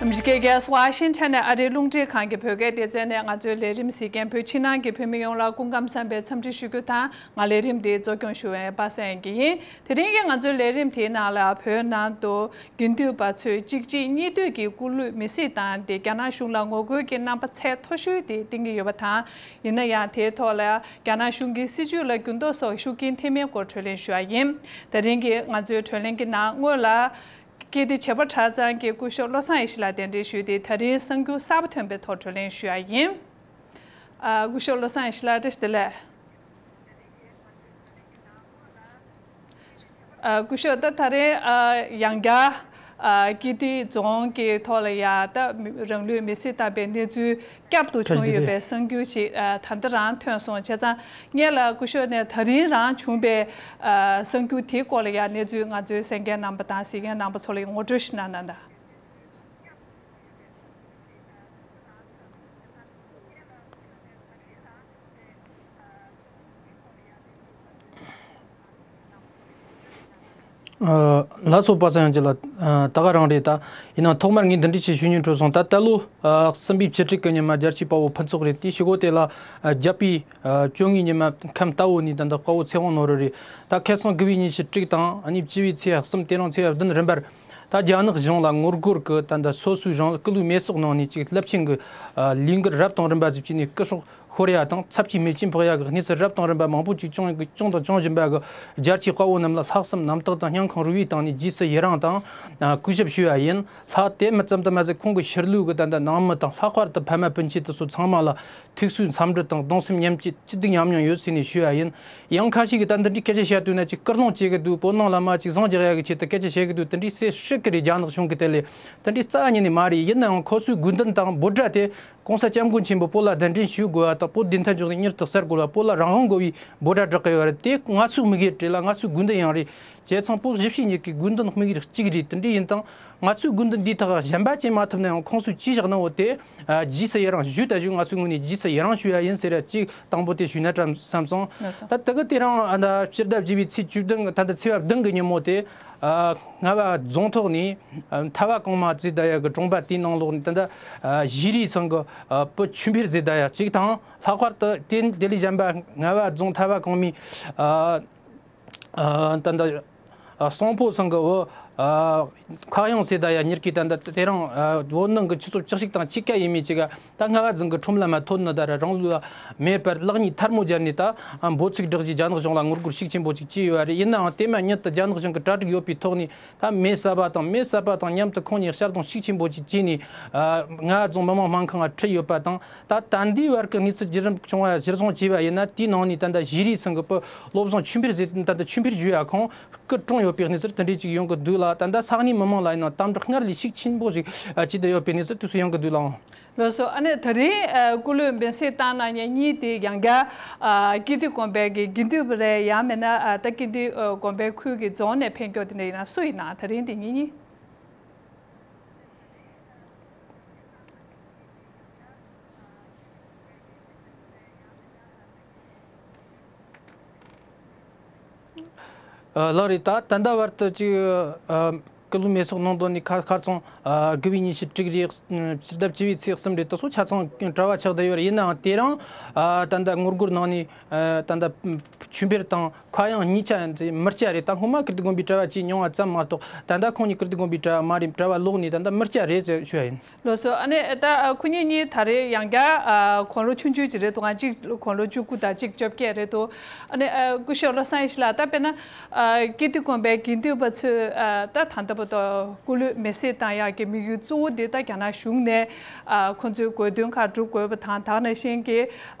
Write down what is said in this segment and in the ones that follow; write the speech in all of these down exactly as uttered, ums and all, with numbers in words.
ཨ་མི་རི་ཀའི་རྒྱལ་ས་ཝ་ཤིང་ཊོན་ནས་ཨ་རིའི་རླུང་འཕྲིན་ཁང་གི་བོད་སྐད་སྡེ་ཚན་ནས་ང་ཚོའི་ལས་རིམ་གཟིགས་མཁན་བོད་ཕྱི་ནང་གི་བོད་མི་ཡོངས་ལ་སྐུ་ཁམས་བཟང་བའི་འཚམས་འདྲི་ཞུ་རྒྱུ་དང་། ང་ལས་རིམ་འདི་གཙོ་སྐྱོང་ཞུ་བའི་པ་སངས་སྐྱིད་ཡིན། དེ་རིང་གི་ང་ཚོའི་ལས་རིམ་དེའི་ནང་ལ་བོད་ནང་དུ་དགེ་འདུན་པ་ཚོས་གཅིག་རྗེས་གཉིས་མཐུད་ཀྱིས་སྐུ་ལུས་མེ་བསྲེགས་བཏང་སྟེ་རྒྱ་ནག་གཞུང་ལ་ངོ་རྒོལ་གྱི་རྣམ་པ་ཚད་མཐོ་ཤོས་དེ་བསྟན་གྱི་ཡོད་པ་དང་། ཡིན་ན་ཡང་དེའི་ཐོག་ལ་རྒྱ་ནག་གཞུང་གི་སྲིད་བྱུས་ལ་འགྱུར་ལྡོག་སོགས་ཤུགས་རྐྱེན་ཐེབས་མིན་སྐོར་གྲོས་གླེང་ཞུ་བ་ཡིན། དེ་རིང་གི་ང་ཚོའི་གྲོས་གླེང་གི་ནང་སྔོན་ལ། ཀིརྟི་བྱེས་པ་གྲྭ་ཚང་གི་སྐུ་ཞབས་བློ་བཟང་ཡེ་ཤེས་ལགས་གདན་འདྲེན་ཞུས་ཏེ། ད་རིང་གསར་འགྱུར་གསར་པ་ཐོན་པའི་ཐོག་གྲོས་གླེང་ཞུ་ཡ་ཡིན། ཨ། སྐུ་ཞབས་བློ་བཟང་ཡེ་ཤེས་ལགས། བཀྲ་ཤིས་བདེ་ལེགས། ཨ། སྐུ་ཞབས། ད་ད་རིང་ཨ་ཡང་བསྐྱར་ཨ་ཀིརྟི་རྫོང་གི་ཐོག་ལ་ཡ་ད་རང་ལུས་མེ་བསྲེགས་བཏང་པའི་གནས་ཚུལ་བསྐྱར་དུ་བྱུང་ཡོད་པའི་གསར་འགྱུར་ཞིག་ཨ་ད་ལྟ་རང་ཐོན་སོང་། བྱས་ཙང་སྔོན་ལ་སྐུ་ཞབས་ནས་ད་རིང་རང་བྱུང་པའི་ཨ་གསར་འགྱུར་དེའི་སྐོར་ལ་ཡང་གནས་ཚུལ་ང་ཚོའི་གསན་མཁན་རྣམ་པ་དང་གཟིགས་མཁན་རྣམ་པ་ཚོ་ལ་ངོ་སྤྲོད་ཞིག་གནང་གནང་དང་། ལགས་སོ། པ་སངས་ཡང་ཅི་ལ། ད་ག་རང་རེད། ད་ཡིན་ནའང་ཐོག་མར་ངས་འདི་འདྲ་ཞིག་ཞུ་སྙིང་བྲོ་སོང་། ད་ད་ལོ་གསུམ་པའི་བཅུ་དྲུག་གི་ཉི་མ་རྒྱལ་སྤྱིའི་དཔའ་བོ་ཕུན་ཚོགས་རེད། དེའི་ཞུ་སྒོ་དེ་ལ་རྒྱལ་པོའི་བཅོ་ལྔའི་ཉི་མ་ཁམས་རྟ་བོ་ནས་ད་ལྟ་དཔའ་བོ་ཚེ་དབང་ནོར་བུ་རེད། ད་ཁ་སང་དགུ་པའི་ཉིན་བཅུ་དྲུག་དང་ཨ་ནི་བཅུ་པའི་ཚེས་གསུམ། དེ་རིང་ཚེས་བདུན་རིམ་པར་ད་རྒྱ་ནག་གཞུང་ལ་ངོ་རྒོལ་གྱི་ད་ལྟ་སོ་སོའི་རང་སྐུ་ལུས་མེ་སྲེག་གནང་ནས་ཅིག་རླབས་ཆེན་གྱི་ལས་འགུལ་རབ་དང་རིམ་པ་ཞིག་བྱས་ནས་སྐུ་སྲོག་ཤོར་ཡ་དང་ཚབས་ཆེའི་རྨས་སྐྱོན་ཕོག་ཡ་གི་གནས་ཚུལ་རབ་དང་རིམ་པ་མང་པོ་ཅིག་བྱུང་བྱུང་དང་འབྱུང་བཞིན་པ་གི་རྒྱལ་སྤྱིའི་དཔའ་བོ་རྣམས་ལ་ལྷག་བསམ་རྣམ་དག་དང་སྙིང་ཁོང་རུས་པའི་གཏིང་ནས་རྗེས་སུ་ཡི་རང་དང་གུས་ཞབས་ཞུ་བ་ཡིན། ལྷག་དེ་མི་ཙམ་དུ་མ་ཟད་ཁོང་གི་ཕྱི་ལུས་ཀྱི་ད་ལྟ་ནང་མི་དང་ལྷག་པར་དུ་ཕ་མ་སྤུན་མཆེད་དེ་ཚོ་ཚང་མ་ལ་ཐུགས་གསོའི་འཚམས་འདྲི་དང་གདུང་སེམས་མཉམ་སྐྱེད་ཅི་ཙམ་ཉམས་མྱོང་ཡོད་ཟེར་ནས་ཞུ་བ་ཡིན། ཡང་ཁ་ཤས་ཀྱིས་ད་འདི་འདྲའི་སྐད་ཆ་བཤད་དུས་ན་ཅིག་སྐུལ་སློང་བྱེད་ཀྱི་འདུག་བོད་ནང་ལ་མ་ཅིག་ཟིང་རྒྱག་ཡ་གི་ཆེད་དུ་སྐད་ཆ་བཤད་ཀྱི་འདུག་དེ་འདྲའི་སེ་སྲིད་ཀྱི་རེད། རྒྱ་ནག་གཞུང་གི་དེ་ལས་དེ་འདྲའི་རྩ་ཉིད་ནས་མ་རེད། ཡིན་ནའང་ཁོ་ཚོའི་དགོས་འདུན་དང་འབོད་སྒྲ་དེ་༸གོང་ས་༸སྐྱབས་མགོན་ཆེན་པོ་བོད་ལ་གདན་འདྲེན་ཞུ་དགོས་པ་དང་བོད་བདེན་མཐའ་འཇོག་ནས་མྱུར་དུ་གསལ་དགོས་པ། བོད་ལ་རང་དབང་དགོས་པའི་འབོད་སྒྲ་བསྒྲགས་ཀྱི་ཡོད་རེད། དེ་ང་ཚོའི་དམིགས་ཡུལ་རེད་ལ་ང་ཚོའི་དགོས་འདུན་ཡང་རེད། བྱས་ཙང་བོད་གཞིས་བྱེས་གཉིས་ཀྱི་དགོས་འདུན་དམིགས་ཡུལ་གཅིག་རེད། དེ་འདྲ་ཡིན་དང་ང་ཚོའི་དགོས་འདུན་འདིའི་ཐོག་གཞན་པ་བྱེད་མ་ཐུབ་ན་ཡང་ཁོང་ཚོས་ཅི་བཞག་ན་འོ་དེ་རྗེས་སུ་ཡི་རང་ཞུས་ད་ཞུས། ང་ཚོའི་ངོས་ནས་རྗེས་སུ་ཡི་རང་ཞུ་ཡ་ཡིན་ཟེར་ཡ་གཅིག་དང་པོ་དེ་ཞུས་ན་དྲན་བསམ་སོང་། ད་དེ་གི་དེ་རིང་ཨ་ད་སྤྱི་ཟླ་བཞི་པའི་ཚེས་བཅུ་བདུན་ད་ལྟ་ཚེས་པ་བདུན་གི་ཉིན་མོ་དེ་རྔ་བ་རྫོང་ཐོག་ནས་ཐར་པ་གོང་མ་ཟེར་ད་ཡ་གི་གྲོང་པ་དེའི་ནང་ལོགས་ནས་ད་ལྟ་བཞེས་རིས་ཚང་གི་བུ་ཆོས་འཕེལ་ཟེར་ད་ཡ་གཅིག་དང་། ལྷག་པར་དུ་དེ་དེ་ལས་གཞན་པ་རྔ་བ་རྫོང་ཐར་པ་གོང་མའི་ད་ལྟ་གསང་ཕོ་ཚང་གི་བུ་ཁ་གཡང་ཟེར་ད་ཡ་གཉིས་ཀྱིས་ད་ལྟ་དེ་རིང་བོད་ནང་གི་ཆུ་ཚོད་བཅུ་གཅིག་དང་ཕྱེད་ཀ་ཡས་མས་ཅིག་ག་ད་རྔ་བ་རྫོང་གི་ཁྲོམ་ལ་མ་ཐོན་ནི་ད་ར་རང་ལུས་མེད་པར་ལག་གཉིས་ཐལ་མོ་སྦྱར་ནས་ད་འབོད་ཚིག་བསྒྲགས་རྗེས་རྒྱ་ནག་གཞུང་ལ་ངོ་རྒོལ་ཤུགས་ཆེན་པོ་ཅིག་བྱས་ཡོད་པ་རེད། ཡིན་ནའང་དེ་མ་ཉིད་དུ་རྒྱ་ནག་གཞུང་གི་གྲ་སྒྲིག་ཡོད་པའི་ཐོག་ནས་ད་མེ་བསད་པ་དང་མེ་བསད་པ་དང་མཉམ་དུ་ཁོང་གཉིས་གཤར་གཏོང་ཤུགས་ཆེན་པོ་ཅིག་བྱས་ནས་རྔ་བ་རྫོང་མི་དམངས་སྨན་ཁང་ལ་ཁྲིད་ཡོད་པ་དང་། ད་ད་ལྟའི་བར་གྱི་གནས་ཚུལ་བརྒྱུད་རིམ་བྱུང་བ་གཞིར་བཟུང་བྱས་པ་ཡིན་ན། དེའི་ནང་ནས་ད་ལྟ་བཞེས་རིས་ཚང་གི་བུ་བློ་བཟང་ཆོས་འཕེལ་ཟེར་ད་ལྟ་ཆོས་འཕེལ་ཞུ་ཡ་ཁོང་སྐུ་གྲོངས་ཡོད་པའི་གནས་ཚུལ་དེ་འདྲས་ཅིག་ཡོང་གི་འདུག་ལ། ད་ལྟ་ས་གནས་མི་མང་ལ་ཡིན་ན་དམ་དྲག་སྔར་ལས་ཤུགས་ཆེན་པོ་ཞིག་བྱེད་དུ་ཡོད་པའི་གནས་ཚུལ་དེ་ཚོ་ཡོང་གི་འདུག་ལགས། ལགས་སོ། ཨ་ནི་ད་རིང་ཨ་སྐུ་ལུས་མེ་བསྲེགས་བཏང་གནང་མཁན་གཉིས་དེ་ཡང་བསྐྱར་ཨ་ཀིརྟི་དགོན་པའི་གི་དགེ་འདུན་པ་རེད། ཡང་མིན་ན་ཨ་ད་ཀིརྟི་ཨ་དགོན་པའི་ཁུལ་གྱི་རྫོང་ནས་འཕེན་རྒྱུ་དེ་འདྲ་ཡིན་ན་སུ་ཡིན་ན། ད་རིང་དེ་གཉིས་གཉིས། ལགས་རེད། ད་ད་ལྟ་བར་དུ་ཅིག་སྐུ་ལུས་མེ་སྲེག་གནང་དོན་ནི་ཁ་ཁ་སང་དགུ་པའི་ཉིན་བཅུ་དྲུག་རེད། སྤྱི་ཟླ་བཅུ་པའི་ཚེས་གསུམ་རེད། དེ་ཚོ་ཆ་ཚང་གྲྭ་བ་ཆགས་བསྡད་ཡོད་རེད། ཡིན་ནའང་དེ་རིང་ད་ལྟ་ངོ་རྒོལ་ནང་ནས་ད་ལྟ་ཆོས་འཕེལ་དང་ཁ་གཡང་གཉིས་ཆ་མི་སྐྱ་རེད། ད་སྔོན་མ་ཀིརྟི་དགོན་པའི་གྲྭ་བ་བྱས་མྱོང་བ་ཙམ་མ་གཏོགས་ད་ལྟ་ཁོང་གཉིས་ཀིརྟི་དགོན་པའི་གྲྭ་བ་མ་རེད། གྲྭ་བ་ལོག་ནས་ད་ལྟ་མི་སྐྱ་རེད་ཅེས་ཞུ་ཡ་ཡིན། ལགས་སོ། ཨ་ནི་ད་ཁོ་གཉིས་གཉིས་ད་རེས་ཡང་བསྐྱར་དགུང་ལོ་ཆུང་ཆུང་ཅིག་རེད་འདུག་ག་གཅིག་དགུང་ལོ་བཅུ་དགུ་དང་གཅིག་བཅོ་བརྒྱད་རེད་འདུག་ཨ་ནི་སྐུ་ཞབས་བློ་བཟང་ཡེ་ཤེས་ལགས། ད་དཔེར་ན་ཀིརྟི་དགོན་པའི་དགེ་འདུན་པ་ཚོས་ད་ད་ལྟ་བར་དུ་སྐུ་ལུས་མེ་བསྲེགས་བཏང་ཡག་གི་དམིགས་ཡུལ་གཙོ་བོ་འདི་ད་རྒྱ་ནག་གཞུང་ནས་ཁོ་ཚོའི་དགོས་འདུན་ཁག་སྒྲུབ་དགོས་པ་དང་། ད་ག་ནང་བཞིན་གྱི་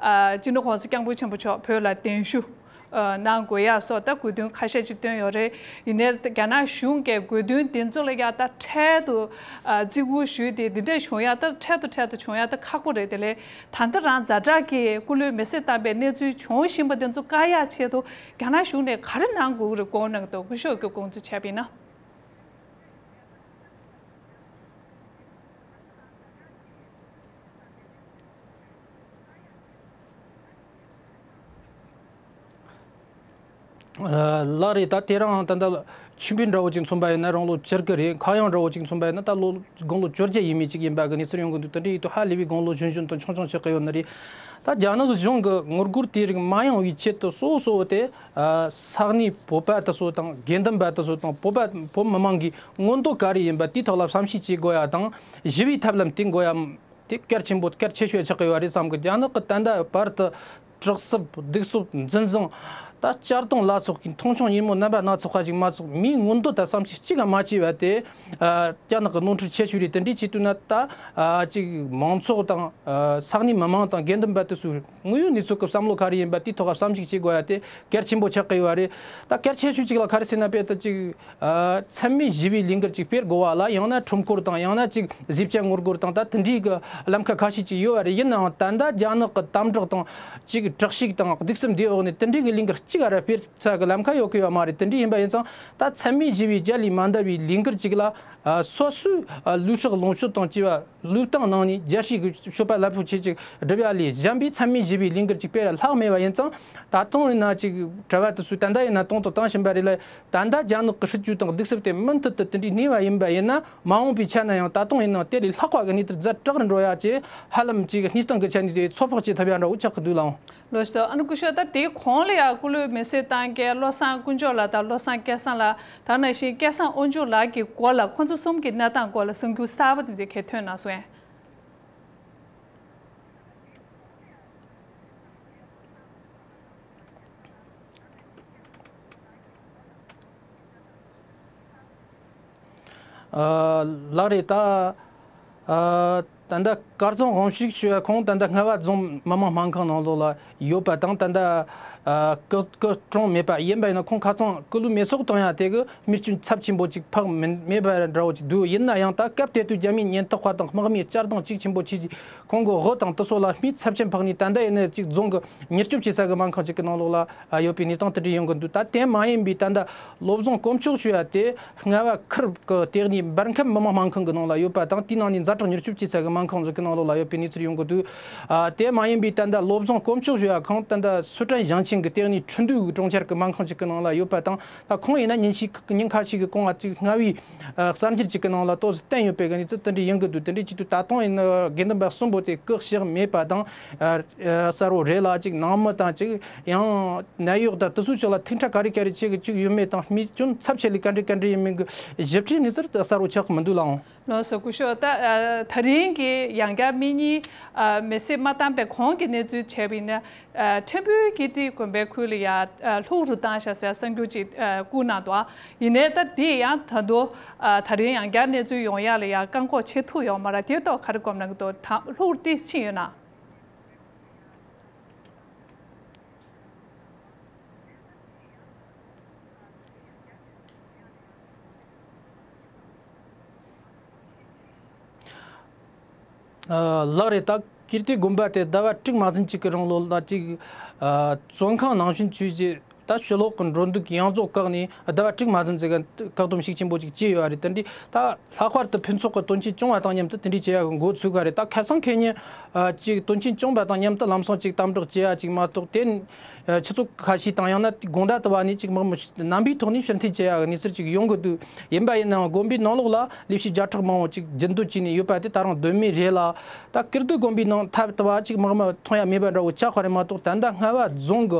སྤྱི་ནོར་༸གོང་ས་༸སྐྱབས་མགོན་ཆེན་པོ་མཆོག་བོད་ལ་གདན་ཞུ་གནང་དགོས་ཡག་སོགས་ད་དགོས་འདུན་ཁ་ཤས་ཅིག་བཏོན་ཡོད་རེད། ཡིན་ནའི་རྒྱ་ནག་གཞུང་གིས་དགོས་འདུན་དེ་ཚོ་ལ་ཡ་ད་འཕྲལ་དུ་བརྩི་བཀུར་ཞུས་ཏེ་འདི་འདྲས་བྱུང་ཡ་ད་འཕྲལ་དུ་འཕྲལ་དུ་བྱུང་ཡ་ད་ཁག་པོ་རེད། དེ་ལས་ད་ལྟ་རང་ཛ་དྲག་གི་སྐུ་ལུས་མེ་བསྲེགས་བཏང་པའི་གནས་ཚུལ་བྱུང་བཞིན་པ་དེ་ཚོ་བཀག་ཡ་ཆེད་དུ་རྒྱ་ནག་གཞུང་ནས་ག་རེ་གནང་དགོས་ཀྱི་རེད། དགོངས་གནང་གི་འདུག་སྐུ་ཞབས་ཀྱི་དགོངས་ཚུལ་བྱས་པ་ཡིན་ན། ལགས་རེད། ད་དེ་རིང་ད་ལྟ་ཆོས་འཕེལ་འདྲ་བོ་ཅིག་མཚོན་པ་ཡིན་ན་རང་ལོ་བཅུ་དགུ་རེད། ཁ་གཡང་འདྲ་བོ་ཅིག་མཚོན་པ་ཡིན་ན་ད་ལོ་དགུང་ལོ་བཅོ་བརྒྱད་ཡས་མས་ཅིག་ཡིན་པ་གི་གནས་ཚུལ་ཡོང་གི་འདུག་དེ་འདྲ་ཡིན་དུས་ཧ་ལས་པའི་དགུང་ལོ་གཞོན་གཞོན་དང་ཆུང་ཆུང་ཆགས་ཀྱི་ཡོད་ནི་རེད། ད་རྒྱ་ནག་གཞུང་གི་ངོ་རྒོལ་དེ་རིགས་མ་ཡོང་བའི་ཆེད་དུ་གཙོ་བོ་གཙོ་བོ་དེ་ས་གནས་བོད་པ་དེ་ཚོ་དང་དགེ་འདུན་པ་དེ་ཚོ་དང་བོད་པ་བོད་མི་མང་གི་མངོན་འདོད་ག་རེ་ཡིན་པ་དེའི་ཐོག་ལ་བསམ་ཤེས་བྱེད་དགོས་ཡ་དང་ཞི་བའི་ཐབས་ལམ་དེ་འགོད་ཡ། དེ་གལ་ཆེན་པོ་གལ་ཆེ་ཤོས་ཆགས་ཀྱི་ཡོད་རེད་བསམ་གི། རྒྱ་ནག་གི་ད་ལྟ་བར་དུ་དྲག་གསོབ་སྡུག་གསོབ་འཛིན་བཟུང་ད་གཅར་རྡུང་ལ་སོགས་ཀྱི་མཐོང་ཆུང་ཉིན་མོ་རྣམ་པ་སྣ་ཚོགས་པ་ཞིག་མ་གཏོགས་མིའི་མངོན་འདོད་དང་བསམ་ཤེས་གཅིག་ཀྱང་མ་བྱས་པ་དེ་རྒྱ་ནག་གི་ནོར་འཁྲུལ་ཆེ་ཤོས་རེད། དེ་འདྲའི་བྱེད་དུས་ན་ད་ཅིག་མང་ཚོགས་དང་ས་གནས་མི་མང་དང་དགེ་འདུན་པ་དེ་ཚོས་དངོས་ཡོད་གནས་ཚུལ་གྱི་བསམ་བློ་ག་རེ་ཡིན་པ་དེའི་ཐོག་བསམ་གཞིག་བྱེད་དགོས་ཡ་དེ་གལ་ཆེན་པོ་ཆགས་ཀྱི་ཡོད་རེད། ད་གལ་ཆེ་ཤོས་གཅིག་ལ་ག་རེ་ཟེར་ན་དཔེ་ད་ཅིག་ཚད་མེད་ཞི་བའི་ལས་འགུལ་ཅིག་སྤེལ་དགོས་པ་ལ་ཡང་ན་ཁྲོམ་སྐོར་དང་ཡང་ན་ཅིག་བཟི་བཅའ་ངོ་རྒོལ་དང་ད་དེ་འདྲའི་གི་ལམ་ཁ་ཁ་ཤས་ཅིག་ཡོད་པ་རེད། ཡིན་ནའང་ད་ལྟ་རྒྱ་ནག་གི་དམ་དྲག་དང་ཅིག་དྲག་ཤུགས་དང་གདུག་རྩུབ་འདིའི་འོག་ནས་དེ་འདྲའི་གི་ལས་འགུལ་གཅིག་ར་སྤེལ་ཚར་གི་ལམ་ཁ་ཡོད་གི་ཡོད་མ་རེད། དེ་འདྲ་ཡིན་པ་ཡིན་ཙང་ད་ཚད་མེད་ཞི་བའི་རྒྱ་ལས་མ་འདའ་བའི་ལས་འགུལ་ཅིག་ལ་སོ་སོའི་ལུས་སྲོག་ལོངས་སྤྱོད་དང་བཅས་པ་བློས་བཏང་གནང་ནས་རྒྱལ་སྤྱིའི་གི་སྤྱོད་པ་རླབས་པོ་ཆེ་ཅིག་སྒྲུབ་ཡ་ལས་གཞན་པའི་ཚད་མེད་ཞི་བའི་ལས་འགུལ་ཅིག་སྤེལ་ལྷག་མེད་པ་ཡིན་ཙང་ད་དུང་ཡིན་ན་ཅིག་གྲྭ་པ་དེ་ཚོས་ད་ལྟ་ཡིན་ན་གཏོང་དང་བཏང་བཞིན་པ་རེད་ལ། ད་ལྟ་རྒྱ་ནག་གི་སྲིད་ཇུས་དང་གདུག་རྩུབ་དེ་མུ་མཐུད་དུ་དེ་འདྲའི་གནས་པ་ཡིན་པ་ཡིན་ན་མ་འོངས་པའི་ཆ་ན་ཡང་ད་དུང་ཡིན་ན་དེ་ལས་ལྷག་པ་གི་གནས་ཚུལ་ཛ་དྲག་རུ་འགྲོ་ཡ་ཅེས་ཧ་ལམ་ཅིག་གནས་སྟངས་ཀྱི་ཆ་ནས་དེ་ཚོད་དཔག་བྱེད་ཐུབ་ཡ་འདྲ་བོ་ཆགས་ཀྱི་འདུག་ལགས། ལགས་སོ། ཨ་ནི་སྐུ་ཞབས་ད་དེའི་གོང་ལ་ཡང་སྐུ་ལུས་མེ་གསོད་བཏང་མཁན་བློ་བཟང་དཀོན་མཆོག་ལགས་དང་བློ་བཟང་སྐལ་བཟང་ལགས་དེ་ནང་བཞིན་སྐལ་བཟང་དབང་ཕྱུག་ལགས་ཀྱི་སྐོར་ལ་ཁོང་ཚོ་གསུམ་གྱི་གནས་སྟངས་སྐོར་ལ་གསར་འགྱུར་གསར་པ་དེ་འདྲ་གས་ཐོན་གནང་སོང་ངས། ལགས་རེད། ད་ད་ལྟ་དཀར་རྫོང་དབང་ཕྱུག་ཞུ་བ་ཁོང་ད་ལྟ་རྔ་བ་རྫོང་མི་དམངས་སྨན་ཁང་ནང་ལོགས་ལ་ཡོད་པ་དང་ད་ལྟ་སྐུ་སྐུ་གྲོངས་མེད་པ་ཡིན་པ་ཡིན་ན་ཁོང་ཁ་ཚང་སྐུ་ལུས་མེ་སྲེག་གཏོང་ཡ་དེ་གི་རྨས་སྐྱོན་ཚབས་ཆེན་པོ་ཅིག་ཕོག་མེད་མེད་པ་འདྲ་བོ་ཅིག་འདུག་ཡིན་ན་ཡང་ད་སྐབས་དེ་དུས་རྒྱ་མིའི་ཉེན་རྟོག་པ་དང་དམག་མིས་གཅར་རྡུང་གཅིག་ཆེན་པོ་བྱས་རྗེས་ཁོང་གི་དབུ་དང་དེ་ཚོ་ལ་རྨས་ཚབས་ཆེན་ཕོག་ནས་ད་ལྟ་ཡིན་ན་ཅིག་རྫོང་གི་མྱུར་སྐྱོབ་བྱེད་ས་གི་སྨན་ཁང་ཅིག་གི་ནང་ལོགས་ལ་ཡོད་པའི་གནས་སྟངས་དེ་འདྲ་ཡོང་གི་འདུག་ད་དེ་མ་ཡིན་པའི་ད་ལྟ་བློ་བཟང་དཀོན་མཆོག་ཞུ་ཡ་དེ་རྔ་བ་ཁུལ་གི་སྟེང་ནས་འབར་ཁམས་མི་དམངས་སྨན་ཁང་གི་ནང་ལ་ཡོད་པ་དང་དེའི་ནང་ནས་ཛ་དྲག་མྱུར་སྐྱོབ་བྱེད་ས་གི་སྨན་ཁང་ཅིག་གི་ནང་ལོགས་ལ་ཡོད་པའི་གནས་ཚུལ་ཡོང་གི་འདུག་ཨ། དེ་མ་ཡིན་པའི་ད་ལྟ་བློ་བཟང་དཀོན་མཆོག་ཞུ་ཡ་ཁོང་ད་ལྟ་སི་ཁྲོན་ཞིང་ཆེན་གྱི་སྟེང་ནས་ཁྲིན་ཏུའུ་གྲོང་ཁྱེར་གྱི་སྨན་ཁང་ཅིག་གི་ནང་ལ་ཡོད་པ་དང་ད་ཁོང་ཡིན་ན་ཉིན་ཞིག་ཉིན་ཁ་ཤས་ཀྱི་གོང་ལ་ཅིག་རྔ་བའི་ཨ། གསར་འགྱུར་ཅིག་གི་ནང་ལ་ཏོག་ཙམ་བསྟན་ཡོད་པའི་གནས་ཚུལ་དེ་འདྲ་ཡིན་གྱི་འདུག་དེ་འདྲ་བྱེད་དུས་ད་དུང་ཡིན་ན་དགེ་འདུན་པ་གསུམ་པོ་དེ་སྐུ་གཤེགས་མེད་པ་དང་ཨ། ཨ། གསལ་བོ་རེད་ལ་ཅིག་ནང་མི་དང་ཅིག་ཡང་ནད་གཡོག་དང་དེ་ཚོའི་ཕྱོགས་ལ་ཐུགས་ཁྲལ་ག་རེ་ག་རེ་བྱེད་ཀྱི་ཅིག་ཡོད་མེད་དང་རྨས་སྐྱོན་ཚབས་ཆེ་ལས་ག་འདྲ་ག་འདྲ་ཡིན་མིན་གྱི་ཞིབ་ཕྲའི་གནས་ཚུལ་དེ་གསལ་བོ་ཆགས་ཀྱི་མི་འདུག་ལགས། ལགས་སོ། སྐུ་ཞབས་ད་ཨ། ད་རིང་གི་ཡང་བསྐྱར་དམིགས་ཉིན་ཨ། མེ་བསྲེགས་མ་བཏང་པའི་གོང་གི་གནས་ཚུལ་བྱས་པ་ཡིན་ན་ཨ། ཁྲེང་ཕུའུ་ཀིརྟི་དགོན་པའི་ཁུལ་ལ་ཡ་ཨ། ལྷུག་རུ་བཏང་བཞག་ཟེར་གསར་འགྱུར་ཅིག་ཨ། བསྐུར་གནང་འདུག་ཡིན་ནའི་ད་དེ་ཡང་ད་དུང་ཨ། ད་རིང་ཡང་བསྐྱར་གནས་ཚུལ་ཡོང་ཡ་ལ་ཡ་བཀག་འགོག་བྱེད་ཐུབ་ཡོད་མ་རེད། དེ་ཐོག་ག་རེ་སྒོམ་གནང་གི་འདུག་ད་ལྷུག་རུ་ཏོག་ཙམ་ཕྱིན་ཡོད་ན། ལགས་རེད། ད་ཀིརྟི་དགོན་པ་དེ་ཟླ་བ་དྲུག་མ་ཟིན་ཅིག་གི་རིང་ལོ་ལ་ཅིག་བཙོན་ཁང་ནང་བཞིན་བཅོས་རྗེས་ད་ཕྱི་ལོགས་ཀྱི་འགྲོ་འདུག་ཡོངས་རྫོགས་བཀག་ནས་ཟླ་བ་དྲུག་མ་ཟིན་ཙམ་གྱི་བཀག་སྡོམ་ཤུགས་ཆེན་པོ་ཅིག་བྱས་ཡོད་རེད། དེ་འདྲའི་ད་ལྷག་པར་དུ་ཕུན་ཚོགས་ཀྱི་དོན་རྐྱེན་བྱུང་བ་དང་མཉམ་དུ་དེ་འདྲའི་བྱེད་ཡག་གི་འགོ་ཚུགས་པ་རེད། ད་ཁ་སང་ཁེ་ཉིན་ཅིག་དོན་རྐྱེན་བྱུང་བ་དང་མཉམ་དུ་ལམ་སང་ཅིག་དམ་དྲག་བྱེད་ཡག་ཅིག་མ་གཏོགས་དེ། ཆུ་ཚོད་ཁ་ཤས་དང་ཡང་ན་དགོང་དག་དུ་བ་ནས་ཅིག་དམག་མི་རྣམ་པའི་ཐོག་ནས་ཕྱིར་འཐེན་བྱེད་ཡག་གི་གནས་ཚུལ་ཅིག་ཡོང་གི་འདུག་ཡིན་པ་ཡིན་ནའང་དགོན་པའི་ནང་ལོགས་ལ་ལས་བྱེད་བརྒྱ་ཕྲག་མང་བོ་ཅིག་རྒྱུན་སྡོད་བྱས་ནས་ཡོད་པ་དེ་ད་རུང་གདོད་མའི་རེད་ལ། ད་ཀིརྟི་དགོན་པའི་ནང་ཐབ་དུ་བ་ཅིག་དམག་མི་ཐོན་ཡ་མེད་པ་འདྲ་བོ་ཆགས་པ་རེད་མ་གཏོགས། ད་ལྟ་རྔ་བ་རྫོང་གི་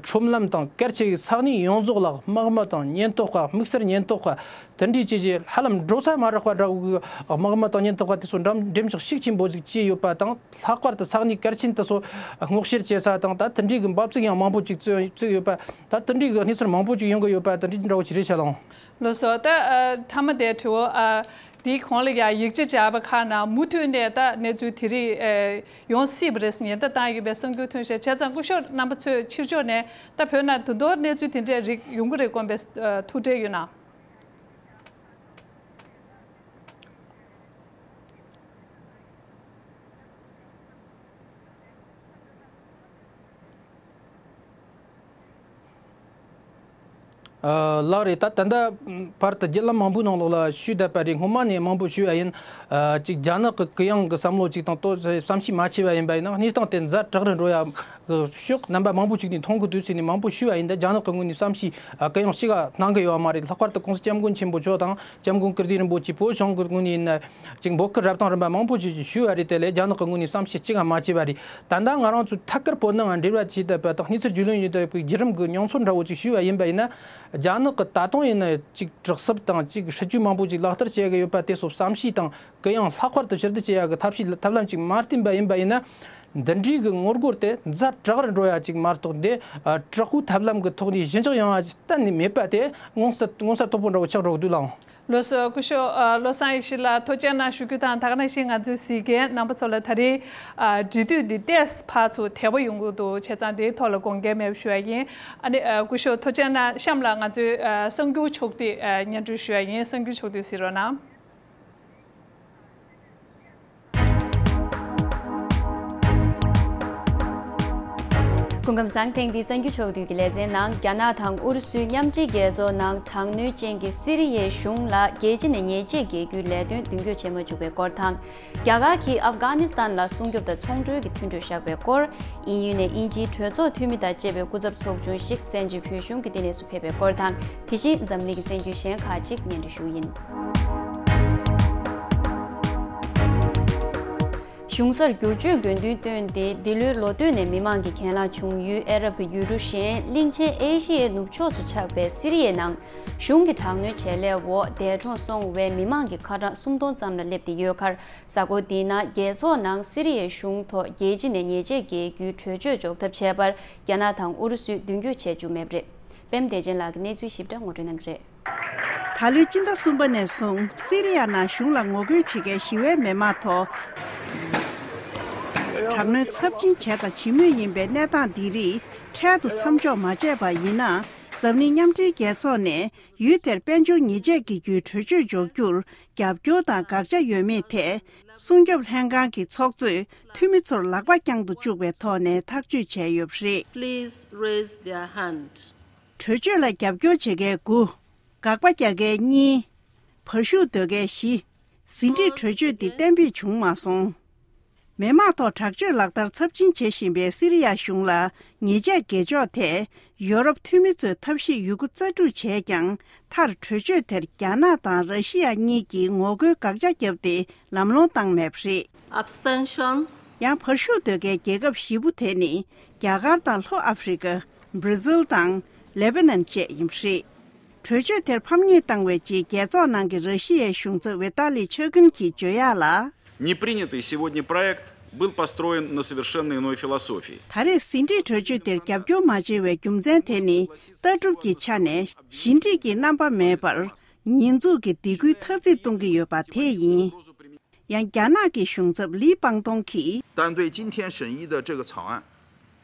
ཁྲོམ་ལམ་དང་གལ་ཆེ་བའི་ས་གནས་ཡོངས་རྫོགས་ལ་དམག་མི་དང་ཉེན་རྟོག་པ། དམིགས་བསལ་ཉེན་རྟོག་པ་དེ་འདྲའི་བྱས་རྗེས་ཧ་ལམ་འགྲོ་ས་མ་རག་པ་འདྲ་བོའི་དམག་མི་དང་ཉེན་རྟོག་པ་དེ་ཚོ་འགྲེམས་འགྲེམས་འཇོག་ཤུགས་ཆེན་པོ་ཞིག་བྱས་ཡོད་པ་དང་། ལྷག་པར་དུ་ས་གནས་གལ་ཆེན་དེ་ཚོ་སྔོག་བཤེར་བྱེད་ས་དང་ད་དེ་འདྲའི་གི་འབབ་ཚིགས་ཡང་མང་པོ་ཅིག་བཙུགས་བཙུགས་ཡོད་པ། ད་དེ་འདྲའི་གི་གནས་ཚུལ་མང་པོ་ཅིག་ཡོང་གི་ཡོད་པ་དེ་འདྲའི་འདྲ་བོ་ཅིག་རེད་ཤག་ལགས། ལགས་སོ། ད་ཨ། མཐའ་མ་དེ་དྲི་བ་ཨ། དེའི་གོང་ལ་ཡང་ཡིག་ཆ་སྦྱར་བ་ཁག་ནང་མུ་མཐུད་ནས་ད་གནས་ཚུལ་དེ་རིགས་ཨ། ཡོང་སྲིད་པ་རེད་ཟེར་ཉེན་བརྡ་བཏང་ཡོད་པའི་གསར་འགྱུར་ཐོན་ཤག་བྱས་ཙང་སྐུ་ཞབས་རྣམ་པ་ཚོས་ཕྱིར་ཕྱོགས་ནས་ད་བོད་ནང་དུས་ཐོག་གནས་ཚུལ་དེ་འདྲའི་རིགས་ཡོང་གི་རེད་དགོངས་པའི་ཨ། ཐུགས་ཁྲལ་ཡོད་ན། ལགས་རེད། ད་ད་ལྟ་བར་དུ་བརྒྱུད་ལམ་མང་པོའི་ནང་ལོགས་ལ་ཞུས་བསྡད་པ་རེད། སྔོན་མ་ནས་མང་པོ་ཞུས་པ་ཡིན། ཅིག་རྒྱ་ནག་གི་གུ་ཡངས་ཀྱི་བསམ་བློ་ཅིག་དང་ཏོག་ཙམ་བསམ་ཤེས་མ་བྱས་པ་ཡིན་པ་ཡིན་ན་གནས་སྟངས་དེ་ཛ་དྲག་རུ་འགྲོ་ཡ་ གི་ཕྱོགས་རྣམ་པ་མང་པོ་ཅིག་ནས་མཐོང་གི་འདུག་ཟེར་ནས་མང་པོ་ཞུས་པ་ཡིན། ད་རྒྱ་ནག་གི་ངོས་ནས་བསམ་ཤེས་གུ་ཡངས་ཤིག་གནང་གི་ཡོད་མ་རེད། ལྷག་པར་དུ་༸གོང་ས་༸སྐྱབས་མགོན་ཆེན་པོ་མཆོག་དང་༸སྐྱབས་མགོན་ཀིརྟི་རིན་པོ་ཆེ་བོད་གཞུང་གི་ངོས་ནས་ཡིན་ན་ཅིག་འབོད་སྐུལ་རབ་དང་རིམ་པ་མང་པོ་ཅིག་ཞུས་པ་རེད། དེ་ལས་རྒྱ་ནག་གི་ངོས་ནས་བསམ་ཤེས་གཅིག་ཀྱང་མ་བྱས་པ་རེད། ད་ལྟ་ང་རང་ཚོ་ཐད་ཀར་བོད་ནང་འབྲེལ་བ་བྱས་བསྡད་པ་དང་གནས་ཚུལ་རྒྱུས་ལོན་ཡོད་བསྡད་པའི་བརྒྱུད་རིམ་གྱི་མྱོང་ཚོར་འདྲ་བོ་ཅིག་ཞུས་པ་ཡིན་པ་ཡིན་ན། རྒྱ་ནག་གི་ད་དུང་ཡིན་ན་ཅིག་དྲག་ཤུགས་དང་ཅིག་སྲིད་ཇུས་མང་པོ་ཅིག་ལག་བསྟར་བྱེད་ཀྱི་ཡོད་པ་དེ་ཚོ་བསམ་ཤེས་དང་གུ་ཡངས་ལྷག་པར་དུ་ཕྱིར་བསྡུ་བྱེད་ཡག་གི་ཐབས་ཤེས་ཐབས་ལམ་ཅིག་མ་བསྟན་པ་ཡིན་པ་ཡིན་ན། འདི་འདྲའི་གི་ངོ་རྒོལ་དེ་ཛ་དྲག་རུ་འགྲོ་ཡ་ཅིག་མ་གཏོགས། འདི་དྲག་པོའི་ཐབས་ལམ་གི་ཐོག་ནས་ཞི་འཇགས་ཡོང་ཡ་ཅིག་གཏན་ནས་མེད་པ་དེ་མངོན་གསལ་མངོན་གསལ་དོད་པོ་འདྲ་བོ་ཆགས་འགྲོ་གི་འདུག་ལགས། ལགས་སོ། སྐུ་ཞབས་བློ་བཟང་ཡེ་ཤེས་ལགས་ཐུགས་རྗེ་གནང་། ཞུ་རྒྱུ་དང་ད་ག་ནང་བཞིན་ང་ཚོའི་གཟིགས་མཁན་རྣམ་པ་ཚོ་ལ་ད་རེས་འབྲེལ་མཐུད་འདི་ཏོག་ཙམ་ཕར་ཚུར་དལ་པོ་ཡོང་གི་འདུག་བྱས་ཙང་དེའི་ཐོག་ལ་དགོངས་འགལ་མེད་པ་ཞུ་ཡ་ཡིན། ཨ་ནི་སྐུ་ཞབས་ཐུགས་རྗེ་གནང་། གཤམ་ལ་ང་ཚོའི་གསར་འགྱུར་ཕྱོགས་བསྡུས་སྙན་སྒྲོན་ཞུ་ཡ་ཡིན། གསར་འགྱུར་ཕྱོགས་བསྡུས་གཟིགས་རོགས་གནང་། སྐུ་ཁམས་བཟང་། ཐེངས་འདིའི་གསར་འགྱུར་ཕྱོགས་བསྡུས་ཀྱི་ལེ་ཚན་ནང་རྒྱ་ནག་དང་ཨུ་རུ་སུའི་མཉམ་འབྲེལ་རྒྱལ་ཚོགས་ནང་དྲག་གནོན་ཅན་གྱི་སི་རི་ཡའི་གཞུང་ལ་རྒྱལ་སྤྱི་ནས་ཉེས་ཆད་འགེལ་རྒྱུའི་ལས་དོན་མདུན་སྐྱོད་བྱེད་མ་བཅུག་པའི་སྐོར་དང་། རྒྱ་གར་གྱིས་ཨབ་གྷ་ནི་སི་ཐན་ལ་སྲུང་སྐྱོབ་དང་ཚོང་འབྲེལ་གྱི་མཐུན་གྲོས་བཞག་པའི་སྐོར། དབྱིན་ཡུལ་ནས་དབྱིན་ཇིའི་གྲོས་ཚོགས་འཐུས་མི་དང་བཅས་པའི་སྐུ་ཚབ་ཚོགས་ཆུང་ཞིག་བཙན་བྱོལ་བོད་གཞུང་གི་ལྟེ་གནས་སུ་ཕེབས་པའི་སྐོར་དང་། དེ་བཞིན་འཛམ་གླིང་གི་གསར་འགྱུར་གཞན་ཁག་ཅིག་སྙན་སྒྲོན་ཞུ་གི་ཡིན། གཞུང་སར་བསྒྱུར་བཅོས་དགོས་འདུན་བཏོན་ཏེ། འདི་ལོའི་ལོ་སྟོད་ནས་མི་མང་གི་གྱེན་ལངས་བྱུང་ཡུལ་ཨ་རབ་ཀྱི་ཡུལ་གྲུ་གཞན། གླིང་ཆེན་ཨེ་ཤི་ཡའི་ནུབ་ཕྱོགས་སུ་ཆགས་པའི་སི་རི་ཡའི་ནང་གཞུང་གི་དྲག་གནོན་བྱེད་ལས་འོག་འདས་གྲོངས་སོང་བའི་མི་མང་གི་ཁ་གྲངས་སུམ་སྟོང་ཙམ་ལ་སླེབས་ཏེ་ཡོད་ཁར། གཟའ་འཁོར་འདིའི་ནང་རྒྱལ་ཚོགས་ནང་སི་རི་ཡའི་གཞུང་ཐོག་རྒྱལ་སྤྱི་ནས་ཉེས་ཆད་འགེལ་རྒྱུའི་གྲོས་ཆོད་འཇོག་ཐབས་བྱས་པར་རྒྱ་ནག་དང་ཨུ་རུ་སུས་མདུན་སྐྱོད་བྱས་བཅུག་མེད་པ་རེད། པད་མ་བདེ་ཆེན་ལགས་ཀྱིས་གནས་ཚུལ་ཞིབ་ཕྲ་ངོ་སྤྲོད་གནང་གི་རེད། ད་ལོའི་སྤྱི་ཟླ་གསུམ་པ་ནས་བཟུང་སི་རི་ཡ་ནང་གཞུང་ལ་ངོ་རྒོལ་བྱེད་མཁན་ཞི་བའི་མི་མང་ཐོག་དྲག་གནོན་ཚབས་ཆེན་བྱས་དང་བྱེད་མུས་ཡིན་པའི་གནས་སྟངས་འདི་རིགས་འཕྲལ་དུ་མཚམས་འཇོག་མ་བྱས་པ་ཡིན་ན། འཛམ་གླིང་མཉམ་འབྲེལ་རྒྱལ་ཚོགས་ནས་ཡུལ་དེར་དཔལ་འབྱོར་ཉེས་ཆད་འགེལ་རྒྱུའི་གྲོས་ཆོད་འཇོག་རྒྱུར་རྒྱབ་སྐྱོར་དང་དགག་བྱ་ཡོད་མེད་ཐད། སྲུང་སྐྱོབ་ལྷན་ཁང་གི་ཚོགས་གཙོས་འཐུས་མི་ཚོར་ལག་པ་བརྐྱང་དུ་བཅུག་པའི་ཐོག་ནས་ཐག་གཅོད་བྱས་ཡོད་པ་རེད། Please raise their hand. གྲོས་ཆོད་ལ་རྒྱབ་སྐྱོར་བྱེད་མཁན་དགུ། དགག་པ་རྒྱག་མཁན་གཉིས། བར་ཞུགས་འདོད་མཁན་བཞི། ཟིན་བྲིས་གྲོས་ཆོད་འདི་གཏན་འབེབས་བྱུང་མ་སོང་། མི་མང་ཐོག་དྲག་སྤྱོད་ལག་བསྟར་ཚབས་ཆེན་བྱེད་བཞིན་པའི་སི་རི་ཡ་གཞུང་ལ་ཉེས་ཆད་འགེལ་ཕྱོགས་ཐད་ཡོ་རོབ་འཐུས་མི་ཚོས་ཐབས་ཤེས་ཡོད་རྒུ་རྩལ་སྤྲུགས་བྱས་ཀྱང་། མཐར་གྲོས་ཆོད་དེར་རྒྱ་ནག་དང་ར་ཤི་ཡ་གཉིས་ཀྱིས་ངོ་རྒོལ་དགག་བྱ་བརྒྱབ་སྟེ་ལམ་ལྷོང་བཏང་མེད་པ་རེད། Abstentions. ཡང་བར་ཞུགས་འདོད་མཁན་རྒྱལ་ཁབ་བཞི་པོ་དེ་ནི་རྒྱ་གར་དང་ལྷོ་ཨ་ཧྥེ་རི་ཀ། བྷར་ཛིལ་དང་ལེ་བྷ་ནན་བཅས་ཡིན་པ་རེད། གྲོས་ཆོད་དེར་ཕམ་ཉེས་བཏང་བའི་རྗེས་རྒྱལ་ཚོགས་ནང་གི་ར་ཤི་ཡའི་གཞུང་ཚབ་ཝི་ཏཱ་ལི་ཆོ་གིན་གྱིས་བརྗོད་ཡག་ལ། Непринятый сегодня проект был построен на совершенно иной философии. ད་རེས་ཟིན་བྲིས་གྲོས་ཆོད་དེར་རྒྱབ་སྐྱོར་མ་བྱས་པའི་རྒྱུ་མཚན་དེ་ནི་ལྟ་གྲུབ་ཀྱི་ཆ་ནས་ཞི་འགྲིག་གི་རྣམ་པ་མེད་པར། ཉེས་འཛུགས་ཀྱི་སྡིགས་སྐུལ་ཐ་ཚིག་གཏོང་གི་ཡོད་པ་དེ་ཡིན། ཡང་རྒྱ་ནག་གི་གཞུང་ཚབ་ལི་པང་ཏོང་གིས། 但对今天审议的这个草案，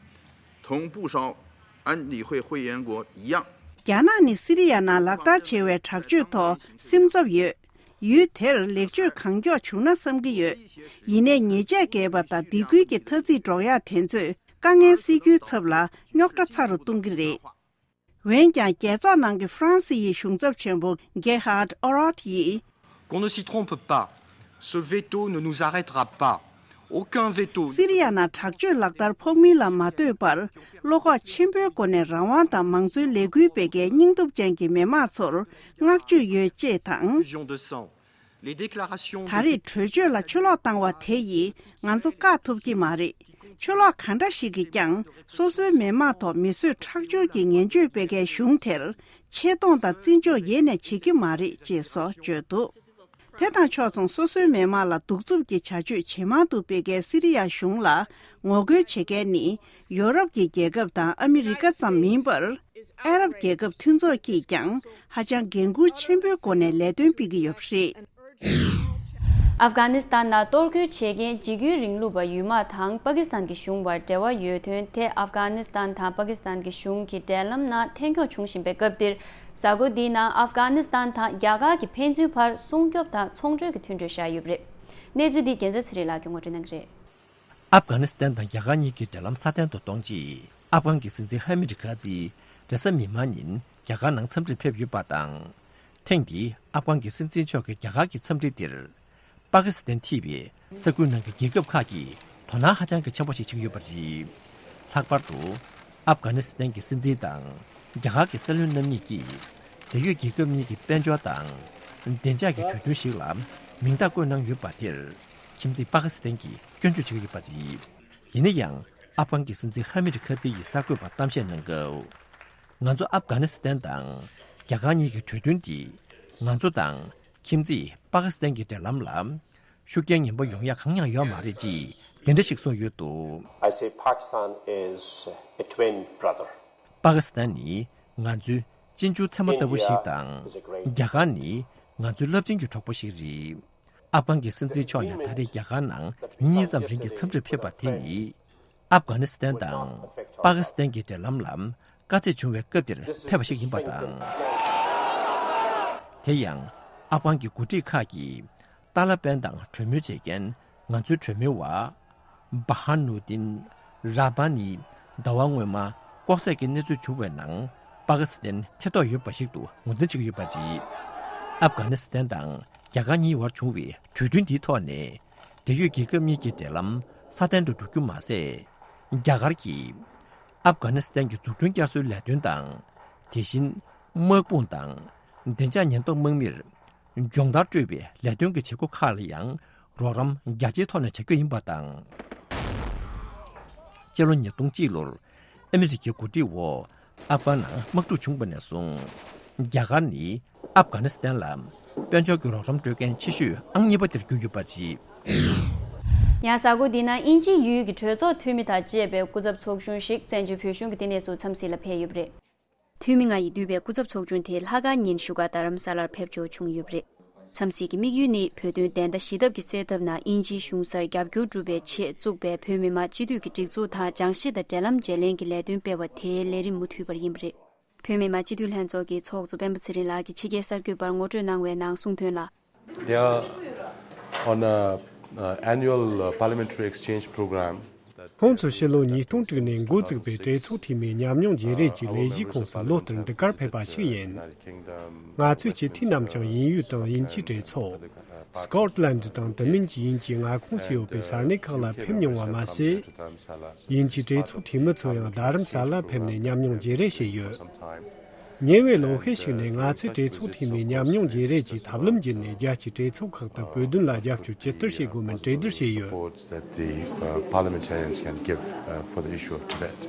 同不少安理会会员国一样， རྒྱ་ནག་ནི་སི་རི་ཡ་ནང་ལག་བསྟར་བྱས་པའི་དྲག་སྤྱོད་ཐོག་སེམས་འཚབ་ཡོད། ཡུལ་དེར་ལེགས་བཅོས་གང་མགྱོགས་བྱུང་ན་བསམ་གྱི་ཡོད། ཡིན་ནའི་ཉེས་ཆད་འགེལ་བ་དང་སྡིགས་སྐུལ་གྱི་ཐ་ཚིག་སྒྲོག་ཡག་དེ་ཚོས་དཀའ་ངལ་སེལ་རྒྱུའི་ཚབ་ལ་རྙོག་དྲ་ཚ་རུ་གཏོང་གི་རེད། འོན་ཀྱང་རྒྱལ་ཚོགས་ནང་གི་ཧྥ་རན་སི་ཡི་གཞུང་ཚབ་ཆེན་པོ་གེ་ཧར་ཨོ་རོད་ཡིས། Qu'on ne s'y trompe pas, ce veto ne nous arrêtera pas. Aucun veto. སི་རི་ཡ་ནང་དྲག་སྤྱོད་ལག་བསྟར་ཕོག་མིན་ལ་མ་ལྟོས་པར། བློ་ཁོག་ཆེན་པོའི་སྒོ་ནས་རང་དབང་དང་མང་གཙོའི་ལས་འགུལ་སྤེལ་མཁན་སྙིང་སྟོབས་ཅན་གྱི་མི་མང་ཚོར་བསྔགས་བརྗོད་ཡོད་ཅེས་དང་། Effusion de sang. Les déclarations de ད་རེས་གྲོས་ཆོད་ལ་ཆུ་ལོག་བཏང་བ་དེ་ཡིས་ང་ཚོ་བཀག་ཐུབ་ཀྱི་མ་རེད། ཆུ་ལོག་ག་འདྲ་ཞིག་གིས་ཀྱང་སོ་སོའི་མི་མང་ཐོག་མི་གསོད་ཁྲག་སྦྱོར་གྱི་ངན་སྤྱོད་སྤེལ་མཁན་གཞུང་དེར་ཆེ་མཐོང་དང་བརྩི་འཇོག་ཡེ་ནས་བྱེད་ཀྱི་མ་རེད་ཅེས་སོགས་བརྗོད་འདུག་དེ་དང་ཕྱོགས་མཚུངས་སོ་སོའི་མི་མང་ལ་གདུག་རྩུབ་ཀྱི་བྱ་སྤྱོད་ཇེ་མང་དུ་སྤེལ་མཁན་སི་རི་ཡ་གཞུང་ལ་ངོ་རྒོལ་བྱེད་མཁན་ནི་ཡོ་རོབ་ཀྱི་རྒྱལ་ཁབ་དང་ཨ་མི་རི་ཀ་ཙམ་མིན་པར། ཨ་རབ་རྒྱལ་ཁབ་མཐུན་ཚོགས་ཀྱིས་ཀྱང་ཧ་ཅང་འགན་འཁུར་ཆེན་པོའི་སྒོ་ནས་ལས་དོན་སྤེལ་གྱི་ཡོད་པ་རེད། ཨབ་གྷ་ནི་སི་ཐན་ནང་གཏོར་རྒོལ་བྱེད་མཁན་འཇིགས་སྐུལ་རིང་ལུགས་པ་ཡུལ་དམག་དང་པ་ཀི་སི་ཐན་གྱི་གཞུང་བར་འབྲེལ་བ་ཡོད་དོན་ཐད་ཨབ་གྷ་ནི་སི་ཐན་དང་པ་ཀི་སི་ཐན་གྱི་གཞུང་གི་འབྲེལ་ལམ་ནང་འཐེན་འཁྱོག་བྱུང་བཞིན་པའི་སྐབས་འདིར། གཟའ་འཁོར་འདིའི་ནང་ཨབ་གྷ་ནི་སི་ཐན་དང་རྒྱ་གར་གྱི་ཕན་ཚུན་བར་སྲུང་སྐྱོབ་དང་ཚོང་འབྲེལ་གྱི་མཐུན་གྲོས་བཞག་ཡོད་པ་རེད། གནས་ཚུལ་འདི་རྒྱལ་མཚན་ཚེ་རིང་ལགས་ཀྱིས་ངོ་སྤྲོད་གནང་གི་རེད། ཨབ་གྷ་ནི་སི་ཐན་དང་རྒྱ་གར་གཉིས་ཀྱི་འབྲེལ་ལམ་སྲ་བརྟན་དུ་གཏོང་ཆེད། ཨབ་གྷན་གྱི་སྲིད་འཛིན་ཧ་མིད་ཁ་ཛི་རེས་གཟའ་མིག་དམར་ཉིན་རྒྱ་གར་ནང་འཚམས་འདྲིར་ཕེབས་ཡོད་པ་དང་། ཐེངས་འདིའི་ཨབ་གྷན་གྱི་སྲིད་འཛིན་མཆོག་གི་རྒྱ་གར་གྱི་འཚམས་འདྲི་འདིར། པ་ཀི་སི་ཐན་ཐེ་བའི་ས་ཁུལ་ནང་གི་རྒྱལ་ཁབ་ཁག་གིས་དོ་སྣང་ཧ་ཅང་གི་ཆེན་པོ་ཞིག་བྱེད་ཀྱི་ཡོད་པ་རེད། ལྷག་པར་དུ་ཨབ་གྷ་ནི་སི་ཐན་གྱི་སྲིད་འཛིན་དང་རྒྱ་གར་གྱི་སྲིད་བློན་རྣམ་གཉིས་ཀྱིས་འབྲེལ་ཡོད་རྒྱལ་ཁབ་གཉིས་ཀྱི་དཔལ་འབྱོར་དང་བདེ་འཇགས་ཀྱི་གྲོས་མཐུན་ཞིག་ལ་མིང་རྟགས་བཀོད་གནང་ཡོད་པ་དེར་ཁྱིམ་མཚེས་པ་ཀི་སི་ཐན་གྱིས་སྐྱོན་བརྗོད་བྱེད་ཀྱི་ཡོད་པ་རེད། ཡིན་ན་ཡང་ཨབ་གྷན་གྱི་སྲིད་འཛིན་ཧ་མིད་ཁ་ཛི་ཡིས་གསར་འགོད་པར་གཏམ་བཤད་གནང་སྐབས། ང་ཚོ་ཨབ་གྷ་ནི་སི་ཐན་དང་རྒྱ་གར་གཉིས་ཀྱི་གྲོས་མཐུན་འདིས་ང་ཚོ་དང་ཁྱིམ་མཚེས་པ་ཀི་སི་ཐན་གྱི་འབྲེལ་ལམ་ལ་ཤུགས་རྐྱེན་ངན་པ་ཡོང་ཡ་གང་ཡང་ཡོད་མ་རེད་ཅེས་དེ་འདྲ་ཞིག་གསུངས་ཡོད་འདུག། I say Pakistan is a twin brother. པ་ཀི་སི་ཐན་ནི་ང་ཚོའི་གཅེན་གཅུང་ཚད་མ་ལྟ་བུ་ཞིག་དང་རྒྱ་གར་ནི་ང་ཚོའི་རླབས་ཆེན་གྱི་གྲོགས་པོ་ཞིག་རེད། ཨབ་གྷན་གྱི་སྲིད་འཛིན་མཆོག་ནས་ད་རེས་རྒྱ་གར་ནང་ཉིན་གཉིས་ཙམ་རིང་གི་འཚམས་འདྲིར་ཕེབས་པ་དེ་ནི། ཨབ་གྷ་ནི་སི་ཐན་དང་པ་ཀི་སི་ཐན་གྱི་འབྲེལ་ལམ་ལ་དཀའ་ཚེགས་བྱུང་བའི་སྐབས་དེར་ཕེབས་པ་ཞིག་ཡིན་པ་དང་། དེ་ཡང་ཨབ་གྷན་གྱི་འགོ་ཁྲིད་ཁག་གིས་ཏཱ་ལ་པན་དང་གྲོས་མོལ་བྱེད་མཁན་ང་ཚོའི་གྲོས་མོལ་བ་བྷ་ཧ་ནུ་ཏིན་ར་བྷ་ནི་ཟླ་བ་སྔོན་མ་ལྐོག་ཟ་གི་གནས་ཚུལ་བྱུང་བའི་ནང་པ་ཀི་སི་ཐན་ཐེ་གཏོགས་ཡོད་པ་ཞིག་ཏུ་ངོས་འཛིན་བྱེད་ཀྱི་ཡོད་པ་རེད། ཨབ་གྷ་ནི་སི་ཐན་དང་རྒྱ་གར་གཉིས་བར་བྱུང་བའི་གྲོས་མཐུན་འདིའི་ཐོག་ནས། འབྲེལ་ཡོད་རྒྱལ་ཁབ་གཉིས་ཀྱི་འབྲེལ་ལམ་སྲ་བརྟན་དུ་འགྲོ་རྒྱུ་མ་ཟད། རྒྱ་གར་གྱིས་ཨབ་གྷ་ནི་སི་ཐན་གྱི་འཛུགས་སྐྲུན་བསྐྱར་གསོའི་ལས་དོན་དང་། དེ་བཞིན་དམག་དཔུང་དང་བདེ་འཇགས་ཉེན་རྟོག་དམག་མིར་སྦྱོང་བརྡར་སྤྲོད་པའི་ལས་དོན་གྱི་བྱེད་སྒོ་ཁག་ལ་ཡང་རོགས་རམ་རྒྱ་ཆེའི་ཐོག་ནས་བྱ་རྒྱུ་ཡིན་པ་དང་། སྤྱི་ལོ་ཉིས་སྟོང་གཅིག་ལོར་ཨ་མི་རི་ཀའི་འགོ་ཁྲིད་འོག་ཨབ་གྷན་ནང་དམག་འཁྲུག་བྱུང་བ་ནས་བཟུང་། རྒྱ་གར་ནི་ཨབ་གྷ་ནི་སི་ཐན་ལ་དཔལ་འབྱོར་གྱི་རོགས་རམ་སྤྲོད་མཁན་ཆེ་ཤོས་ཨང་གཉིས་པ་དེར་གྱུར་ཡོད་པ་རེད། ཡང་གཟའ་འཁོར་འདི་ན་དབྱིན་ཇིའི་ཡུལ་གྱི་གྲོས་ཚོགས་འཐུས་མི་དང་བཅས་པའི་སྐུ་ཚབ་ཚོགས་ཆུང་ཞིག་བཙན་བྱོལ་བོད་གཞུང་གི་ལྟེ་གནས་སུ་འཚམས་གཟིགས་ལ་ཕེབས་ཡོད་པ་རེད། འཐུས་མི་ལྔ་ཡིས་བསྡུས་པའི་སྐུ་ཚབ་ཚོགས་ཆུང་དེ་ལྷག་དཀར་ཉིན་བཞུགས་སྒར་རྡ་རམ་ས་ལར་ཕེབས་འབྱོར་བྱུང་ཡོད་པ་རེད། འཚམས་གཟིགས་ཀྱི་དམིགས་ཡུལ་ནི་བོད་དོན་བདེན་མཐའ་ཞི་ཐབས་ཀྱི་སེལ་ཐབས་ནང་དབྱིན་ཇིའི་གཞུང་སར་རྒྱབ་སྐྱོར་སྒྲུབ་པའི་ཆེད་བཙུགས་པའི་བོད་མི་མང་སྤྱི་འཐུས་ཀྱི་སྒྲིག་འཛུགས་དང་སྦྱང་གཞི་དང་འབྲེལ་ལམ་བརྗེ་ལེན་གྱི་ལས་དོན་སྤེལ་བ་དེའི་ལས་རིམ་མུ་མཐུད་པར་ཡིན་པ་རེད། བོད་མི་མང་སྤྱི་འཐུས་ལྷན་ཚོགས་ཀྱི་ཚོགས་གཙོ་སྤེན་པ་ཚེ་རིང་ལགས་ཀྱིས་ཕྱི་རྒྱལ་གསར་འགོད་པར་ངོ་སྤྲོད་གནང་བའི་ནང་གསུངས་དོན་ལ། They are on a, uh, annual, uh, parliamentary exchange program. ཁོང་ཚོ་ཕྱི་ལོ་ཉིས་སྟོང་དྲུག་ནས་འགོ་བཙུགས་པའི་གྲོས་ཚོགས་འཐུས་མི་ཉམས་མྱོང་བརྗེ་རེས་ཀྱི་ལས་གཞིའི་ཁོངས་སུ་ལོ་ལྟར་འདི་གར་ཕེབས་པ་ཞིག་ཡིན། ང་ཚོའི་སྤྱི་འཐུས་རྣམས་ཀྱང་དབྱིན་ཡུལ་དང་དབྱིན་ཇིའི་གྲོས་ཚོགས། སི་ཀོཊ་ལན་ཌི་དང་དེ་མིན་གྱི་དབྱིན་ཇིའི་མངའ་ཁོངས་སུ་ཡོད་པའི་ས་གནས་ཁག་ལ་ཕེབས་མྱོང་བ་མ་ཟད། དབྱིན་ཇིའི་གྲོས་ཚོགས་འཐུས་མི་ཚོ་ཡང་རྡ་རམ་ས་ལར་ཕེབས་ནས་ཉམས་མྱོང་བརྗེ་རེས་བྱས་ཡོད། ཉེ་བའི་ལོ་ཤས་ཤིག་ནས་ང་ཚོའི་གྲོས་ཚོགས་འཐུས་མིས་ཉམས་མྱོང་བརྗེ་རེས་ཀྱི་ཐབས་ལམ་བརྒྱུད་ནས་རྒྱལ་སྤྱིའི་གྲོས་ཚོགས་ཁག་ཏུ་བོད་དོན་ལ་རྒྱབ་སྐྱོར་ཇི་ལྟར་བྱེད་དགོས་མིན་གྲོས་བསྡུར་བྱས་ཡོད། Supports that the, uh, parliamentarians can give, uh, for the issue of Tibet.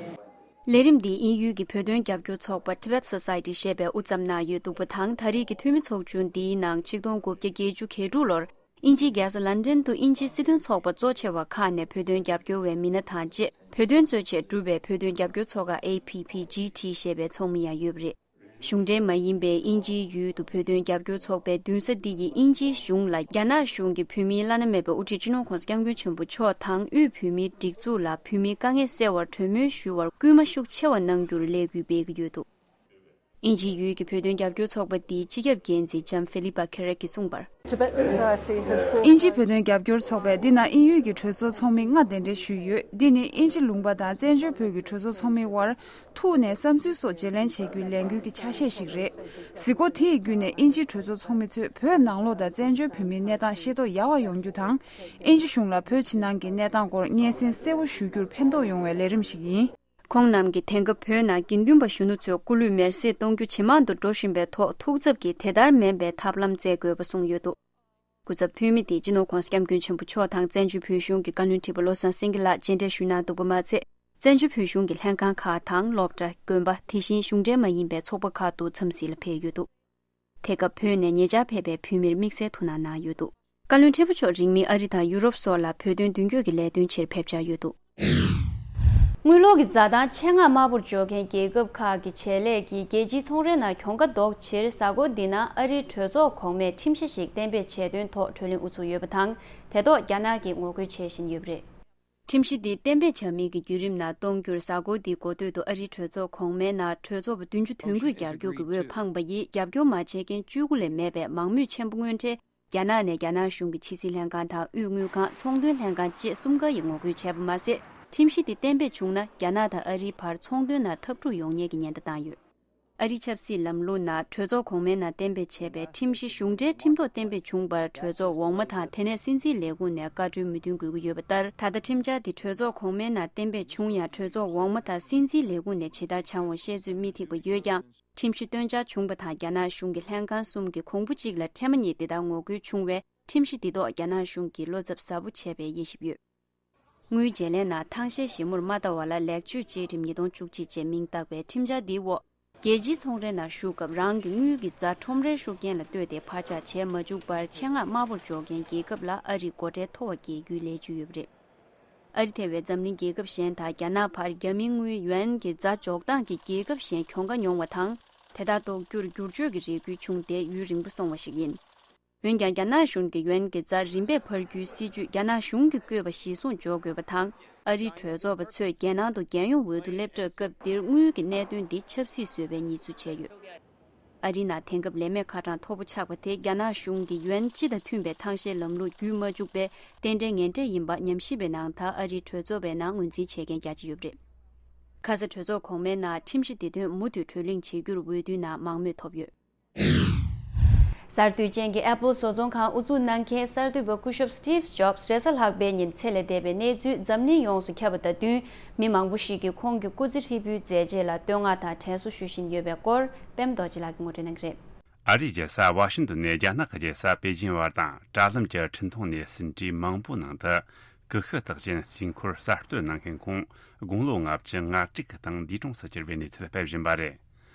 ལས་རིམ་འདིས་དབྱིན་ཡུལ་གྱི་བོད་དོན་རྒྱབ་སྐྱོར་ཚོགས་པ་Tibet Society ཞེས་པས་དབུ་བརྩམས་གནང་ཡོད་འདུག་པ་དང་། ད་རེས་ཀྱི་འཐུས་མི་ཚོགས་ཆུང་འདིའི་ནང་ཆིག་སྟོང་དགུ་བརྒྱ་བརྒྱད་ཅུ་གྱ་དྲུག་ལོར་དབྱིན་ཇིའི་རྒྱལ་ས་ལན་ཌན་དུ་དབྱིན་ཇིའི་སྲིད་དོན་ཚོགས་པ་གཙོ་ཆེ་བ་ཁག་ནས་བོད་དོན་རྒྱབ་སྐྱོར་བའི་མི་སྣ་དང་བཅས་བོད་དོན་གཙོ་ཆེད་གྲུབ་པའི་བོད་དོན་རྒྱབ་སྐྱོར་ཚོགས་ཁག་ཨེ་ཕི་ཕི་ཇི་ཐི་ཞེས་པའི་ཚོགས་མི་ཡང་ཡོད་པ་རེད། གཞུང་འབྲེལ་མ་ཡིན་པའི་དབྱིན་ཇིའི་ཡུལ་དུ་བོད་དོན་རྒྱབ་སྐྱོར་ཚོགས་པའི་འདུན་ས་འདི་ཡིས་དབྱིན་ཇིའི་གཞུང་ལ་རྒྱ་ནག་གཞུང་གིས་བོད་མིའི་བླ་ན་མེད་པའི་དབུ་ཁྲིད་སྤྱི་ནོར་༸གོང་ས་༸སྐྱབས་མགོན་ཆེན་པོ་མཆོག་དང་དབུས་བོད་མིའི་སྒྲིག་འཛུགས་ལ་བོད་མིའི་དཀའ་ངལ་སེལ་བར་གྲོས་མོལ་ཞུ་བར་སྐུལ་མ་ཤུགས་ཆེ་བ་གནང་རྒྱུར་ལས་འགུལ་སྤེལ་གྱི་ཡོད་འདུག། དབྱིན་ཇིའི་ཡུལ་གྱི་བོད་དོན་རྒྱབ་སྐྱོར་ཚོགས་པ་འདིའི་སྤྱི་ཁྱབ་འགན་འཛིན་ལྕམ་ཧྥི་ལི་པ་ཁེ་རེག་གིས་གསུངས་པར། Tibet Society has called དབྱིན་ཇིའི་བོད་དོན་རྒྱབ་སྐྱོར་ཚོགས་པས་འདི་ན་དབྱིན་ཡུལ་གྱི་གྲོས་ཚོགས་ཚོགས་མི་ལྔ་གདན་འདྲེན་ཞུས་ཡོད། འདི་ནི་དབྱིན་ཇི་ལུང་པ་དང་བཙན་བྱོལ་བོད་ཀྱི་གྲོས་ཚོགས་ཚོགས་མིའི་དབར་ཐུག་ནས་བསམ་ཚུལ་སོགས་བརྗེ་ལེན་བྱེད་རྒྱུའི་ལས་འགུལ་གྱི་ཆ་ཤས་ཤིག་རེད། གཟིགས་སྐོར་དེ་ཡི་བརྒྱུད་ནས་དབྱིན་ཇིའི་གྲོས་ཚོགས་ཚོགས་མི་ཚོས་བོད་ནང་ལོགས་དང་བཙན་བྱོལ་བོད་མིའི་གནས་སྟངས་ཤེས་རྟོགས་ཡག་པ་ཡོང་རྒྱུ་དང་། དབྱིན་ཇི་གཞུང་ལ་བོད་ཕྱི་ནང་གི་གནས་སྟངས་སྐོར་སྙན་སེང་གསལ་བོ་ཞུ་རྒྱུར་ཕན་ཐོགས་ཡོང་བའི་ལས་རིམ་ཞིག་ཡིན། ཁོང་རྣམས་ཀྱིས་དེང་སྐབས་བོད་ནང་དགེ་འདུན་པ་གཞོན་ནུ་ཚོའི་སྐུ་ལུས་མེར་སྲེག་གཏོང་རྒྱུ་ཇེ་མང་དུ་འགྲོ་བཞིན་པའི་ཐོག་ཐུགས་འཚབ་ཀྱིས་དེ་ལྟར་མིན་པའི་ཐབས་ལམ་བཙལ་དགོས་པ་གསུངས་ཡོད་འདུག། སྐུ་ཚབ་འཐུས་མི་དེས་སྤྱི་ནོར་༸གོང་ས་༸སྐྱབས་མགོན་ཆེན་པོ་མཆོག་དང་བཙན་བྱོལ་བོད་གཞུང་གི་བཀའ་བློན་ཁྲི་པ་བློ་བཟང་སེང་གེ་ལགས་མཇལ་འཕྲད་ཞུས་གནང་འདུག་པ་མ་ཚད། བཙན་བྱོལ་བོད་གཞུང་གི་ལྷན་ཁང་ཁག་དང་སློབ་གྲྭ། དགོན་པ། དེ་བཞིན་གཞུང་འབྲེལ་མ་ཡིན་པའི་ཚོགས་པ་ཁག་ཏུ་འཚམས་གཟིགས་ལ་ཕེབས་ཡོད་འདུག། དེ་སྐབས་བོད་ནས་ཉེ་ཆར་ཕེབས་པའི་བོད་མིར་དམིགས་བསལ་ཐུགས་སྣང་གནང་ཡོད་འདུག། བཀའ་བློན་ཁྲི་པ་མཆོག་རིང་མིན་ཨ་རི་དང་ཡུ་རོབ་སོགས་ལ་བོད་དོན་མདུན་སྐྱོད་ཀྱི་ལས་དོན་ཆེད་ཕེབས་འཆར་ཡོད་འདུག། དངུལ་ལོར་གྱི་འཛའ་ཐང་ཆེད་མངགས་དམའ་པོར་འཇོག་མཁན་རྒྱལ་ཁབ་ཁག་གི་བྱེད་ལས་ཀྱིས་རྒྱལ་སྤྱིའི་ཚོང་རའི་ནང་གྱོང་ཁ་ཟློག་ཕྱིར། གཟའ་འཁོར་འདི་ན་ཨ་རིའི་གྲོས་ཚོགས་གོང་མས་ཁྲིམས་གཞི་ཞིག་གཏན་འབེབས་བྱས་དོན་ཐོག་གྲོས་གླེང་དབུ་ཚུགས་ཡོད་པ་དང་། དེ་ཐོག་རྒྱ་ནག་གིས་ངོ་རྒོལ་བྱེད་བཞིན་ཡོད་པ་རེད། ཁྲིམས་གཞི་འདི་གཏན་འབེབས་བྱ་མིན་གྱི་བརྒྱུད་རིམ་ནང་གཏོང་རྒྱུར། གཟའ་འཁོར་འདིའི་འགོ་སྟོད་དུ་ཨ་རིའི་གྲོས་ཚོགས་གོང་མའི་ནང་གྲོས་ཚོགས་པ་བདུན་ཅུ་དོན་དགུས་རྒྱག་རྒྱུ་གི་འོས་འཕངས་པ་ཡིས་རྒྱབ་སྐྱོར་མ་བྱེད་མཁན་བཅུ་དགུ་ལས་མེད་པས་མང་མོས་ཆེན་པོ་དངོས་འབྲེལ་རྒྱ་ནག་ནས་རྒྱ་ནག་གཞུང་གི་ཕྱི་སྲིད་ལྷན་ཁང་དང་དབུས་དངུལ་ཁང་། ཚོང་དོན་ལྷན་ཁང་བཅས་གསུམ་ཀ་ཡིས་ངོ་རྒོལ་བྱས་པ་མ་ཟད། ཁྲིམས་གཞི་འདི་གཏན་འབེབས་བྱུང་ན་རྒྱ་ནག་དང་ཨ་རིའི་བར་ཚོང་དོན་ནང་འཐབ་འཁྲུག་ཡོང་ཉེན་གྱི་ཉེན་བརྡ་བཏང་ཡོད། ཨ་རིའི་ཆབ་སྲིད་ལམ་ལུགས་ནང་གྲོས་ཚོགས་གོང་མའི་ནང་གཏན་འབེབས་བྱས་པའི་ཁྲིམས་གཞི་གཞུང་འབྲེལ་ཁྲིམས་ཐོག་གཏན་འབེབས་བྱུང་བར་གྲོས་ཚོགས་འོག་མ་དང་དེ་ནས་སྲིད་འཛིན་ལས་ཁུངས་ནས་བཀའ་འཁྲོལ་མོས་མཐུན་དགོས་ཀྱི་ཡོད་པ་ལྟར། ད་ལྟ་ཁྲིམས་འཆར་འདི་གྲོས་ཚོགས་གོང་མའི་ནང་གཏན་འབེབས་བྱུང་ཡང་། གྲོས་ཚོགས་འོག་མ་དང་སྲིད་འཛིན་ལས་ཁུངས་ནས་ཇི་ལྟར་བྱ་འོང་བཤད་ཚོད་མི་ཐིག་པ་ཡོད་ཀྱང་། ཁྲིམས་གཞི་བཏོན་འཆར་བྱུང་བ་དང་། རྒྱ་ནག་གཞུང་གི་ལྷན་ཁང་གསུམ་གྱི་གོང་བུ་གཅིག་ལ་ཁྲལ་མ་ཉེས་དེ་ལྟར་ངོ་རྒོལ་བྱུང་བས། ཁྲིམས་གཞི་འདི་ཐོག་རྒྱ་ནག་གཞུང་གིས་བློ་འཚབ་ཟབ་པོ་བྱས་པའི་དབྱེ་ཞིབ་ཡོད། དངུལ་བརྗེ་ལེན་ནང་ཐང་ཤལ་ཞིབ་མོར་མ་ལྟ་བ་ལ་ལེགས་བཅོས་བཅས་རིམ་ཉིས་སྟོང་བཅུ་གཅིག་ཅེས་མིང་བཏགས་པའི་ཁྲིམས་འཆར་འདིའི་འོག་རྒྱལ་སྤྱིའི་ཚོང་རའི་ནང་ཞུགས་སྐབས་རང་གི་དངུལ་གྱི་རྫ་ཁྲོམ་རའི་ཤུགས་རྐྱེན་ལ་ལྟོས་ཏེ་ཕར་ཆག་བྱས་མ་བཅུག་པར་ཆེད་མངགས་དམར་པོར་འབྱོར་མཁན་རྒྱལ་ཁབ་ལ་ཨ་རིས་སྒོ་ཁྲལ་མཐོ་བ་འགེལ་རྒྱུའི་ལས་ཇུས་ཡོད་པ་རེད། ཨ་རི་ཐེ་བའི་འཛམ་གླིང་རྒྱལ་ཁབ་གཞན་དང་རྒྱ་ནག་བར་རྒྱ་མིའི་དངུལ་ཡུན་གྱི་རྫ་འཇོག་སྟངས་ཀྱིས་རྒྱལ་ཁབ་གཞན་གྱོང་ཁ་མྱོང་བ་དང་། དེ་དག་གཏོར་རྒྱུར་བསྒྱུར་བཅོས་ཀྱི་རེ་སྐུལ་བྱུང་སྟེ་ཡུན་རིང་པོ་སོང་བ་ཞིག་ཡིན། འོན་ཀྱང་རྒྱ་ནག་གཞུང་གིས་ཡུན་གྱི་རྫ་རིམ་པས་འཕར་རྒྱུའི་སྲིད་ཇུས་རྒྱ་ནག་གཞུང་གིས་བཀོད་པ་གཞིར་བཟུང་འཇོག་དགོས་པ་དང་། ཨ་རིའི་གྲོས་ཚོགས་པ་ཚོས་རྒྱལ་ནང་དུ་རྒྱལ་ཡོངས་འོས་བསྡུ་སླེབས་གྲབས་སྐབས་འདིར་དངུལ་གྱི་གནད་དོན་འདི་ཆབ་སྲིད་བཟོས་པའི་ཉེས་འཛུགས་བྱས་ཡོད། ཨ་རིའི་ནང་དེང་སྐབས་ལས་མེད་ཁ་གྲངས་མཐོ་པོ་ཆགས་པ་དེ་རྒྱ་ནག་གཞུང་གིས་ཡུན་སྤྱི་དང་མཐུན་པའི་ཐང་ཤལ་ལམ་ལུགས་བརྒྱུད་མ་བཅུག་པའི་རྟེན་འབྲེལ་ངན་འབྲས་ཡིན་པ་ཉམས་ཞིབ་པའི་ནང་ལྟར་ཨ་རིའི་གྲོས་ཚོགས་པའི་ནང་ངོས་འཛིན་བྱེད་མཁན་རྒྱ་ཆེ་ཡོད་པ་རེད། ཁ་ས་གྲོས་ཚོགས་གོང་མའི་ནང་ཁྲིམས་གཞི་འདི་དོན་མུ་མཐུད་གྲོས་གླེང་བྱེད་རྒྱུར་འོས་བསྡུའི་ནང་མང་མོས་ཐོབ་ཡོད། གསར་གཏོད་ཅན་གྱི་Apple་བཟོ་ཚོང་ཁང་དབུ་འཛུགས་གནང་མཁན་གསར་འགོད་པ་སྐུ་ཞབས་Steve Jobs་རེས་གཟའ་ལྷག་པའི་ཉིན་ཚེ་ལས་འདས་པའི་གནས་ཚུལ་འཛམ་གླིང་ཡོངས་སུ་ཁྱབ་པ་དང་བསྟུན། མི་མང་པོ་ཞིག་གིས་ཁོང་གི་སྐུ་ཚེ་ཧྲིལ་པོའི་མཛད་རྗེས་ལ་བསྟོད་བསྔགས་དང་དྲན་གསོ་ཞུ་བཞིན་ཡོད་པའི་སྐོར་པད་མ་རྡོ་རྗེ་ལགས་ཀྱིས་ངོ་སྤྲོད་གནང་གི་རེད། ཨ་རིའི་རྒྱལ་ས་ཝ་ཤིང་ཏོན་ནས་རྒྱ་ནག་གི་རྒྱལ་ས་པེ་ཅིང་བར་དང་། དྲ་ལམ་གྱི་འཕྲིན་ཐུང་ནས་ཟིན་བྲིས་མང་པོའི་ནང་དུ། ཀུ་ཤུ་རྟགས་ཅན་རྩིས་འཁོར་གསར་གཏོད་གནང་མཁན་ཁོང་དགུང་ལོ་ལྔ་བཅུ་ང་དྲུག་གི་སྟེང་འདས་གྲོངས་སུ་གྱུར་བའི་གནས་ཚུལ་སྤེལ་བཞིན་པ་རེད།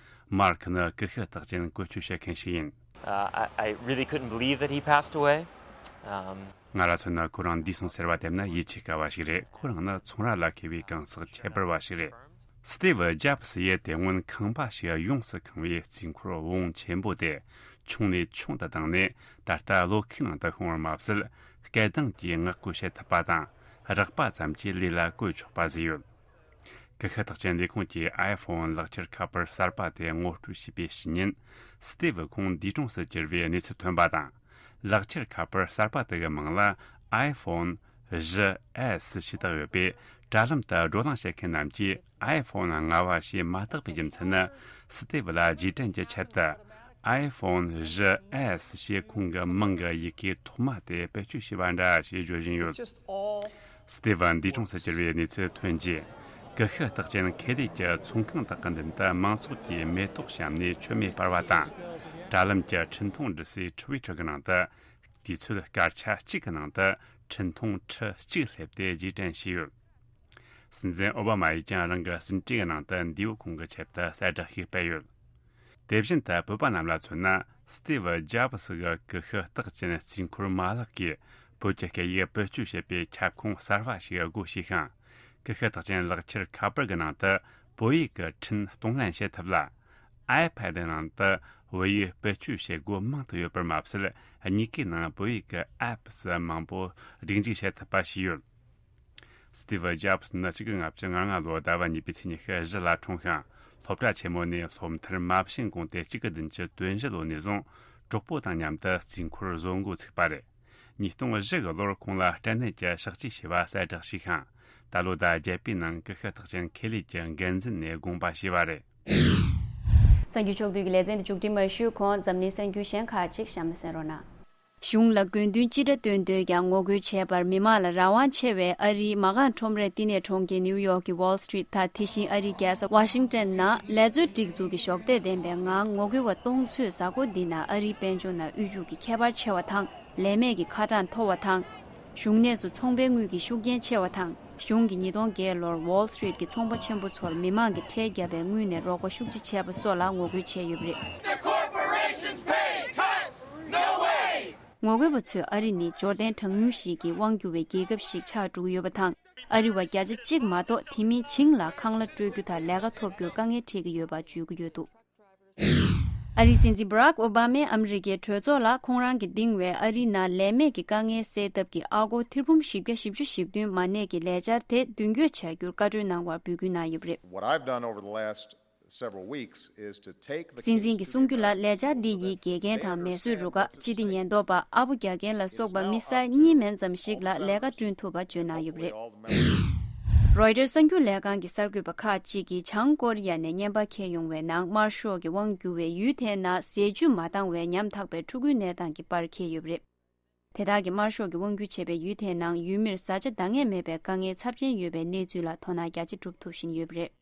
མར་ཁི་ནི་ཀུ་ཤུ་རྟགས་ཅན་བཀོལ་སྤྱོད་བྱེད་མཁན་ཞིག་ཡིན། Uh, I, I really couldn't believe that he passed away. Um, ང་ལ་མཚོན་ན་ཁོ་རང་འདས་སོང་ཟེར་བ་དེ་ནི་ཡིད་ཆེས་དཀའ་བ་ཞིག་རེད། ཁོ་རང་ནི་ཚོང་ར་ལ་མཁས་པའི་གང་ཟག་ཁྱད་པར་བ་ཞིག་རེད། སི་ཏི་ཝི་ཇོབ་སི་ཡིས་དེ་སྔོན་ཁང་པ་ཞིག་ཡོངས་སུ་གང་བའི་རྩིས་འཁོར་བོངས་ཆེན་པོ་དེ་ཆུང་ནས་ཆུང་དུ་བཏང་ནས། ད་ལྟ་གློག་ཁའི་ནང་དུ་ཤོང་བར་མ་ཟད། སྐད་གདངས་ཀྱིས་ངག་བཀོལ་བྱེད་ཐུབ་པ་དང་། རེག་པ་ཙམ་གྱིས་ལུས་ལ་བཀོལ་ཆོག་པ་བཟོས་ཡོད། ཀུ་ཤུ་རྟགས་ཅན་ལས་ཁུངས་ཀྱིས་iPhone་ལག་ཁྱེར་ཁ་པར་གསར་པ་དེ་ངོ་སྤྲོད་བྱས་པའི་ཕྱི་ཉིན། སི་ཏི་ཝི་ཁོང་འདས་གྲོངས་སུ་གྱུར་བའི་གནས་ཚུལ་ཐོན་པ་དང་། ལག་ཁྱེར་ཁ་པར་གསར་པ་དེ་གི་མིང་ལ་iPhone་བཞི་S་ཞེས་བཏགས་ཡོད་པས། དྲ་ལམ་དུ་བགྲོ་གླེང་བྱེད་མཁན་རྣམས་ཀྱིས་iPhone་ལྔ་བ་ཞེས་མ་བཏགས་པའི་རྒྱུ་མཚན་ནི། སི་ཏི་ཝི་ལ་རྗེས་དྲན་གྱི་ཆེད་དུ། iPhone་བཞི་S་ཞེས་ཁོང་གི་མིང་གི་ཡི་གེ་ཐོག་མ་དེ་བེད་སྤྱོད་བྱས་པ་འདྲ་ཞེས་བརྗོད་བཞིན་ཡོད། སི་ཏི་ཝི་འདས་གྲོངས་སུ་གྱུར་བའི་གནས་ཚུལ་ཐོན་རྗེས། ཀུ་ཤུ་རྟགས་ཅན་ཁེ་ལས་ཀྱི་ཚོང་ཁང་དག་གི་མདུན་དུ་མང་ཚོགས་ཀྱིས་མེ་ཏོག་བཤམས་ནས་མཆོད་མེ་སྤར་བ་དང་། དྲ་ལམ་གྱི་འཕྲིན་ཐུང་འབྲི་སའི་Twitter་གི་ནང་དུ། དུས་ཚོད་སྐར་ཆ་གཅིག་གི་ནང་དུ་འཕྲིན་ཐུང་ཁྲི་གཅིག་སླེབས་ཏེ་རྗེས་དྲན་བྱས་ཡོད། སྲིད་འཛིན་ཨོ་བྷ་མ་ཡིས་ཀྱང་རང་གི་ཟིན་བྲིས་ཀྱི་ནང་དུ་འདས་པོ་ཁོང་གི་ཆེད་དུ་གསལ་བསྒྲགས་ཤིག་སྤེལ་ཡོད། དེ་བཞིན་དུ་བོད་པ་རྣམས་ལ་མཚོན་ན། སི་ཏི་ཝི་ཇོབ་སི་གི་ཀུ་ཤུ་རྟགས་ཅན་རྩིས་འཁོར་མ་ལག་གིས་བོད་ཀྱི་སྐད་ཡིག་བེད་སྤྱོད་བྱེད་པའི་ཁྱབ་ཁོངས་གསར་བ་ཞིག་སྒོ་ཕྱེ་ཞིང་། ཀུ་ཤུ་རྟགས་ཅན་ལག་ཁྱེར་ཁ་པར་གྱི་ནང་དུ་བོད་ཡིག་གི་འཕྲིན་གཏོང་ལེན་བྱེད་ཐུབ་ལ། iPad་ནང་དུ་བོད་ཡིག་བེད་སྤྱོད་བྱེད་སྒོ་མང་དུ་ཡོད་པར་མ་ཟད། གཉིས་ཀའི་ནང་བོད་ཡིག་གི་apps་མང་པོ་སྒྲིག་འཇུག་བྱེད་ཐུབ་པ་བྱས་ཡོད། སི་ཏི་ཝི་ཇོབ་སི་ནི་གཅིག་དགུ་ལྔ་བཅུ་ང་ལྔ་ལོའི་ཟླ་བ་གཉིས་པའི་ཚེས་ཉི་ཤུ་བཞི་ལ་འཁྲུངས་ཤིང་། སློབ་གྲྭ་ཆེན་མོ་ནས་སློབ་མཐར་མ་ཕྱིན་གོང་དེ་གཅིག་དགུ་བདུན་ཅུ་དོན་བཞི་ལོ་ནས་བཟུང་གྲོགས་པོ་དང་མཉམ་དུ་རྩིས་འཁོར་བཟོ་འགོ་ཚུགས་པ་རེད། ཉིས་སྟོང་བཞི་གི་ལོར་ཁོང་ལ་སྐྲན་ནད་ཀྱི་གཤགས་བཅོས་བྱས་པ་གསལ་བསྒྲགས་བྱས་ཤིང་། ད་ལོ་ཟླ་བརྒྱད་པའི་ནང་ཀུ་ཤུ་རྟགས་ཅན་ཁེ་ལས་ཀྱི་འགན་འཛིན་ནས་དགོངས་པ་ཞུས་པ་རེད། གསར་འགྱུར་ཕྱོགས་བསྡུས་ཀྱི་ལེ་ཚན་འདི་མཇུག་སྒྲིལ་མ་ཞུས་གོང་འཛམ་གླིང་གསར་འགྱུར་གཞན་ཁག་ཅིག་གཤམ་ལ་གསན་རོགས་གནང་། གཞུང་ལ་དགོས་འདུན་ཅི་འདྲ་བཏོན་འདོད་ཀྱང་ངོ་རྒོལ་བྱས་པར་མི་མང་ལ་རང་དབང་ཆེ་བའི་ཨ་རིའི་མ་རྐང་ཁྲོམ་རའི་བསྟི་གནས་གྲོང་ཁྱེར་ནིའུ་ཡོག་གི་Wall Street་དང་དེ་བཞིན་ཨ་རིའི་རྒྱལ་ས་ཝ་ཤིང་ཏོན་ནང་ལས་རྩོལ་སྒྲིག་འཛུགས་ཀྱི་གཞོགས་འདེགས་ལྡན་པའི་ངང་ངོ་རྒོལ་བ་སྟོང་ཚོས་གཟའ་འཁོར་འདི་ནང་ཨ་རིའི་དཔལ་འབྱོར་ནང་དབུལ་ཕྱུག་གི་ཁྱད་པར་ཆེ་བ་དང་། ལས་མེད་ཀྱི་ཁ་གྲངས་མཐོ་བ་དང་། གཞུང་གནས་སུ་ཚོང་པའི་དངུལ་གྱི་ཤུགས་རྐྱེན་ཆེ་བ་དང་། གཞུང་གིས་ཉིས་སྟོང་བརྒྱད་ལོར་Wall Street་གྱི་ཚོང་པ་ཆེན་པོ་ཚོར་མི་མང་གིས་ཁྲལ་བརྒྱབ་པའི་དངུལ་ནས་རོགས་པ་ཤུགས་ཆེ་བྱས་པ་སོགས་ལ་ངོ་རྒོལ་བྱས་ཡོད་པ་རེད། The corporations pay cuts? No way! ངོ་རྒོལ་བ་ཚོས་ཨ་རི་ནི་འབྱོར་ལྡན་གྲངས་ཉུང་ཞིག་གིས་དབང་སྒྱུར་བའི་རྒྱལ་ཁབ་ཞིག་ཆགས་འགྲོ་གི་ཡོད་པ་དང་། ཨ་རི་བ་བརྒྱ་ཆ་གཅིག་མ་གཏོགས་དེ་མིན་བྱིངས་ལ་ཁང་གླ་སྤྲོད་རྒྱུ་དང་ལས་ཀ་ཐོབ་རྒྱུར་དཀའ་ངལ་འཕྲད་ཀྱི་ཡོད་པ་བརྗོད་ཀྱི་ཡོད་འདུག་ཨ་རིའི་སྲིད་འཛིན་Barack Obama་ཨ་མི་རི་ཀའི་གྲོས་ཚོགས་ལ་ཁོང་རང་གིས་འདིང་བའི་ཨ་རིའི་ནང་ལས་མེད་ཀྱི་དཀའ་ངལ་སེལ་ཐབས་ཀྱི་ཨ་སྒོར་ཐེར་འབུམ་བཞི་བརྒྱ་བཞི་བཅུ་ཞེ་བདུན་མ་གནས་ཀྱི་ལས་འཆར་དེ་མདུན་སྐྱོད་བྱ་རྒྱུར་བཀའ་འཁྲོལ་གནང་བར་འབོད་སྐུལ་གནང་ཡོད་པ་རེད། What I've done over the last several weeks is to take the སྲིད་འཛིན་གྱིས་གསུང་རྒྱུ་ལ། ལས་འཆར་འདི་ཡིས་དགེ་རྒན་དང་མེ་གསོད་རུ་ཁག་སྤྱི་བདེ་ཉེན་རྟོག་པ། ཨ་བོ་རྒྱག་མཁན་ལ་སོགས་པ་མི་ས་ཡ་གཉིས་མན་ཙམ་ཞིག་ལ་ལས་ཀ་བསྐྲུན་ཐུབ་པ་བརྗོད་གནང་ཡོད་པ་རེད། རོའི་ཊར་གསར་འགྱུར་ལས་ཁང་གི་གསར་འགོད་པ་ཁག་ཅིག་གིས་བྱང་ཀོ་རི་ཡ་ནས་རྔན་པ་འཁྱེར་ཡོང་བའི་ནང་དམར་ཤོག་གི་དབང་བསྒྱུར་བའི་ཡུལ་དེའི་ནང་ཟས་བཅུད་མ་འདང་བའི་ཉམ་ཐག་པའི་ཕྲུ་གུའི་གནས་སྟངས་ཀྱི་པར་འཁྱེར་ཡོད་པ་རེད། དེ་དག་གིས་དམར་ཤོག་གིས་དབང་བསྒྱུར་བྱས་པའི་ཡུལ་དེའི་ནང་ཡུལ་མིར་བཟའ་བཅའ་འདང་ངེས་མེད་པའི་དཀའ་ངལ་ཚབས་ཆེན་ཡོད་པའི་གནས་ཚུལ་ལ་དོ་སྣང་རྒྱ་ཆེ་སྒྲུབ་ཐུབ་བཞིན་ཡོད་པ་རེད།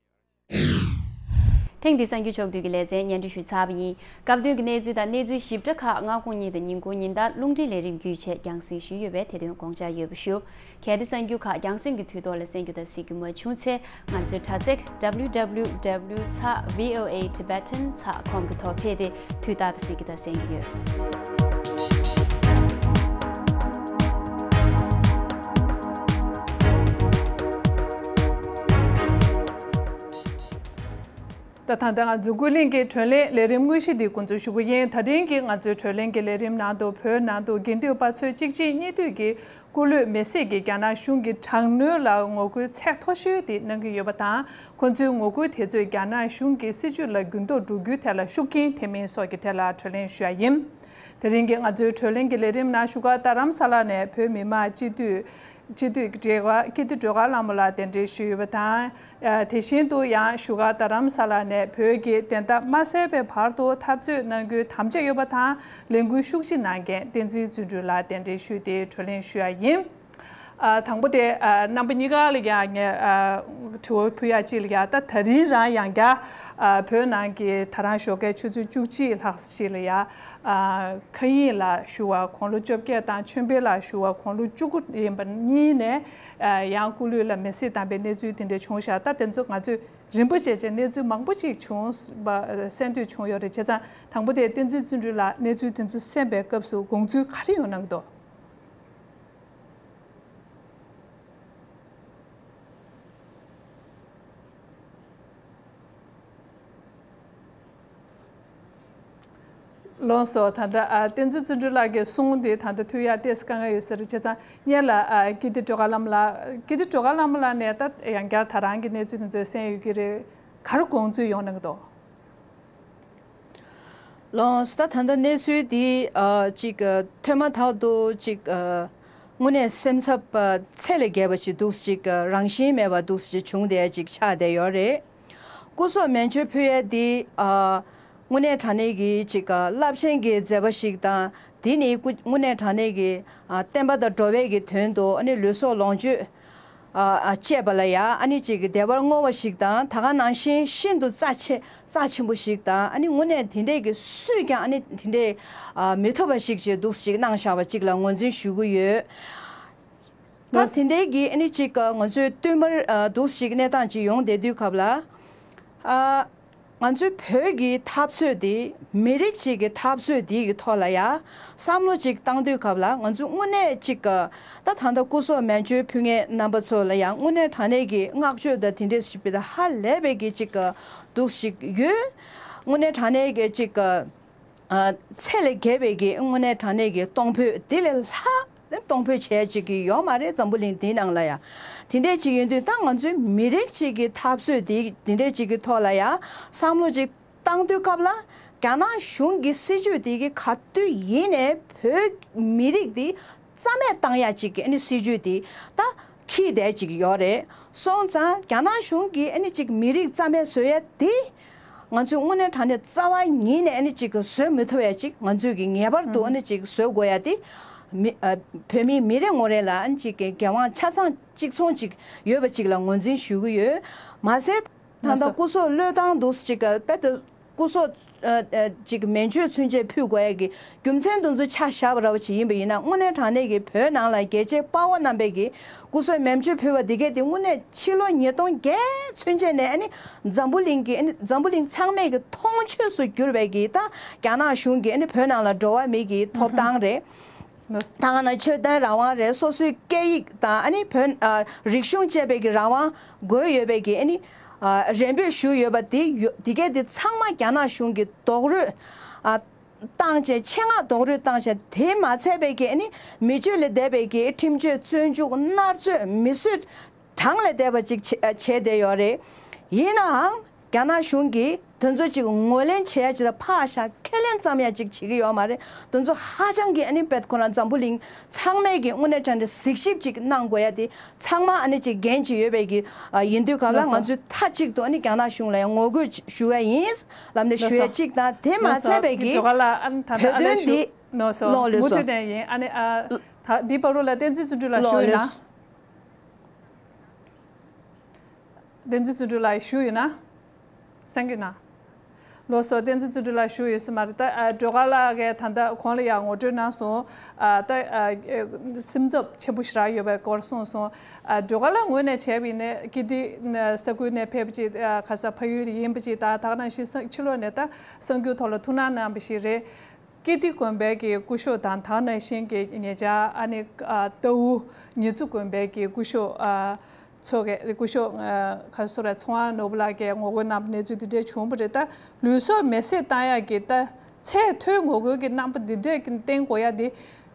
ཐེངས་འདིའི་གསར་འགྱུར་ཕྱོགས་བསྡུས་ཀྱི་ལེ་ཚན་སྙན་སྒྲོན་ཞུས་ཚར་བ་ཡིན། སྐབས་དོན་གྱི་གནས་ཚུལ་དང་གནས་ཚུལ་ཞིབ་ཕྲ་ཁག་སྔ་དགོང་གཉིས་དང་ཉིན་གུང་ཉིན་ལྟར་རླུང་འཕྲིན་ལས་རིམ་བརྒྱུད་བྱས་རྒྱང་སྲིང་ཞུས་ཡོད་པས་དེ་དོན་དགོངས་འཇགས་ཡོད་པ་ཞུ། གལ་ཏེ་གསར་འགྱུར་ཁག་རྒྱང་སྲིང་གི་དུས་ཐོག་ལ་གསན་རྒྱུ་དང་གཟིགས་རྒྱུ་མ་བྱུང་ཚེ། ང་ཚོའི་དྲ་ཚིགས་W W W ཚེག V O A Tibetan ཚེག་ཀོམ་གྱི་ཐོག་ཕེབས་ཏེ་དུས་རྟག་ཏུ་གཟིགས་རྒྱུ་དང་གསན་རྒྱུ་ཡོད། ད་ད་ལྟ་ང་ཚོ་ཀུན་གླེང་གི་བགྲོ་གླེང་ལས་རིམ་དངོས་གཞི་འདི་འགོ་འཛུགས་ཞུ་གི་ཡིན། ད་ཐེངས་ཀྱི་ང་ཚོའི་བགྲོ་གླེང་གི་ལས་རིམ་ནང་དུ་བོད་ནང་དུ་དགེ་འདུན་པ་ཚོས་གཅིག་རྗེས་གཉིས་མཐུད་ཀྱིས་སྐུ་ལུས་མེ་བསྲེགས་ཀྱིས་རྒྱ་ནག་གཞུང་གི་དྲག་གནོན་ལ་ངོ་རྒོལ་ཚད་མཐོ་ཤོས་དེ་གནང་གི་ཡོད་པ་དང་། ཁོ་ཚོའི་ངོ་རྒོལ་དེ་ཚོས་རྒྱ་ནག་གཞུང་གི་སྲིད་བྱུས་ལ་འགྱུར་ལྡོག་འགྲོ་རྒྱུའི་ཐད་ལ་ཤུགས་རྐྱེན་ཐེབས་མིན་སོགས་ཀྱི་ཐད་ལ་བགྲོ་གླེང་ཞུ་ཡ་ཡིན། དེ་རིང་གི་ང་ཚོའི་བགྲོ་གླེང་གི་ལས་རིམ་ནང་བཞུགས་སྒར་རྡ་རམ་ས་ལ་ནས་བོད་མི་མང་སྤྱི་འཐུས་སྤྱི་འཐུས་སྒྲོལ་དཀར་ཀིརྟི་སྒྲོལ་དཀར་ལྷ་མོ་ལགས་གདན་འདྲེན་ཞུས་ཡོད་པ་དང་། ཨ། དེ་བཞིན་དུ་ཡང་བཞུགས་སྒར་རྡ་རམ་ས་ལ་ནས་བོད་ཀྱི་བདེན་མཐའ་མ་གསལ་བའི་བར་དུ་འཐབ་རྩོད་གནང་རྒྱུའི་དམ་བཅའ་ཡོད་པ་དང་། ལས་འགུལ་ཤུགས་ཆེ་གནང་མཁན་བསྟན་འཛིན་བརྩོན་འགྲུས་ལགས་གདན་འདྲེན་ཞུས་ཏེ་བགྲོ་གླེང་ཞུ་ཡ་ཡིན། ཨ། དང་པོ་དེ། ཨ། རྣམ་པ་གཉིས་ཀ་ལ་ཡང་ངས། ཨ། དྲི་བ་ཕུལ་ཡ་གཅིག་ལ་ཡ། ད་ད་རིང་རང་ཡང་བསྐྱར། ཨ། བོད་ནང་གི་ད་རང་ཞོགས་ཀའི་ཆུ་ཚོད་བཅུ་གཅིག་ལྷག་ཞིག་ལ་ཡ། ཨ། མཁའ་དབྱིངས་ལ་ཞུ་བ་དགུང་ལོ་བཅོ་བརྒྱད་དང་མཆོད་འབུལ་ལ་ཞུ་བ་དགུང་ལོ་བཅུ་དགུ་ཡིན་པ་གཉིས་ནས། ཨ། ཡང་སྐུ་ལུས་ལ་མེ་བསྲེགས་བཏང་པའི་གནས་ཚུལ་དེ་འདྲ་བྱུང་ཤག་ད་དེ་ཚོ་ང་ཚོས་རིམ་པ་བྱས་བྱས་གནས་ཚུལ་མང་པོ་ཅིག་བྱུང་བ་གསན་ཐོས་བྱུང་ཡོད་རེད། བྱས་ཙང་དང་པོ་དེ་བསྟན་འཛིན་བརྩོན་འགྲུས་ལགས་གནས་ཚུལ་དེ་ཚོ་གསན་པའི་སྐབས་སུ་དགོངས་ཚུལ་ག་རེ་ཡོད་གནང་གི་འདུག་ལགས་སོ། ད་ལྟ། ཨ། བསྟན་འཛིན་བརྩོན་འགྲུས་ལགས་ཀྱི་གསུང་དེ་ད་ལྟ་ཐོས་ཡ་ཏོག་ཙམ་དཀའ་ངལ་ཡོད་ས་རེད། བྱས་ཙང་སྔོན་ལ། ཨ། ཀིརྟི་སྒྲོལ་དཀར་ལྷ་མོ་ལགས། ཀིརྟི་སྒྲོལ་དཀར་ལྷ་མོ་ལགས་ནས་ད་ཡང་བསྐྱར་ད་རང་གི་གནས་ཚུལ་དེ་ཚོ་གསན་ཡོད་ཀྱི་རེད། ག་རེ་དགོངས་ཚུལ་ཡོད་གནང་གི་འདུག་ལགས་སོ། ད་ད་ལྟ་གནས་ཚུལ་འདི། ཨ། ཅིག་ཨ། ཐོས་མ་ཐག་ཏུ་ཅིག་ཨ། དངོས་གནས་སེམས་འཚབ་པ་ཚད་ལས་བརྒལ་བ་ཞིག་འདུག་ཅིག་ཨ། རང་བཞིན་མེད་པ་འདུག་ཅིག་བྱུང་བསྡད་ཅིག་ཆགས་བསྡད་ཡོད་རེད། སྐུ་སྲོག་མེ་མཆོད་ཕུལ་ཡས་འདི། ཨ། དངོས་གནས་དྲང་གནས་ཀྱི་ཅིག་ཨ། རླབས་ཆེན་གྱི་མཛད་པ་ཞིག་དང་། འདི་ནི་སྐུ། དངོས་གནས་དྲང་གནས་ཀྱི། ཨ། བསྟན་པ་དང་འགྲོ་བའི་གི་དོན་དུ། ཨ་ནི་ལུས་སྲོག་ལོངས་སྤྱོད། ཨ། ཨ། བཅད་པ་ལ་ཡ། ཨ་ནི་ཅིག་བདེ་བར་བསྔོ་བ་ཞིག་དང་། ད་ག་ནང་བཞིན་ཤིན་ཏུ་རྩ་ཆེ། རྩ་ཆེན་པོ་ཞིག་དང་། ཨ་ནི་དངོས་གནས་དེ་འདྲས་ཀྱི་སུས་ཀྱང་ཨ་ནི་དེ་འདྲས། ཨ། མི་ཐུབ་པ་ཞིག་ཅིག་འདུག་ཅིག་གནང་བཞག་པ་ཅིག་ལ་ངོས་འཛིན་ཞུ་གི་ཡོད། ད་དེ་འདྲས་ཀྱི་ཨ་ནི་ཅིག་ང་ཚོའི་བསྟུད་མར། ཨ། འདུག་ཅིག་གནས་སྟངས་ཅིག་ཡོང་བསྡད་དུས་སྐབས་ལ། ཨ། ང་ཚོའི་བོད་ཀྱི་འཐབ་རྩོད་འདི། མི་རིགས་གཅིག་གི་འཐབ་རྩོད་འདི་གི་ཐོག་ལ་ཡ། བསམ་བློ་ཅིག་བཏང་དུས་སྐབས་ལ། ང་ཚོ་དངོས་གནས་ཅིག་ད་ད་ལྟ་སྐུ་སྲོག་མེ་མཆོད་ཕུལ་མཁན་རྣམ་པ་ཚོ་ལ་ཡང་དངོས་གནས་དྲང་གནས་ཀྱི་བསྔགས་བརྗོད་དང་དེ་འདྲས་ཞིག་བྱེད་པ་ཧ་ལས་པའི་གི་ཅིག་འདུག་ཅིག་ཡོད། དངོས་གནས་དྲང་གནས་ཀྱི་ཅིག་ཨ། ཚད་ལས་བརྒལ་བའི་གི་དངོས་གནས་དྲང་གནས་ཀྱི་གཏོང་ཕོད་དེ་ལས་ལྷག་གཏོང་ཕོད་བྱས་ཅིག་གི་ཡོད་མ་རེད། འཛམ་བུ་གླིང་འདིའི་ནང་ལ་ཡ། དེ་འདྲས་ཅིག་ཡིན་དུས། ད་ང་ཚོའི་མི་རིགས་གཅིག་གི་འཐབ་རྩོད་དེ་དེ་འདྲས་ཅིག་གི་ཐོག་ལ་ཡ། བསམ་བློ་ཅིག་བཏང་དུས་སྐབས་ལ། རྒྱ་ནག་གཞུང་གི་སྲིད་བྱུས་དེ་གི་ག་དུས་ཡིན་ནའི་བོད་མི་རིགས་དེ་རྩ་མེད་བཏང་ཡ་ཅིག་གི་ཨ་ནི་སྲིད་བྱུས་དེ་ད་འཁྱེར་བསྡད་ཅིག་ཡོད་རེད། སོང་ཙང་རྒྱ་ནག་གཞུང་གི་ཨ་ནི་ཅིག་མི་རིགས་རྩ་མེད་བཟོ་ཡ་དེ། ང་ཚོས་དངོས་གནས་དྲང་གནས་རྩ་བ་ཉིད་ནས་ཨ་ནི་ཅིག་བཟོ་མི་ཐུབ་ཡ་ཅིག་ང་ཚོས་ཀྱི་ངེས་པར་དུ་ཨ་ནི་ཅིག་བཟོ་དགོས་ཡ་དེ། མི། ཨ། བོད་མི་མི་རེ་ངོ་རེ་ལ་ཨ་ནི་ཅིག་གི་འགན་དབང་ཆ་ཚང་གཅིག་མཚུངས་ཅིག་ཡོད་པ་ཅིག་ལ་ངོས་འཛིན་ཞུ་གི་ཡོད། མ་ཟད། ད་ལྟ་སྐུ་སྲོག་བློས་བཏང་འདུག་ཅིག་དཔེ་ད་སྐུ་སྲོག་ཨ། ཨ། ཅིག་མེ་མཆོད་ཚུན་ཆད་ཕུལ་དགོས་ཡ་གི་རྒྱུ་མཚན་དེ་ཚོ་ཆ་བཞག་པ་འདྲ་བོ་ཅིག་ཡིན་པ་ཡིན་ན། དངོས་གནས་དྲང་གནས་ཀྱི་བོད་ནང་ལ་རྒྱལ་གཅེས་དཔའ་བོ་རྣམ་པས་ཀྱི་སྐུ་སྲོག་མེ་མཆོད་ཕུལ་བ་འདི་གས་དེ་དངོས་གནས་ཕྱི་ལོ་ཉིས་སྟོང་བརྒྱད་ཚུན་ཆད་ནས་ཨ་ནི་འཛམ་བུ་གླིང་གི། ཨ་ནི་འཛམ་བུ་གླིང་ཚང་མས་ཀྱི་མཐོང་ཆོས་སུ་གྱུར་བའི་གི་ད་རྒྱ་ནག་གཞུང་གི་ཨ་ནི་བོད་ནང་ལ་འགྲོ་བ་མི་གི་ཐོབ་ཐང་རེད། ད་ག་ན་ཆོས་དད་རང་དབང་རེད། སོ་སོའི་སྐད་ཡིག་དང་ཨ་ནི་བོད། ཨ། རིག་གཞུང་བཅས་པའི་གི་རང་དབང་དགོས་ཡོད་པའི་གི་ཨ་ནི། ཨ། རེ་འབོད་ཞུས་ཡོད་པ་དེ་ཡོ། དེ་གས་དེ་ཚང་མ་རྒྱ་ནག་གཞུང་གི་རྡོག་རོལ། ཨ། བཏང་བྱས། ཆེད་མངགས་རྡོག་རོལ་བཏང་བྱས། དེ་མ་ཚད་པའི་གི་ཨ་ནི་མི་སྤྱོད་ལས་འདས་པའི་གི་ཁྲིམས་གཅོད། བཙོན་འཇུག། མནར་གཅོད། མི་གསོད། གྲངས་ལས་འདས་པ་ཅིག་བྱེད། བྱས་བསྡད་ཡོད་རེད། ཡིན་ནའང་ རྒྱ་ནག་གཞུང་གིས་དེ་ཚོ་ཅིག་ངོས་ལེན་བྱེད་ཡ་ཅིག་དང་ཕར་བཞག་ཁས་ལེན་ཙམ་ཡ་ཅིག་བྱེད་ཀྱི་ཡོད་མ་རེད། དེ་ཚོ་ཧ་ཅང་གི་ཨ་ནི་དཔེ་ཁོ་རང་འཛམ་བུ་གླིང་ཚང་མས་ཀྱི་དངོས་གནས་དྲང་གནས་གཟིགས་ཞིབ་ཅིག་གནང་དགོས་ཡ་དེ་ཚང་མ་ཨ་ནི་ཅིག་འགན་ཅིག་ཡོད་པའི་གི་ཨ་ཡིན་དུས་ག་ལ། ལགས་སོ། ང་ཚོས་མཐའ་གཅིག་ཏུ་ཨ་ནི་རྒྱ་ནག་གཞུང་ལ་ཡང་ངོ་རྒོལ་ཞུ་ཡ་ཡིན་ལབ་ནས་ཞུ་ཡ་ལགས་སོ། གཅིག་དང་། དེ་མ་ལགས་སོ། ཚད་པའི་གི་ཇོ་ག་ལ་ཨ་ནི་ད་ལྟ་བོད་ཨ་ལས་དོན་ཞུ་འདི་ནོ་སོ། ལོ་ལོས་མུ་སོ། མཐུད་ནས་ཡིན། ཨ་ནི་ཨ་ད་འདི་བར་དུ་ལ་བསྟན་འཛིན་བརྩོན་འགྲུས་ལགས་ཞུ་ཡོད་ན། བསྟན་འཛིན་བརྩོན་འགྲུས་ལགས་ཞུ་ཡོད་ན། གསན་གྱི་ན། ལགས་སོ། བསྟན་འཛིན་བརྩོན་འགྲུས་ལགས་ཞུ་ཡོད་ས་མ་རེད། ད་ཨ་ཇོ་ག་ལ་གིས་ད་ལྟ་གོང་ལ་ཡང་ངོ་སྤྲོད་གནང་སོང་། ཨ་ད་ཨ་སེམས་འཚབ་ཆེན་པོ་ཞེ་དྲག་ཡོད་པའི་སྐོར་གསུངས་སོང་། ཨ་ཇོ་ག་ལ་ངོས་ནས་བྱས་པ་ཡིན་ན་ཀིརྟི་ས་ཁུལ་ནས་ཕེབས་པ་ཅིག་ཨ་ག་ས་ཕ་ཡུལ་ཡིན་པ་ཅིག་དང་། ད་ག་ནང་བཞིན་ཕྱི་ལོགས་ནས་ད་གསར་འགྱུར་ཐོག་ལ་ཐུགས་སྣང་གནང་བ་ཞིག་རེད། ཀིརྟི་དགོན་པའི་གི་སྐུ་ཞབས་དང་། ད་ག་ནང་བཞིན་གྱི་ཉེ་ཆར་ཨ་ནི་ཨ་རྟའུ་ཉི་ཚེ་དགོན་པའི་གི་སྐུ་ཞབས་ཨ་ཚོ་གི་སྐུ་ཞབས་ཨ་ག་སོ་ར་ཚེ་དབང་ནོར་བུ་ལགས་ཀྱིས་ངོ་རྒོལ་གནང་བའི་གནས་ཚུལ་འདི་འདྲ་བྱུང་བ་རེད། ད་ལུས་སྲོག་མེར་སྲེག་བཏང་ཡག་གི་ད་ཚད་མཐོའི་ངོ་རྒོལ་གྱི་རྣམ་པ་འདི་འདྲས་ཀྱི་བསྟན་དགོས་ཡ་འདི་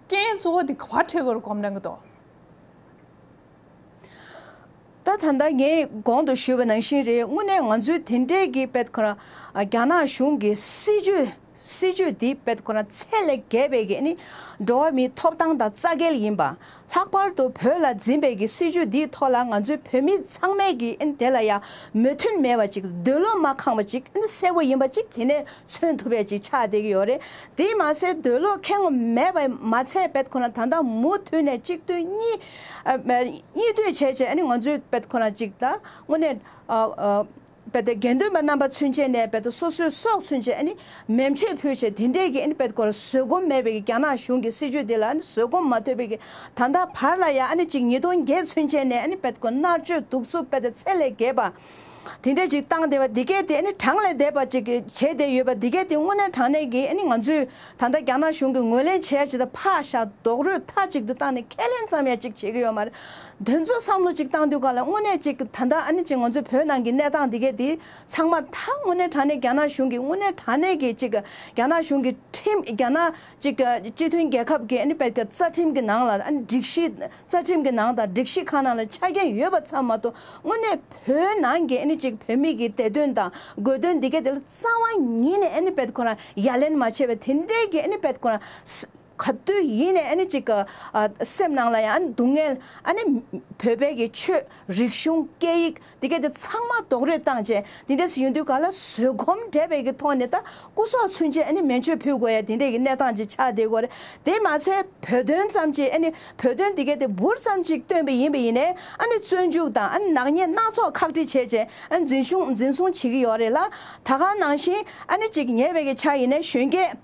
རྐྱེན་གཙོ་བོ་འདི་ག་པར་འཕྲད་དགོས་རེད་སྒོམ་གནང་གི་འདུག་ད་ད་ལྟ་ངས་གོང་དུ་ཞུས་པ་ནང་བཞིན་རེད། དངོས་གནས་ང་ཚོའི་དེ་འདྲས་ཀྱི་དཔེ་ཁོ་རང་རྒྱ་ནག་གཞུང་གི་སྲིད་ཇུས་སྲིད་ཇུས་འདི་དཔེ་ཁོ་རང་ཚད་ལས་བརྒལ་བའི་གི་ནི་འགྲོ་བ་མིའི་ཐོབ་ཐང་དང་རྩ་འགལ་ཡིན་པ། ལྷག་པར་དུ་བོད་ལ་འཛིན་པའི་གི་སྲིད་ཇུས་འདིའི་ཐོག་ལ་ང་ཚོའི་བོད་མི་ཚང་མས་གི་ཨ་ནི་དེ་ལ་ཡང་མོས་མཐུན་མེད་པ་ཅིག་འདོད་བློ་མ་ཁེངས་པ་ཅིག་ཨ་ནི་གསལ་པོ་ཡིན་པ་ཅིག་དེ་ནས་མཚོན་ཐུབ་པ་ཅིག་ཆགས་བསྡད་ཀྱི་ཡོད་རེད། དེས་མ་ཟད་འདོད་བློ་ཁེངས་མེད་པ་མ་ཚད་དཔེ་ཁོ་རང་ད་ལྟ་མུ་མཐུད་ནས་གཅིག་དུས་གཉིས་ཨ་གཉིས་དུས་བྱས་བྱས་ཨ་ནི་ང་ཚོའི་དཔེ་ཁོ་རང་ཅིག་ད་དངོས་གནས་ཨ་ཨ་དཔེ་དེ་དགེ་འདུན་པ་རྣམ་པ་ཚུན་ཆད་ནས་དཔེ་དེ་སོ་སོའི་སྲོག་ཚུན་ཆད་ཨ་ནི་མེ་མཆོད་ཕུལ་བྱས་དེ་འདྲས་ཀྱི་ཨ་ནི་དཔེ་ཁོ་རང་བཟོད་སྒོམ་མེད་པའི་གི་རྒྱ་ནག་གཞུང་གི་སྲིད་ཇུས་དེ་ལ་ཨ་ནི་བཟོད་སྒོམ་མ་ཐུབ་པའི་གི་ད་ལྟ་བར་ལ་ཡང་ཨ་ནི་ཅིག་ཉིས་སྟོང་བརྒྱད་ཚུན་ཆད་ནས་ཨ་ནི་དཔེ་ཁོ་མནར་གཅོད་གདུག་རྩུབ་དཔེ་དེ་ཚད་ལས་བརྒལ་བ། དེ་འདྲས་ཅིག་བཏང་བསྡད་པ་འདི་གས་དེ་ཨ་ནི་གྲངས་ལས་འདས་པ་ཅིག་བྱས་བསྡད་ཡོད་པ་འདི་གས་དེ་དངོས་གནས་དྲང་གནས་ཀྱི་ཨ་ནི་ང་ཚོས་ད་ལྟ་རྒྱ་ནག་གཞུང་གིས་ངོས་ལེན་བྱས་ཅིག་དང་ཕར་བཞག་རྡོག་རོལ་མཐའ་གཅིག་ཏུ་བཏང་ནས་ཁས་ལེན་ཙམ་ཡང་ཅིག་བྱེད་ཀྱི་ཡོད་མ་རེད། དེ་ཚོ་བསམ་བློ་ཅིག་བཏང་དུས་ག་ལ་དངོས་གནས་ཅིག་ད་ལྟ་ཨ་ནི་ཅིག་ང་ཚོའི་བོད་ནང་གི་གནས་སྟངས་འདི་གས་དེ་ཚང་མ་ད་དངོས་གནས་དྲང་གནས་རྒྱ་ནག་གཞུང་གིས་དངོས་གནས་དྲང་གནས་ཀྱི་ཅིག་རྒྱ་ནག་གཞུང་གི་ཁྲིམས་རྒྱ་ནག་ཅིག་སྤྱི་མཐུན་རྒྱལ་ཁབ་ཀྱི་ཨ་ནི་དཔེ་རྩ་ཁྲིམས་ཀྱི་ནང་ལ་ཨ་ནི་སྒྲིག་གཞི་རྩ་ཁྲིམས་ཀྱི་ནང་དང་སྒྲིག་གཞི་ཁག་ནང་ལ་ཆ་རྐྱེན་ཡོད་པ་ཙམ་མ་གཏོགས་དངོས་གནས་བོད་ནང་གི་ཨ་ནི་ཅིག་བོད་མི་གི་བདེ་དོན་དང་དགོས་དོན་འདི་གས་དེ་ལ་རྩ་བ་ཉིད་ནས་ཨ་ནི་དཔེ་ཁོ་རང་ཡ་ལན་མ་བྱས་པའི་དེ་འདྲའི་གི་ཨ་ནི་དཔེ་ཁོ་རང་ས་ག་དུས་ཡིན་ནས་ཨ་ནི་ཅིག་ཨ་སེམས་ནང་ལ་ཡང་ཨ་ནི་སྡུག་བསྔལ་ཨ་ནི་བོད་པའི་གི་ཆོས་རིག་གཞུང་སྐད་ཡིག་འདི་གས་དེ་ཚང་མ་རྡོག་རོལ་བཏང་བྱས་འདི་འདྲས་སུ་ཡོང་དུས་ག་ལ་བཟོད་སྒོམ་འདྲེས་པའི་གི་ཐོག་ནས་ད་སྐུ་སྲོག་ཚུན་ཆད་ཨ་ནི་མེ་མཆོད་ཕུལ་དགོས་ཡ་དེ་འདྲས་གི་གནས་སྟངས་ཅིག་ཆགས་བསྡད་ཀྱི་ཡོད་རེད། དེ་མ་ཟད་བོད་དོན་ཙམ་ཅིག་ཨ་ནི་བོད་དོན་འདི་གས་དེ་འབུར་ཙམ་ཅིག་བཏོན་པ་ཡིན་པ་ཡིན་ནའི་ཨ་ནི་བཙོན་འཇུག་དང་ཨ་ནི་ནག་ཉེས་སྣ་ཚོགས་ཁག་དཀྲི་བྱས་བྱས་ཨ་ནི་འཛིན་བཟུང་འཛིན་བཟུང་བྱེད་ཀྱི་ཡོད་རེད་ལ། ད་ག་ནང་བཞིན་ཨ་ནི་ཅིག་ཉེ་བའི་གི་ཆ་ཡིན་ནའི་གཞོན་སྐྱེས་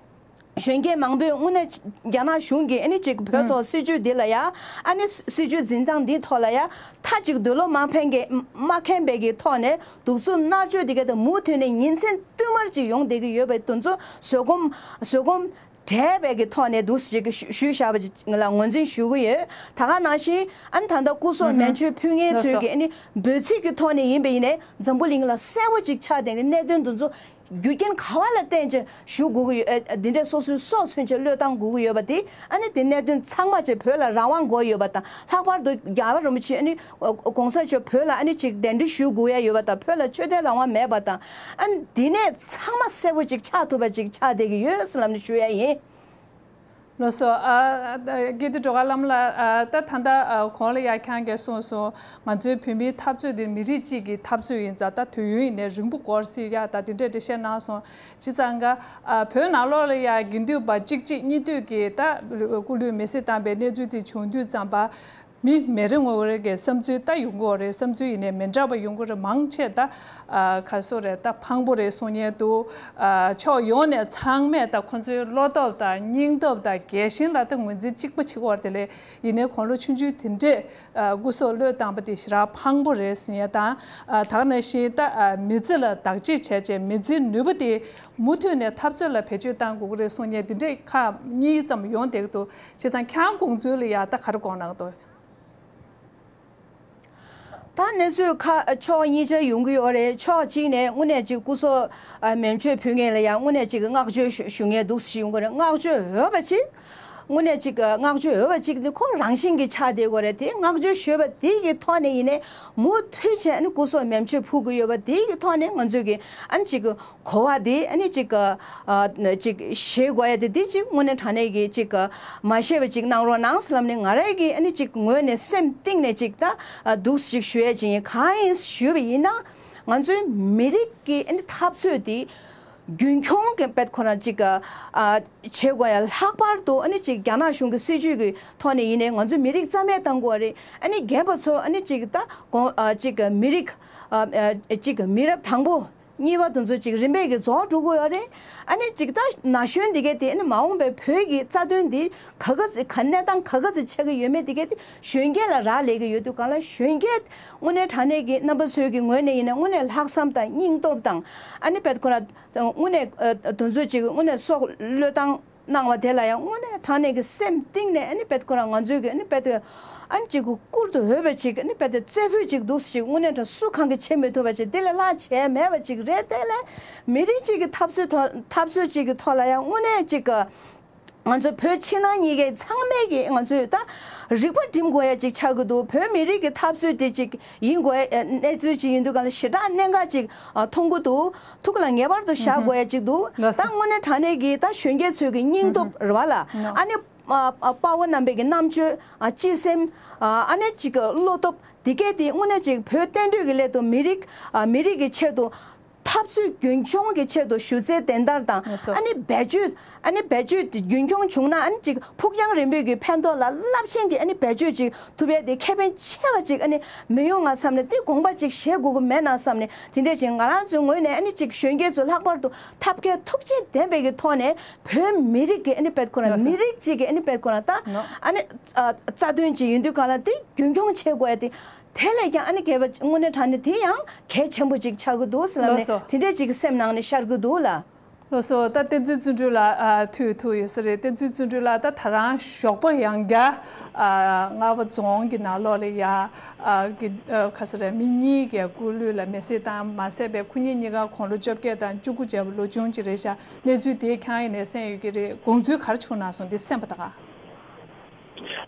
གཞོན་སྐྱེས་མང་པོས་དངོས་གནས་རྒྱ་ནག་གཞུང་གིས་ཨ་ནི་ཅིག་བོད་ཐོག་སྲིད་ཇུས་འདི་ལ་ཡ་ཨ་ནི་སྲིད་ཇུས་འཛིན་སྟངས་འདིའི་ཐོག་ལ་ཡ་མཐའ་གཅིག་འདོད་བློ་མ་ཕན་གི་མ་ཁེངས་པའི་གི་ཐོག་ནས་གདུག་རྩུབ་མནར་གཅོད་འདི་ག་དང་མུ་མཐུད་ནས་ཉིན་མཚན་བསྟུད་མར་ཅིག་ཡོང་བསྡད་ཀྱི་ཡོད་པའི་དོན་ཚོ་བཟོད་སྒོམ་བཟོད་སྒོམ་བྲལ་བའི་གི་ཐོག་ནས་འདུག་ཅིག་ཞུ་ཞུས་བཞག་པ་ཅིག་ང་ལ་ངོས་འཛིན་ཞུ་གི་ཡོད། ད་ག་ནང་བཞིན་ཨ་ནི་ད་ལྟ་སྐུ་སྲོག་ཨུ་ཧུ། མེ་མཆོད་ཕུལ་མཁན་ལགས་ཚོས་སོ། གི་ཨ་ནི་འབོད་ཚིག་གི་ཐོག་ནས་ཡིན་པ་ཡིན་ནའི་འཛམ་བུ་གླིང་ལ་གསལ་པོ་ཅིག་ཆགས་བསྡད་ཀྱི་གནད་དོན་འདི་ཚོ་རྒྱུ་རྐྱེན་ག་བ་ལ་བརྟེན་ཅིག་ཞུ་དགོས་ཀྱི་ཡོད། ཨ་འདི་འདྲའི་སོ་སོའི་སྲོག་ཚུན་ཆད་བློས་བཏང་དགོས་ཀྱི་ཡོད་པ་དེ་ཨ་ནི་དེ་གནད་དོན་ཚང་མ་ཅིག་བོད་ལ་རང་དབང་དགོས་ཡོད་པ་དང་། ལྷག་པར་དུ་རྒྱལ་བ་རིན་པོ་ཆེ་ཨ་ནི་གོང་ས་མཆོག་བོད་ལ་ཨ་ནི་ཅིག་གདན་འདྲེན་ཞུ་དགོས་ཡ་ཡོད་པ་དང་། བོད་ལ་ཆོས་དད་རང་དབང་མེད་པ་དང་། ཨ་ནི་འདི་ནས་ཚང་མ་གསལ་པོ་ཅིག་ཆགས་ཐུབ་པ་ཅིག་ཆགས་བསྡད་ཀྱི་ཡོད་ཟེར་ལབ་ནས་ཞུ་ཡ་ཡིན། ལགས་སོ། ཨ་ཨ་ཀིརྟི་སྒྲོལ་དཀར་བླ་མ་ལགས། ཨ་ད་ད་ལྟ་ཨ་གོང་ལ་ཡ་ཁྱེད་རང་གིས་གསུངས་སོང་། ང་ཚོའི་བོད་མིའི་འཐབ་རྩོད་འདི་མི་རིགས་གཅིག་གི་འཐབ་རྩོད་ཡིན་ཙང་ད་དུས་ཡུན་ཡིན་ནའི་རིང་པོ་འགོར་སྲིད་ཡ་ད་དེ་འདྲས་འགྲེལ་བཤད་གནང་སོང་། བྱས་ཙང་ག་ཨ་བོད་ནང་ལོགས་ལ་ཡ་དགེ་འདུན་པ་གཅིག་གཅིག་གཉིས་གཉིས་ཀྱིས་ད་སྐུ་ལུས་མེ་སྲེག་བཏང་པའི་གནས་ཚུལ་དེ་བྱུང་དུས་ཙམ་པ། མི་མི་རེ་ངོ་རེ་གི་བསམ་ཚུལ་ད་ཡོང་གི་ཡོད་རེད། བསམ་ཚུལ་ཡིན་ནའི་མི་འདྲ་བ་ཡོང་གི་རེད། མང་ཆེ་ད་ཨ་ག་སོ་རེད། ད་ཕངས་པོ་རེད་གསུང་མཁན་འདུག་ཨ་ཕྱོགས་ཡོངས་ནས་ཚང་མས་ད་ཁོ་ཚོའི་བློ་སྟོབས་དང་སྙིང་སྟོབས་དང་རྒྱལ་ཞེན་ལ་ད་ངོས་འཛིན་གཅིག་པ་བྱེད་ཀྱི་ཡོད་རེད། དེ་ལས་ཡིན་ནའི་དགུང་ལོ་ཆུང་ཆུང་དེ་འདྲས་ཨ་སྐུ་སྲོག་བློས་བཏང་པ་དེ་ཞེ་དྲག་ཕངས་པོ་རེད་ཟེར་མཁན་དང་། ཨ་ད་ག་ནང་བཞིན་ད་ཨ་མི་ཚེ་ལ་བདག་གཅེས་བྱས་བྱས་མི་ཚེའི་ནུས་པ་དེ་མུ་མཐུད་ནས་འཐབ་རྩོད་ལ་བེད་སྤྱོད་གཏང་དགོས་ཀྱི་རེད་གསུང་མཁན་དེ་འདྲས་ཁག་གཉིས་ཙམ་ཡོང་བསྡད་ཀྱི་འདུག་བྱས་ཙང་ཁྱེད་རང་དགོངས་ཚུལ་ལ་ཡ་ད་ག་རེ་དགོངས་གནང་གི་འདུག་ད་གནས་ཚུལ་ཁ་ཕྱོགས་གཉིས་ཆ་ཡོང་གི་ཡོད་རེད། ཕྱོགས་གཅིག་ནས་དངོས་གནས་ཅིག་སྐུ་སྲོག་ཨ་མེ་མཆོད་ཕུལ་མཁན་ལ་ཡང་དངོས་གནས་ཅིག་བསྔགས་བརྗོད་ཞུ་ཞུ་མཁན་འདུག་ཞུ་ཡོང་གི་རེད། བསྔགས་བརྗོད་འོས་པ་ཅིག་ དངོས་གནས་ཅིག་བསྔགས་བརྗོད་འོས་པ་ཅིག་འདི་ཁོ་རང་བཞིན་གྱིས་ཆགས་བསྡད་ཡོད་རེད། དེ་བསྔགས་བརྗོད་ཞུས་པ་དེ་གི་ཐོག་ནས་ཡིན་ནའི་མུ་མཐུད་བྱས་ཨ་ནི་སྐུ་སྲོག་མེ་མཆོད་ཕུལ་གྱི་ཡོད་པ་དེ་གི་ཐོག་ནས་ང་ཚོས་ཀྱི་ཨ་ནི་ཅིག་གོ་བ་དེ་ཨ་ནི་ཅིག་ཨ་ཅིག་བཞེས་དགོས་ཡ་དེ་དེ་ཅིག་དངོས་གནས་དྲང་གནས་ཀྱི་ཅིག་མ་བཞེས་པ་ཅིག་གནང་རོགས་གནང་ཟེར་ལབ་ནས་ང་རང་གི་ཨ་ནི་ཅིག་ངོས་ནས་སེམས་གཏིང་ནས་ཅིག་ད་འདུག་ཅིག་ཞུ་ཡ་ཅིག་ཡིན། གང་ཡིན་ཞུས་པ་ཡིན་ན་ང་ཚོའི་མི་རིགས་ཀྱི་ཨ་ནི་འཐབ་རྩོད་དེ་རྒྱུན་འཁྱོངས་ཀྱི་དཔེ་ཁོ་རང་ཅིག་ཨ་བྱེད་དགོས་ཡ། ལྷག་པར་དུ་ཨ་ནི་ཅིག་རྒྱ་ནག་གཞུང་གི་སྲིད་བྱུས་ཀྱི་ཐོག་ནས་ཡིན་ནའི་ང་ཚོའི་མི་རིགས་རྩ་མེད་བཏང་དགོས་རེད། ཨ་ནི་རྒན་པ་ཚོ་ཨ་ནི་ཅིག་ད་གོང་ཨ་ཅིག་མི་རིགས་ཨ་ཨ་ཅིག་མི་རབས་དང་པོ་གཉིས་པ་དེ་ཚོ་ཅིག་རིམ་པས་ཀྱི་རྫོགས་འགྲོ་གི་ཡོད་རེད། ཨ་ནི་ཅིག་ད་ན་གཞོན་འདི་གས་དེ་ཨ་ནི་མ་འོངས་པའི་བོད་ཀྱི་རྩ་དོན་འདི་ག་ག་ཚོད་ག་གནས་སྟངས་ག་ག་ཚོད་ཆགས་ཀྱི་ཡོད་མེད་འདི་གས་དེ་གཞོན་སྐྱེས་ལ་རག་ལས་ཀྱི་ཡོད་དུས་གང་ལ་གཞོན་སྐྱེས་དངོས་གནས་དྲང་གནས་ཀྱི་རྣམ་པ་ཚོའི་གི་ངོས་ནས་ཡིན་ན་དངོས་གནས་ལྷག་བསམ་དང་སྙིང་སྟོབས་དང་ཨ་ནི་དཔེ་ཁོ་ར་དངོས་གནས་ཨ་དེ་ཚོ་ཅིག་དངོས་གནས་སྲོག་བློས་བཏང་གནང་བ་དེ་ལ་ཡང་དངོས་གནས་དྲང་གནས་ཀྱི་སེམས་གཏིང་ནས་ཨ་ནི་དཔེ་ཁོ་རང་ང་ཚོའི་གི་ཨ་ནི་དཔེ་ཨ་ནི་ཅིག་བཀུར་དུ་འོས་པ་ཅིག་ཨ་ནི་དཔེ་རྩེ་ཕུད་ཅིག་འདུག་ཅིག་དངོས་གནས་དྲང་སུ་གང་གིས་བྱེད་མི་ཐུབ་པ་ཅིག་དེ་ལས་ལྷག་བྱས་མེད་པ་ཅིག་རེད། དེ་ལས་མི་རིགས་ཅིག་གི་འཐབ་རྩོད་ཐོག་འཐབ་རྩོད་ཅིག་གི་ཐོག་ལ་ཡང་དངོས་གནས་ཅིག་གི་ང་ཚོ་བོད་ཕྱི་ནང་གཉིས་ཀའི་ཚང་མས་ཀྱི་ང་ཚོས་ད་རིག་པ་སྒྲིམ་དགོས་ཡ་ཅིག་ཆགས་ཀྱི་འདུག་བོད་མི་རིགས་ཀྱི་འཐབ་རྩོད་དེ་ཅིག་ཡིན་དགོས་ཡ་གནས་ཚུལ་ཅིག་ཡིན་དུས་གང་ལ་ཞེ་དྲག་གནད་འགག་ཅིག་མཐོང་གི་འདུག་ཐུགས་ལ་ངེས་པར་དུ་བཞག་དགོས་ཡ་ཅིག་འདུག་ལགས་ད་སོ། དངོས་གནས་དྲང་གནས་ཀྱི་ད་གཞོན་སྐྱེས་ཚོས་ཀྱི་སྙིང་སྟོབས་རེད་བ་ལ། ལགས། ཨ་ནི་ཨ་ཨ་དཔའ་བོ་རྣམ་པའི་གི་རྣམ་དཔྱོད་ཨ་སྤྱི་སེམས་ཨ་ཨ་ནི་ཅིག་བློ་སྟོབས་འདི་གས་དེ་དངོས་གནས་ཅིག་བོད་བསྟན་སྲིད་ཀྱི་སླད་དུ་མི་རིགས་ཨ་མི་རིགས་ཀྱི་ཆེད་དུ་འཐབ་རྩོད་རྒྱུན་འཁྱོངས་ཀྱི་ཆེད་དུ་ཞུ་རྩལ་ལྡན་དར་དང་ལགས་སོ། ཨ་ནི་བེད་སྤྱོད་ཨ་ནི་བེད་སྤྱོད་རྒྱུན་འཁྱོངས་བྱུང་ན་ཨ་ནི་ཅིག་ཕུགས་རྒྱང་རིང་པོའི་གི་ཕན་ཐོགས་ལ་རླབས་ཆེན་གྱི་ཨ་ནི་བེད་སྤྱོད་ཅིག་ཐུབ་ཡས་དེ་ཁེ་ཕན་ཆེ་བ་ཅིག་ཨ་ནི་མི་ཡོང་ང་བསམ་ནས་དེ་དགོངས་པ་ཅིག་བཞེས་དགོས་ཀྱི་མེད་ན་བསམ་ནས་དེ་འདྲས་ཅིག་ང་རང་ཚོའི་ངོས་ནས་ཨ་ནི་ཅིག་གཞོན་སྐྱེས་ཚོ་ལྷག་པར་དུ་ཐབས་མཁས་ཐུགས་རྗེ་ལྡན་པའི་གི་ཐོག་ནས་བོད་མི་རིགས་ཀྱི་ཨ་ནི་དཔེ་ཁོ་ན་ལགས་སོ། མི་རིགས་ཅིག་གི་ཨ་ནི་དཔེ་ཁོ་ན་ད་ནོ། ཨ་ནི་ཨ་རྩ་དོན་ཅིག་ཡིན་དུས་གང་ལ་དེ་རྒྱུན་འཁྱོངས་བྱེད་དགོས་ཡ་དེ། དེ་ལས་ཀྱང་ཨ་ནི་གལ་བ་དངོས་གནས་དྲང་གནས་དེ་ཡང་གལ་ཆེན་པོ་ཅིག་ཆགས་ཀྱི་འདུག་ཟེར་ལབ་ལགས་ནས་སོ། དེ་འདྲས་ཅིག་གི་སེམས་ནང་ནས་ཤར་གྱི་འདུག་ལ། ལགས་སོ། ད་བསྟན་འཛིན་བརྩོན་འགྲུས་ལགས་ཨ་ཐུག་ཐུག་ཡོད་ས་རེད། བསྟན་འཛིན་བརྩོན་འགྲུས་ལགས་ད་ད་རང་ཞོགས་པ་ཡང་བསྐྱར་ཨ་རྔ་བ་རྫོང་གི་ནང་ལོགས་ལ་ཡ་ཨ་གི་ཨ་ག་ས་རེད་མི་གཉིས་ཀྱི་སྐུ་ལུས་ལ་མེ་བསྲེགས་བཏང་མ་ཟད་པའི་ཁོ་གཉིས་གཉིས་ཀ་དགུང་ལོ་བཅོ་བརྒྱད་དང་བཅུ་དགུ་བྱས་པ་ལོ་ཆུང་ཅིག་རེད་ཤག་གནས་ཚུལ་དེ་ཁྱེད་རང་ཡིན་ནས་གསན་ཡོད་ཀྱི་རེད། དགོངས་ཚུལ་ག་རེ་བྱུང་ན་སོང་འདི་གསན་པ་དང་།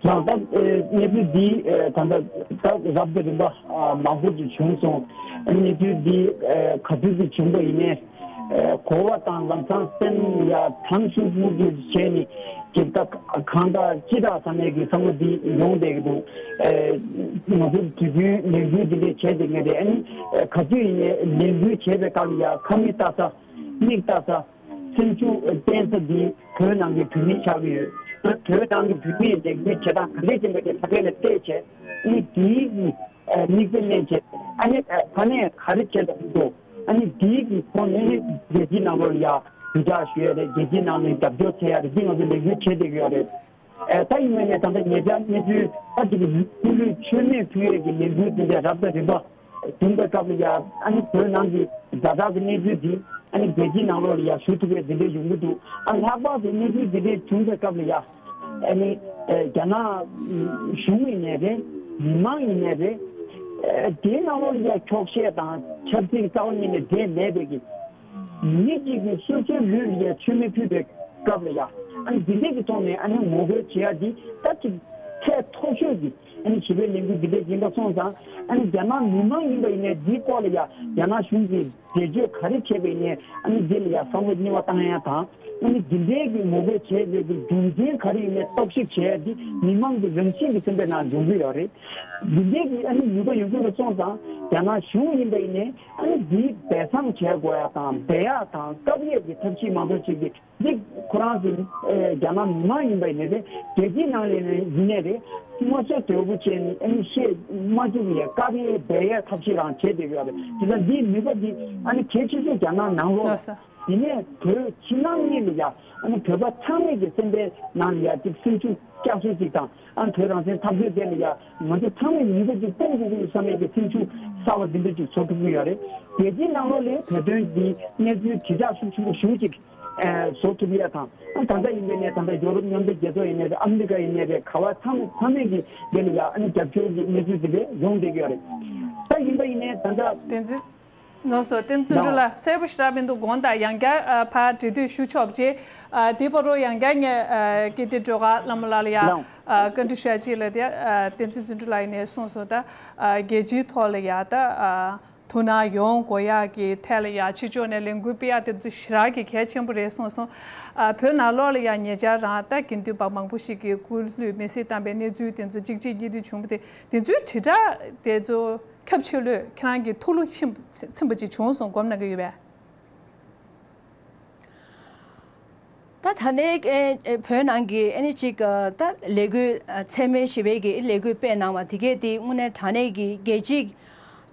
ལགས་ད་གནས་ཚུལ་འདི་ད་ལྟ་ད་རབ་དང་རིམ་པ་མང་པོ་ཅིག་བྱུང་སོང་། གནས་ཚུལ་འདི་ག་དུས་ཅིག་བྱུང་པ་ཡིན་ནའི་གོ་བ་དང་ལམ་སང་སེམས་ཡ་དྭངས་ཤིང་སྙིང་རྗེ་བྱས་ནས་ཅིག་ད་གང་ལྟར་ཅི་ལྟར་ས་གནས་ཀྱི་བསམ་བློ་འདི་ཡོང་བསྡད་ཀྱི་འདུག་ང་ཚོ་དུས་རྒྱུན་ལས་འགུལ་འདི་འདྲས་བྱས་བསྡད་མཁན་རེད། ཨ་ནི་ག་དུས་ཡིན་ནའི་ལས་འགུལ་བྱས་པའི་སྐབས་ལ་ཡ་ཁ་མིག་ལྟ་ས་མིག་ལྟ་ས། སེམས་ཤུགས་བརྟན་ས་འདི་བོད་ནང་གི་བོད་མི་ཆགས་ཀྱི་ཡོད། བོད་ནང་གི་བོད་མིས་ལས་འགུལ་བྱེད་སྟངས་ག་འདྲས་ཅན་པ་དེ་ཕ་གི་ལ་བལྟས་བྱས་ཨ་ནི་དེའི་གི་དམིགས་བསལ་གནས་བྱས་ཨ་ནི་ཕ་ནས་ག་རེ་བྱེད་དང་འགྲོ་ཨ་ནི་དེའི་གི་ཐོག་ནས་རྒྱལ་སྤྱིའི་ནང་ལོགས་ལ་ཡ་དྲིལ་བསྒྲགས་ཞུ་ཡ་རེད། རྒྱལ་སྤྱིའི་ནང་ནས་རྒྱབ་སྐྱོར་བྱེད་ཡ་རེད། འདི་ང་ཚོ་ལས་འགུལ་བྱེད་བསྡད་ཀྱི་ཡོད་རེད། ཨེ་ད་ཡིན་ན་ནས་ད་ལྟ་ཉེ་ཆར་གནས་ཚུལ་ད་ཅིག་སྐུ་ལུས་མཆོད་མེ་ཕུལ་ཡས་ཀྱི་ལས་འགུལ་དེ་འདྲ་རབ་དང་རིམ་པ་བྱུང་པའི་སྐབས་ལ་ཡ་ཨ་ནི་བོད་ནང་གི་ཛ་དྲག་གི་གནས་ཚུལ་འདི་ཨ་ནི་རྒྱལ་སྤྱིའི་ནང་ལོགས་ལ་ཡ་ཞུ་ཐུབ་ཡས་འདི་འདྲའི་ཡོང་གི་འདུག་ཨ་ལྷག་པར་དུ་གནས་ཚུལ་འདི་འདྲའི་བྱུང་པའི་སྐབས་ལ་ཡ་ཨ་ནི་ཨེ་རྒྱ་ནག་གཞུང་ཡིན་ནའི་རེད། མི་མང་ཡིན་ནའི་རེད། ཨེ་དེའི་ནང་ལོགས་ལ་ཡ་འཁྱོག་བཤད་དང་ཆབ་སྲིད་རྩ་བ་ཉིད་ནས་འབྲེལ་མེད་པའི་གི་མི་གཅིག་གིས་སོ་སོའི་ལུས་ལ་ཡ་མཆོད་མེ་ཕུལ་བའི་སྐབས་ལ་ཡ་ཨ་ནི་འདི་འདྲས་ཀྱི་ཐོག་ནས་ཨ་ནི་ངོ་རྒོལ་བྱེད་ཡ་འདི་ད་ཅིག་ཚད་མཐོ་ཤོས་ཀྱི་ཨ་ནི་ཞི་བའི་ལས་འགུལ་འདི་འདྲས་ཡིན་པ་སོང་ཙང་ཨ་ནི་རྒྱ་ནག་མི་མང་ཡིན་པ་ཡིན་ནའི་འདིའི་སྐོར་ལ་ཡ་རྒྱ་ནག་གཞུང་གིས་འགྲེལ་བརྗོད་ག་རེ་བྱས་པ་ཡིན་ནའི་ཨ་ནི་འདི་ལ་ཡ་བསམ་བློ་རྙིང་བ་བཏང་ཡ་དང་ཨ་ནི་འདི་འདྲས་ཀྱི་ངོ་རྒོལ་བྱས་པའི་གི་རྒྱུ་མཚན་ག་རེ་ཡིན་ནའི་རྟོག་ཞིབ་བྱས་ཡ་འདི་མི་མང་གི་རང་བཞིན་གྱི་སེམས་པའི་ནང་འབྱུང་གི་ཡོད་རེད། འདི་འདྲས་ཀྱི་ཨ་ནི་ནུས་པ་ཡོད་དགོས་པ་སོང་ཙང་རྒྱ་ནག་གཞུང་ཡིན་པ་ཡིན་ནའི། ཨ་ནི་འདིའི་སྦས་གསང་བྱེད་དགོས་ཡ་དང་སྦས་ཡ་དང་བཀབ་ཡས་ཀྱི་ཐབས་ཤེས་མང་པོ་ཞིག་གིས་འདི་ཁོ་རང་ཚོ་ཨེ་རྒྱ་ནག་མི་མང་ཡིན་པ་ཡིན་ནའི་རེད། རྒྱལ་སྤྱིའི་ནང་ལ་ཡིན་ནའི་རེད། དམར་ཤོག་དོལ་པོ་བཅས་ནི་ཨ་ནི་བཤད་མ་བཅུག་ཡས་བཀབ་ཡས་སྦས་ཡས་ཐབས་ཤེས་རང་བྱས་བསྡད་ཡོད་རེད། དེ་ལ་འདིའི་ནུས་པ་འདི་ཨ་ནི་གལ་ཆེ་ཤོས་རྒྱ་ནག་ནང་ལོགས་ལགས་སོ། དེ་ནས་བོད་ཕྱི་ནང་གཉིས་ལ་ཡ་ཨ་ནི་བོད་པ་ཚང་མས་ཀྱི་སེམས་པའི་ནང་ལ་ཡ་ཅིག་སེམས་ཤུགས་བསྐྱར་གསོ་ཅིག་དང་། ཨ་བོད་རང་བཙན་འཐབ་རྩོད་དེ་ལ་ཡ་ང་ཚོ་ཚང་མས་ནུས་པ་ཅིག་སྤུངས་དགོས་ཀྱི་ཡོད་བསམ་ཡས་ཀྱི་སེམས་ཤུགས་གསར་བ་འདི་འདྲ་ཅིག་བཟོ་ཐུབ་ཀྱི་ཡོད་རེད། རྒྱལ་སྤྱིའི་ནང་ལོགས་ལ་བོད་དོན་འདི་གནས་ཚུལ་དྲིལ་བསྒྲགས་ཤུགས་ཆེན་པོ་ཞེ་པོ་ཅིག་ཨ་བཟོ་ཐུབ་ཡ་དང་། ཨ་ད་ལྟ་ཡིན་པའི་ནས་ད་ལྟ་ཡོ་རོབ་མཉམ་འབྲེལ་རྒྱལ་ཚོགས་ཡིན་ནའི་རེད། ཨ་མི་རི་ཀ་ཡིན་ནའི་རེད། ག་བ་ཚང་ཚང་མས་ཀྱི་དེ་ལ་ཡ་ཨ་ནི་རྒྱབ་སྐྱོར་གྱི་གནས་ཚུལ་དེ་འདྲ་ཡོང་བསྡད་ཀྱི་ཡོད་རེད། ད་ཡིན་པ་ཡིན་ནའི་ད་ལྟ་བསྟན་འཛིན། ལགས་སོ། བསྟན་འཛིན་སྒྲོལ་ལགས། གསལ་པོ་ཞེ་དྲག་མི་འདུག་དགོངས་དག་ཡང་བསྐྱར་ཨ་ཕར་འབྲེལ་མཐུད་ཞུ་ཆོག་པ་བྱེད། ཨ་དེ་བར་དུ་ཡང་བསྐྱར་ངས་ཨ་ཀིརྟི་སྒྲོལ་དཀར་བླ་མ་ལགས་ལ་ཡང་ཨ་བཀའ་འདྲི་ཞུ་ཡ་ཅིག་ལ་དེ་ཨ་བསྟན་འཛིན་སྒྲོལ་ལགས་ཡིན་ནའི་གསུངས་སོང་། ད་ཨ་རྒྱལ་སྤྱིའི་ཐོག་ལ་ཡ་ད་ཨ་དོ་སྣང་ཡོང་དགོས་ཡག་གི་ཐད་ལ་ཡ་ཕྱི་ཕྱོགས་ནས་ལས་འགུལ་སྤེལ་ཡག་དེ་ཚོ་ཞེ་དྲག་གི་གལ་ཆེན་པོ་རེད་གསུངས་སོང་། ཨ་བོད་ནང་ལོགས་ལ་ཡ་ཉེ་ཆར་རང་ད་དགེ་འདུན་པ་མང་པོ་ཞིག་གིས་སྐུ་ལུས་མེར་སྲེག་བཏང་པའི་གནས་ཚུལ་དེ་ཚོ་གཅིག་རྗེས་གཉིས་མཐུད་བྱུང་བ་དེ་དེ་ཚོའི་དྲིལ་བསྒྲགས་དེ་ཚོ་ཁྱབ་ཆེ་ལོས་ཁྱེད་རང་གི་ཐུགས་ལ་ཕྱིན་ཕྱིན་པ་ཅིག་བྱུང་སོང་སྒོམ་གནང་གི་ཡོད་པས། ད་ད་ནས་ཨེ་ཨེ་བོད་ནང་གི་ཨ་ནི་ཅིག་ཨ་ད་ལས་འགུལ་ཨ་འཚེ་མེད་ཞི་བའི་གི་ལས་འགུལ་སྤེལ་གནང་བ་དེ་གས་དེ་དངོས་གནས་དྲང་གནས་ཀྱི་རྒྱལ་སྤྱིའི་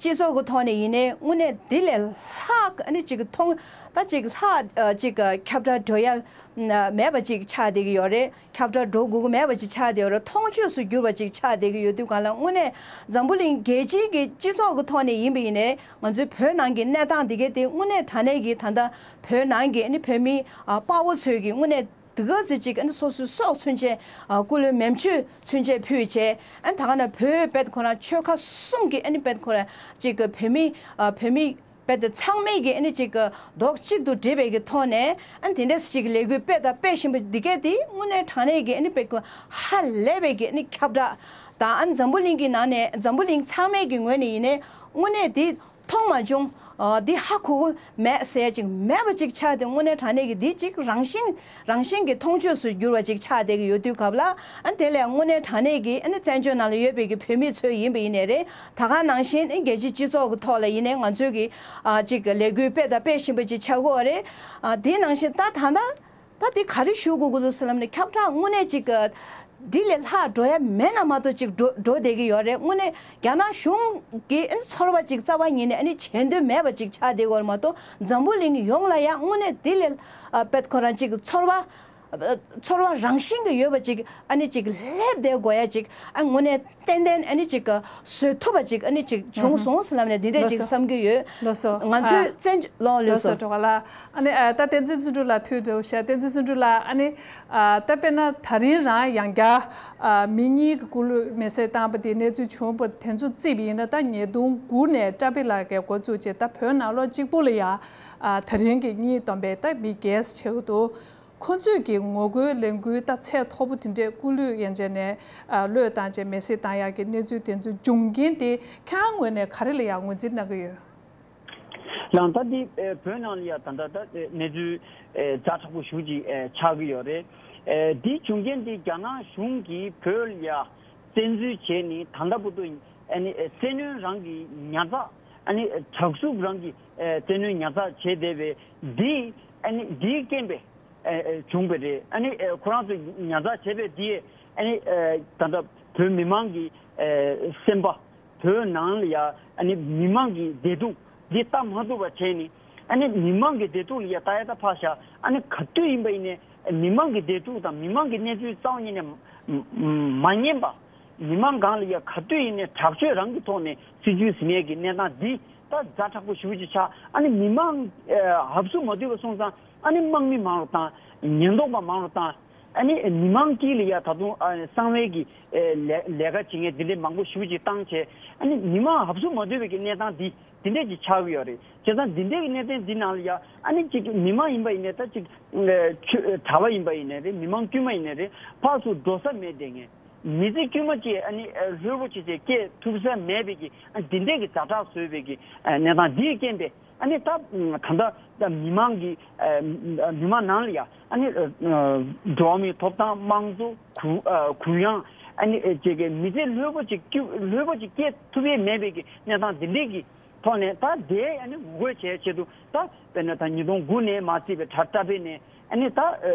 སྤྱི་ཚོགས་ཀྱི་ཐོག་ནས་ཡིན་ནའི་དངོས་གནས་དེ་ལས་ལྷག་ཨ་ནི་ཅིག་མཐོང་ད་ཅིག་ལྷག་ཨ་ཅིག་ཨ་ཁྱབ་བསྒྲགས་འགྲོ་ཡ་ཨ་མེད་པ་ཅིག་ཆགས་བསྡད་ཀྱི་ཡོད་རེད། ཁྱབ་བསྒྲགས་འགྲོ་དགོས་ཀྱི་མེད་པ་ཅིག་ཆགས་བསྡད་ཡོད་རེད། མཐོང་ཆོས་སུ་གྱུར་པ་ཅིག་ཆགས་བསྡད་ཀྱི་ཡོད་དུས་གང་ལ་དངོས་གནས་འཛམ་བུ་གླིང་རྒྱལ་སྤྱིའི་གི་སྤྱི་ཚོགས་ཀྱི་ཐོག་ནས་ཡིན་པ་ཡིན་ནའི་ང་ཚོའི་བོད་ནང་གི་གནས་སྟངས་འདི་གའི་དེ་དངོས་གནས་དྲང་གནས་ཀྱི་ད་ལྟ་བོད་ནང་གི་ཨ་ནི་བོད་མི་ཨ་དཔའ་བོ་ཚོས་ཀྱི་དངོས་གནས་འདི་ག་ཚོད་ཅིག་ཨ་ནི་སོ་སོའི་སྲོག་ཚུན་ཆད་ཨ་སྐུ་ལུས་མེ་མཆོད་ཚུན་ཆད་ཕུལ་བྱས་ཨ་ནི་ད་ག་ན་བོད་བེད་ཁོ་རང་ཆོལ་ཁ་གསུམ་གྱི་ཨ་ནི་བེད་ཁོ་རང་ཅིག་གི་བོད་མི་ཨ་བོད་མི་བེད་དེ་ཚང་མས་ཀྱི་ཨ་ནི་ཅིག་གི་རྡོག་གཅིག་ཏུ་སྒྲིལ་བའི་གི་ཐོག་ནས་ཨ་ནི་དེ་འདྲས་ཅིག་ལས་འགུལ་སྤེལ་དང་སྤེལ་བཞིན་པ་འདི་གས་དེ་དངོས་གནས་དྲང་གནས་ཀྱི་ཨ་ནི་དཔེ་ཧ་ལས་པའི་གི་ཨ་ནི་ཁྱབ་བསྒྲགས་དང་ཨ་ནི་འཛམ་བུ་གླིང་གི་ནང་ནས་འཛམ་བུ་གླིང་ཚང་མས་ཀྱི་ངོས་ནས་ཡིན་ནའི་དངོས་གནས་དེ་མཐོང་མ་བྱུང་། ཨ་འདི་ཧ་གོ་གི་མེད་ཟེར་ཅིག་མེད་པ་ཅིག་ཆགས་ཏེ་དངོས་གནས་དྲང་གནས་ཀྱི་འདི་ཅིག་རང་བཞིན་རང་བཞིན་གྱི་མཐོང་ཆོས་སུ་གྱུར་བ་ཅིག་ཆགས་བསྡད་ཀྱི་ཡོད་དུས་སྐབས་ལ་ཨ་ནི་དེ་ལས་དངོས་གནས་དྲང་གནས་ཀྱི་ཨ་ནི་བཙན་བྱོལ་ནང་ལ་ཡོད་པའི་གི་བོད་མི་ཚོ་ཡིན་པ་ཡིན་ནའི་རེད། ད་ག་ནང་བཞིན་རྒྱལ་སྤྱིའི་སྤྱི་ཚོགས་ཀྱི་ཐོག་ལ་ཡིན་ནའི་ང་ཚོས་ཀྱི་ཨ་ཅིག་ལས་འགུལ་སྤེལ་དང་སྤེལ་བཞིན་པ་ཅིག་ཆགས་ཀྱི་ཡོད་རེད། ཨ་དེ་ནང་བཞིན་ད་ད་ལྟ་ད་དེ་ག་རེ་ཞུ་དགོས་ཀྱི་འདུག་ཟེར་ལབ་ནས་ཁྱབ་བསྒྲགས་དངོས་གནས་ཅིག་འདི་ལས་ལྷག་འགྲོ་ཡ་མེད་ན་མ་གཏོགས་ཅིག་འགྲོ་འགྲོ་བསྡད་ཀྱི་ཡོད་རེད། དངོས་གནས་རྒྱ་ནག་གཞུང་གིས་ཨ་ནི་ཚོར་བ་ཅིག་རྩ་བ་ཉིད་ནས་ཨ་ནི་བྱེད་འདོད་མེད་པ་ཅིག་ཆགས་བསྡད་ཀྱི་ཡོད་རེད་མ་གཏོགས་འཛམ་བུ་གླིང་ཡོངས་ལ་ཡང་དངོས་གནས་འདི་ལས་ཨ་དཔེ་ཁོ་རང་ཅིག་ཚོར་བ། ཚོར་བ་རང་བཞིན་གྱི་ཡོད་པ་ཅིག་ཨ་ནི་ཅིག་སླེབས་བསྡད་དགོས་ཡ་ཅིག་ཨ་དངོས་གནས་ཏན་ཏན་ཨ་ནི་ཅིག་བཟོ་ཐུབ་པ་ཅིག་ཨ་ནི་ཅིག་བྱུང་སོང་ཟེར་ལབ་ནས་འདི་འདྲས་ཅིག་བསམ་གྱི་ཡོད། ལགས་སོ། ང་ཚོས་ཨ་བཙན་བྱོལ་ལོ་ལགས་ལགས་སོ། སོ་གྲོགས་ལ་ཨ་ནི་ཨ་ད་བསྟན་འཛིན་བརྩོན་འགྲུས་ལགས་ཐུགས་འདྲི་ཞུ། བསྟན་འཛིན་བརྩོན་འགྲུས་ལགས་ཨ་ནི་ཨ་ད་དཔེར་ན་ད་རིང་རང་ཡང་བསྐྱར་ཨ་མི་གཉིས་ཀྱི་སྐུ་ལུས་མེར་སྲེག་བཏང་པ་དེ་གནས་ཚུལ་བྱུང་བ་དེ་ཚོ་བརྩིས་པ་ཡིན་ན་ད་ཉིས་སྟོང་དགུ་ནས་བཀྲ་བྷེ་ལགས་ཀྱིས་འགོ་བཙུགས་བྱས་ད་བོད་ནང་ལོགས་གཅིག་པུ་ལ་ཡ་ཨ་ད་རིང་གི་གཉིས་བསྡོམས་པས་ད་མི་བརྒྱད་ཙམ་ཆགས་ཀྱི་འདུག་ཁོ་ཚོས་ཀྱི་ངོ་རྒོལ་ལས་འགུལ་ད་ཚད་མཐོ་པོ་དེ་འདྲས་སྐུ་ལུས་ཡན་ཆད་ནས་ཨ་བློས་བཏང་བྱས་མེར་སྲེག་བཏང་ཡག་གི་གནས་ཚུལ་དེ་ཚོའི་འབྱུང་རྐྱེན་དེ་ཁྱེད་རང་ངོས་ནས་ག་རེ་ལ་ཡང་ངོས་འཛིན་གནང་གི་ཡོད། ལགས་ད་འདི་ཨེ་བོད་ནང་ལ་ཡ་ད་ལྟ་ད་ཨེ་གནས་ཚུལ་ཨེ་ཛ་དྲག་པོ་ཞེ་པོ་ཅིག་ཨེ་ཆགས་ཀྱི་ཡོད་རེད། ཨེ་འདི་འབྱུང་རྐྱེན་འདི་རྒྱ་ནག་གཞུང་གིས་བོད་ལ་ཡ་བཙན་འཛུལ་བྱས་ནས་ད་ལྟ་བར་དུ་ཨ་ནི་ཨེ་བཙན་གནོན་རང་གི་ཉར་ཚགས་ཨ་ནི་ཨེ་དྲག་སུབ་རང་གི་ཨེ་བཙན་གནོན་ཉར་ཚགས་བྱས་བསྡད་པའི་འདི་ཨ་ནི་འདིའི་རྐྱེན་པས། ཨེ་ཨེ་བྱུང་བ་རེད། ཨ་ནི་ཨེ་ཁོ་རང་ཚོས་ཉར་ཚགས་བྱས་པའི་དེ་ཨ་ནི་ཨེ་ད་ལྟ་བོད་མི་མང་གི་ཨེ་སེམས་པ་བོད་ནང་ལ་ཡ་ཨ་ནི་མི་མང་གི་བདེ་སྡུག་འདི་ལྟ་མ་ཐུབ་པ་བྱས་ནས་ཨ་ནི་མི་མང་གི་བདེ་སྡུག་ལ་ཡ་ལྟ་ཡ་ད་ཕར་བཞག་ཨ་ནི་ག་དུས་ཡིན་པ་ཡིན་ནའི་མི་མང་གི་བདེ་སྡུག་དང་མི་མང་གི་གནས་ཚུལ་རྩ་བ་ཉིད་ནས་མ་མ་མ་ཉན་པ། མི་མང་སྒང་ལ་ཡ་ག་དུས་ཡིན་ནའི་དྲག་སྤྱོད་རང་གི་ཐོག་ནས་སྲིད་ཇུས་ཟིན་ཡས་ཀྱི་གནས་སྟངས་འདི་ད་ཛ་དྲག་པོ་ཞེ་པོ་ཅིག་ཆགས། ཨ་ནི་མི་མང་ཨ་ཧབ་སུ་མ་བསྡུས་པ་སོང་ཙང་ཨ་ནི་དམག་མི་མང་རུ་བཏང་། ཉེན་རྟོག་པ་མང་རུ་བཏང་། ཨ་ནི་མི་མང་དཀྱིལ་ལ་ཡ་ད་དུང་ཨ་གསང་བའི་གི་ཨ་ལས་ལས་ཀ་བྱེད་མཁན་འདི་འདྲའི་མང་པོ་ཞེ་པོ་ཅིག་བཏང་བྱས་ཨ་ནི་མི་མང་ཧབ་སུ་མ་བསྡུས་པའི་གི་གནས་སྟངས་འདི་འདི་འདྲས་ཅིག་ཆགས་ཀྱི་ཡོད་རེད། བྱས་ཙང་འདི་འདྲའི་གི་གནས་སྟངས་འདི་ནང་ལ་ཡ་ཨ་ནི་ཅིག་མི་མང་ཡིན་པ་ཡིན་ནའི་ད་ཅིག་ཨ་གྲྭ་པ་ཡིན་པ་ཡིན་ནའི་རེད། མི་མང་དཀྱུས་མ་ཡིན་ནའི་རེད། ཕར་ཚུར་འགྲོ་ས་མེད་བསྡད་མཁན། མི་ཚེ་དཀྱུས་མ་ཅིག་ཨ་ནི་ལྷོད་པོ་ཅིག་ཅིག་སྐྱེལ་ཐུབ་ས་མེད་པའི་གི་ཨ་འདི་འདྲས་ཀྱི་ཛ་དྲག་བཟོས་པའི་གི་གནས་སྟངས་འདིས་རྐྱེན་པས་ཨ་ནི་ད་ད་ལྟ་ད་མི་མང་གི་མི་མང་ནང་ལ་ཡ་ཨ་ནི་འགྲོ་བ་མིའི་ཐོབ་ཐང་། དམངས་གཙོ། གུ་གུ་ཡངས། ཨ་ནི་ཅིག་གི་མི་ཚེ་ལྷོད་པོ་ཅིག་སྐྱིད་ལྷོད་པོ་ཅིག་སྐྱེལ་ཐུབ་ཡས་མེད་པའི་གི་གནས་སྟངས་འདི་འདྲས་ཀྱི་ཐོག་ནས་ད་དེ་ཨ་ནི་ངོ་རྒོལ་བྱེད་ཆེད་དུ་ད་དཔེར་ན་ད་ཉིས་སྟོང་དགུ་ནས་མར་བརྩིས་པའི་ད་ད་དཔེར་ནས་ཨ་ནི་ད་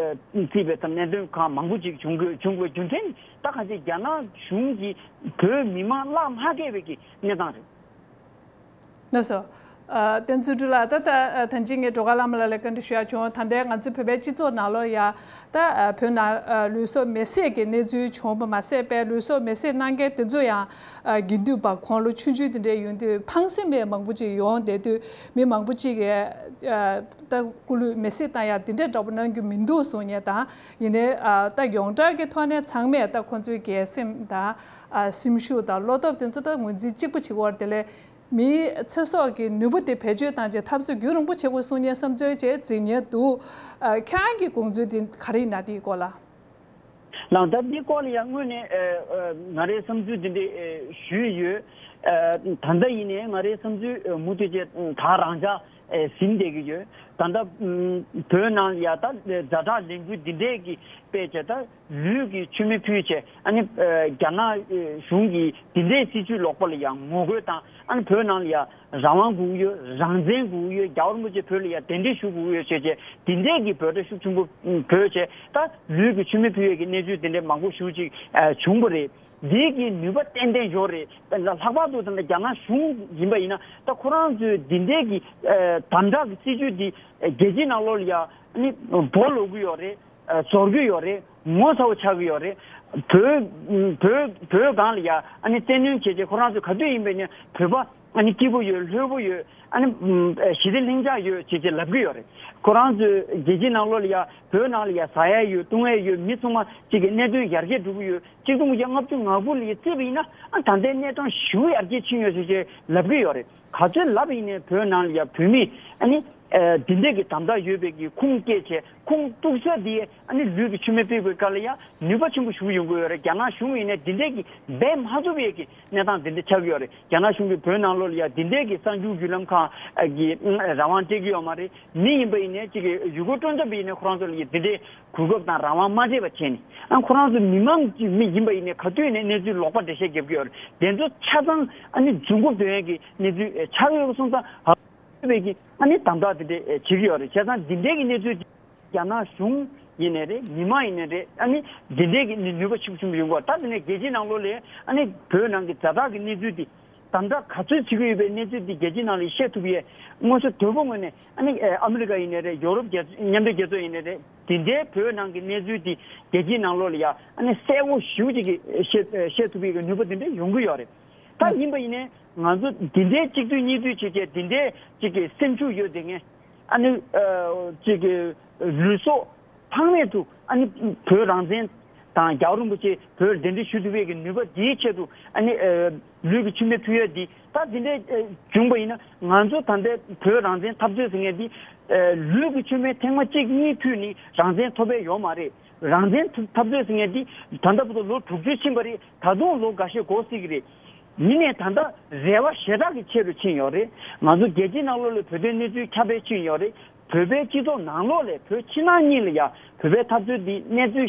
བརྩིས་པའི་ད་གནད་དོན་ཁག་མང་པོ་ཅིག་བྱུང་དགོས་བྱུང་དགོས་རྒྱུ་མཚན་ད་གང་ཅི་རྒྱ་ནག་གཞུང་གིས་བོད་མི་མང་གླགས་མ་བཀལ་བའི་གི་གནས་སྟངས་རེད། ལགས་སོ། ཨ་བསྟན་འཛིན་སྒྲོལ་ལགས། ད་ད་ཨ་ད་ཅི་ངས་སྒྲོལ་དཀར་བླ་མ་ལགས་ལ་བཀའ་འདྲི་ཞུ་ཡག་བྱུང་། ད་ལྟའི་ང་ཚོ་བོད་པའི་སྤྱི་ཚོགས་ནང་ལོགས་ཡ་ད་ཨ་བོད་ནང་ཨ་ལུས་སྲོག་མེར་སྲེག་གི་གནས་ཚུལ་བྱུང་བ་མ་ཟད་པའི་ལུས་སྲོག་མེར་སྲེག་གནང་མཁན་དེ་ཚོ་ཡང་ཨ་དགེ་འདུན་པ་ཁོང་ལོ་ཆུང་ཆུང་དེ་འདྲས་ཡོང་དུས་ཕངས་སེམས་མེད་མང་པོ་ཅིག་ཡོང་བསྡད་དུས་མི་མང་པོ་ཅིག་གིས་ཨ་ད་སྐུ་ལུས་མེར་སྲེག་བཏང་ཡག་དེ་འདྲས་འདྲ་པོ་གནང་རྒྱུ་མི་འདུག་གསུངས་མཁན་དང་། ཡིན་ནའི་ཨ་ད་ཡོངས་གྲགས་ཀྱི་ཐོག་ནས་ཚང་མས་ད་ཁོང་ཚོའི་སྒེར་སེམས་དང་ཨ་སེམས་ཤུགས་དང་བློ་སྟོབས་དེ་ཚོ་ད་ངོས་འཛིན་གཅིག་པ་བྱེད་ཀྱི་ཡོད་རེད། དེ་ལས། མིའི་ཚེ་སྲོག་གི་ནུས་པ་དེ་བེད་སྤྱོད་བཏང་བྱས་འཐབ་རྩོད་རྒྱུན་རིང་པོ་བྱེད་དགོས་གསུང་མཁན་བསམ་ཚུལ་བཅས་འཛིན་མཁན་འདུག་ཨ། ཁྱེད་རང་གི་དགོངས་ཚུལ་དེ་ག་རེ་ཡིན་ན། དེའི་སྐོར་ལ། ལགས། ད་འདི་སྐོར་ལ་ཡང་སྔོན་ནས་ཨ་ཨ་ང་རའི་བསམ་ཚུལ་འདི་འདྲ་ཨ་ཞུས་ཡོད། ཨ། ད་ལྟ་ཡིན་ནའི་ང་རའི་བསམ་ཚུལ་ཨ་མུ་མཐུད་བྱས་ད་རང་འཇགས་ཨ་ཟིན་བསྡད་ཀྱི་ཡོད། ད་ལྟ་ཨམ་བོད་ནང་ལ་ཡ་ད་ཛ་དྲག་ལས་འགུལ་འདི་འདྲས་ཀྱི་དཔེ་བྱས་ད་ལུས་ཀྱི་མཆོད་མེ་ཕུལ་བྱས། ཨ་ནི་ཨ་རྒྱ་ནག་ཨ་གཞུང་གི་འདི་འདྲའི་སྲིད་བྱུས་ལོག་པ་ལ་ཡང་ངོ་རྒོལ་དང་། ཨ་ནི་བོད་ནང་ལ་ཡང་རང་དབང་དགོས་ཀྱི་ཡོད། རང་བཙན་དགོས་ཀྱི་ཡོད། རྒྱལ་བ་རིན་པོ་ཆེ་བོད་ལ་ཡང་གདན་འདྲེན་ཞུ་དགོས་ཀྱི་ཡོད་ཟེར་བྱས་འདི་འདྲའི་གི་འབོད་སྒྲ་ཤུགས་ཆེན་པོ་འབོད་བྱས། ད་ལུས་ཀྱི་མཆོད་མེ་ཕུལ་ཡས་ཀྱི་གནས་ཚུལ་འདི་འདྲའི་མང་པོ་ཞེ་ཅིག་ཨ་བྱུང་བ་རེད། འདི་གི་ནུས་པ་ཏན་ཏན་ཡོད་རེད། ལྷག་པར་དུ་ད་ལྟ་རྒྱ་ནག་གཞུང་ཡིན་པ་ཡིན་ན། ད་ཁོ་རང་ཚོའི་འདི་འདྲའི་གི་ཨ་དམ་དྲག་གི་སྲིད་བྱུས་འདི་རྒྱལ་སྤྱིའི་ནང་ལོགས་ལ་ཡང་ཨ་ནི་སྦོ་ལོག་གི་ཡོད་རེད། ཨ་ཟོར་གི་ཡོད་རེད། ངོ་ཚ་བོ་ཆགས་ཀྱི་ཡོད་རེད། བོད་བོད་བོད་སྒང་ལ་ཡ་ཨ་ནི་བཙན་གནོན་བྱས་རྗེས་ཁོ་རང་ཚོ་ག་དུས་ཡིན་པ་ཡིན་ནའི་བོད་པ་ཨ་ནི་སྐྱིད་པོ་ཡོད། ལྷོད་པོ་ཡོད། ཨ་ནི་ཨམ་ཞི་བདེ་ལྷིང་འཇགས་ཡོད་བྱས་རྗེས་ལབ་ཀྱི་ཡོད་རེད། ཁོ་རང་ཚོས་རྒྱལ་སྤྱིའི་ནང་ལོགས་ལ་ཡ་བོད་ནང་ལ་ཡ་ཟ་ཡ་ཡོད། བཏུང་ཡ་ཡོད། མི་ཚང་མ་གཅིག་གི་གནད་དོན་ཡར་རྒྱས་འགྲོ་གི་ཡོད། གཅིག་སྟོང་དགུ་བརྒྱ་ལྔ་བཅུ་ང་དགུ་ལ་ཡ་བརྩིས་པ་ཡིན་ན། ཨ་ད་ལྟའི་གནས་སྟངས་ཞེ་པོ་ཡར་རྒྱས་ཕྱིན་ཡོད་ཟེར་བྱས་ལབ་ཀྱི་ཡོད་རེད། ག་ཚོད་ལབ་པ་ཡིན་ནའི་བོད་ནང་ལ་ཡ་བོད་མི་ཨ་ནི་ཨ་འདི་འདྲས་ཀྱི་དམ་དྲག་ཡོད་པའི་གི་ཁུངས་སྐྱེལ་བྱས། ཁུངས་གཏུགས་ས་འདི་ཨ་ནི་ལུས་ཀྱི་མཆོད་མེ་ཕུལ་བའི་སྐབས་ལ་ཡ་ནུས་པ་ཆེན་པོ་ཞིག་ཡོང་གི་ཡོད་རེད། རྒྱ་ནག་གཞུང་ཡིན་ནའི་འདི་འདྲས་ཀྱི་འབད་མ་ཐུབ་པའི་གི་གནས་སྟངས་འདི་འདྲ་ཆགས་ཀྱི་ཡོད་རེད། རྒྱ་ནག་གཞུང་གིས་བོད་ནང་ལོགས་ལ་ཡ་འདི་འདྲས་ཀྱི་གསར་འགྱུར་བརྒྱུད་ལམ་ཁག་གི་རང་དབང་སྤྲད་ཀྱི་ཡོད་མ་རེད། མི་ཡིན་པ་ཡིན་ནའི་གཅིག་གི་ཡུལ་སྐོར་སྤྲོ་འཆམ་པ་ཡིན་ནའི་ཁོ་རང་ཚོ་ལ་ཡ་འདི་འདྲའི་གོ་སྐབས་དང་རང་དབང་མ་སྤྲད་པ་བྱས་ནས། ཨ་ཁོ་རང་ཚོ་མི་མང་གི་མི་ཡིན་པ་ཡིན་ནའི་ག་དུས་ནས་གནས་ཚུལ་ལོག་པ་འགྲེལ་བཤད་རྒྱབ་ཀྱི་ཡོད་རེད། དེ་ཚོ་ཆ་ཚང་ཨ་ནི་རྫུན་གོ་འདོན་ཡས་ཀྱི་གནས་ཚུལ་ཆགས་ཡོད་པ་སོང་ཙང་། ཨ་བོད་པའི་གི་ཨ་ནི་དམ་དྲག་དེ་འདྲས་བྱེད་ཀྱི་ཡོད་རེད། བྱས་ཙང་འདི་འདྲས་ཀྱི་གནས་ཚུལ་དེ་རྒྱ་ནག་གཞུང་ཡིན་ནའི་རེད། མི་མང་ཡིན་ནའི་རེད། ཨ་ནི་འདི་འདྲས་ཀྱི་ནི་ནུས་པ་ཆེན་པོ་ཆེན་པོ་ཡོང་གི་ཡོད། ད་དེ་ནས་རྒྱལ་སྤྱིའི་ནང་ལོགས་ལ་ཨ་ནི་བོད་ནང་གི་ཛ་དྲག་གི་གནས་ཚུལ་འདི་དམ་དྲག་ག་ཚོད་བྱེད་ཀྱི་ཡོད་པའི་གནས་ཚུལ་འདི་རྒྱལ་སྤྱིའི་ནང་ལ་བཤད་ཐུབ་ཡས་དངོས་སུ་དོ་པོ་ངོས་ནས། ཨ་ནི་ཨ་མི་རི་ཀ་ཡིན་ནའི་རེད། ཡོ་རོབ་རྒྱལ་མཉམ་འབྲེལ་རྒྱལ་ཚོགས་ཡིན་ནའི་རེད། དེ་འདྲའི་བོད་ནང་གི་གནས་ཚུལ་འདི་རྒྱལ་སྤྱིའི་ནང་ལོགས་ལ་ཡ་ཨ་ནི་གསལ་པོ་ཞེ་པོ་ཅིག་གི་བཤད་བཤད་ཐུབ་པའི་གི་ནུས་པ་དེ་འདྲ་ཡོང་གི་ཡོད་རེད། ད་ཡིན་པ་ཡིན་ནའི་ང་ཚོ་འདི་འདྲའི་གཅིག་སྡུད་གཉིས་སྡུད་བྱེད་མཁན། འདི་འདྲའི་གཅིག་གི་སེམས་ཤུགས་ཡོད་དེ་ངས་ཨ་ནི་ཨ་གཅིག་གི་ལུས་སྲོག་ཕངས་མེད་དུ་ཨ་ནི་བོད་རང་བཙན་དང་རྒྱལ་བ་རིན་པོ་ཆེ་བོད་གདན་འདྲེན་ཞུ་ཐུབ་པའི་གི་ནུས་པ་དེའི་ཆེད་དུ་ཨ་ནི་ཨ་ལུས་ཀྱི་མཆོད་མེ་ཕུལ་ཡ་འདི། ད་འདི་འདྲ་ཨ་བྱུང་པ་ཡིན་ན་ང་ཚོ་ད་ལྟའི་བོད་རང་བཙན་འཐབ་རྩོད་ཟེར་མཁན་འདི་ཨ་ལུས་ཀྱི་མཆོད་མེ་ཐེངས་མ་གཅིག་གཉིས་ཕུལ་ནས་རང་བཙན་ཐོབ་པ་ཡོད་མ་རེད། རང་བཙན་འཐབ་རྩོད་ཟེར་མཁན་འདི་ད་ལྟ་བར་དུ་ལོ་དྲུག་ཅུ་ཕྱིན་པ་རེད། ད་དུང་ལོ་འགའ་ཤས་འགོར་སྲིད་ཀྱི་རེད། ཡིན་ནའི་ད་ལྟ་རེ་བ་ཞེ་དྲག་གི་ཆེ་རུ་ཕྱིན་ཡོད་རེད། ང་ཚོ་རྒྱལ་སྤྱིའི་ནང་ལོགས་ལ་བོད་དོན་གནས་ཚུལ་ཁྱབ་སྤེལ་ཕྱིན་ཡོད་རེད། བོད་པའི་སྤྱི་ཚོགས་ནང་ལོགས་ལ་བོད་ཕྱི་ནང་གཉིས་ལ་ཡ་བོད་པའི་འཐབ་རྩོད་འདི་གནས་ཚུལ་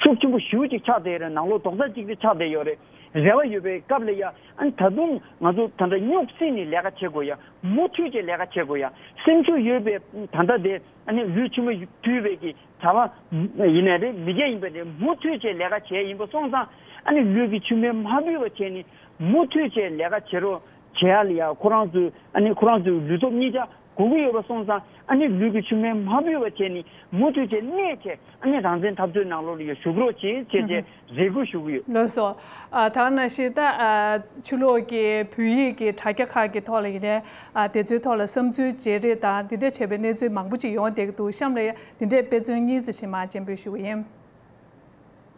ཤུགས་ཆེན་པོ་ཞེ་པོ་ཅིག་ཆགས་བསྡད་ཡོད་རེད། ནང་ལོགས་རྡོག་རྩ་གཅིག་སྒྲིལ་ཆགས་བསྡད་ཡོད་རེད། རེ་བ་ཡོད་པའི་སྐབས་ལ་ཡ་ཨ་ནི་ད་དུང་ང་ཚོ་ད་ལྟ་རྙོག་སྲིད་ནས་ལས་ཀ་བྱེད་དགོས་ཡ། མུ་མཐུད་བྱས་ལས་ཀ་བྱེད་དགོས་ཡ། སེམས་ཤུགས་ཡོད་པའི་ད་ལྟ་དེ་ཨ་ནི་ལུས་ཕྱི་མ་ཕུལ་བའི་གི་གྲྭ་པ་ཡིན་ནའི་རེད། མི་སྒེར་ཡིན་པ་རེད། མུ་མཐུད་བྱས་ལས་ཀ་བྱས་ཡིན་པ་སོང་ཙང་། ཨ་ནི་ལུས་ཀྱི་མཆོད་མེ་མ་ཕུལ་བ་བྱས་ནས་མུ་མཐུད་བྱས་ལས་ཀ་བྱེད་རོགས་བྱེད་ཡ་ལ་ཡ་ཁོ་རང་ཚོའི་ཨ་ནི་ཁོ་རང་ཚོའི་ལུས་སྟོབས་གཉིས་ཆ་དགོས་ཀྱི་ཡོད་པ་སོང་ཙང་། ཨ་ནི་ལུས་ཀྱི་མཆོད་མེ་མ་ཕུལ་བ་བྱས་ནས་མུ་མཐུད་བྱས་གནས་བྱས་ཨ་ནི་རང་བཙན་འཐབ་རྩོད་ནང་ལོགས་ལ་ཡ་ཞུགས་རོགས་བྱེད་བྱས་བྱས་རེ་སྐུལ་ཞུ་གི་ཡོད། ལགས་སོ། ཨ་ད་ག་ནང་བཞིན་ད་ཨ་ཕྱི་ལོགས་ཀྱི་བོད་ཡིག་གི་དྲ་རྒྱ་ཁག་གི་ཐོག་ལ་ཡིན་ནའི་ཨ་དེ་ཚོའི་ཐོག་ལ་བསམ་ཚུལ་བརྗེ་རེས་དང་དེ་འདྲ་བྱས་པའི་གནས་ཚུལ་མང་པོ་ཅིག་ཡོང་བསྡད་ཀྱི་འདུག་གཤམ་ལ་ཡ་དེ་འདྲའི་དཔེ་མཚོན་གཉིས་ཙམ་ཞིག་མར་སྤྱན་འབུལ་ཞུ་གི་ཡིན།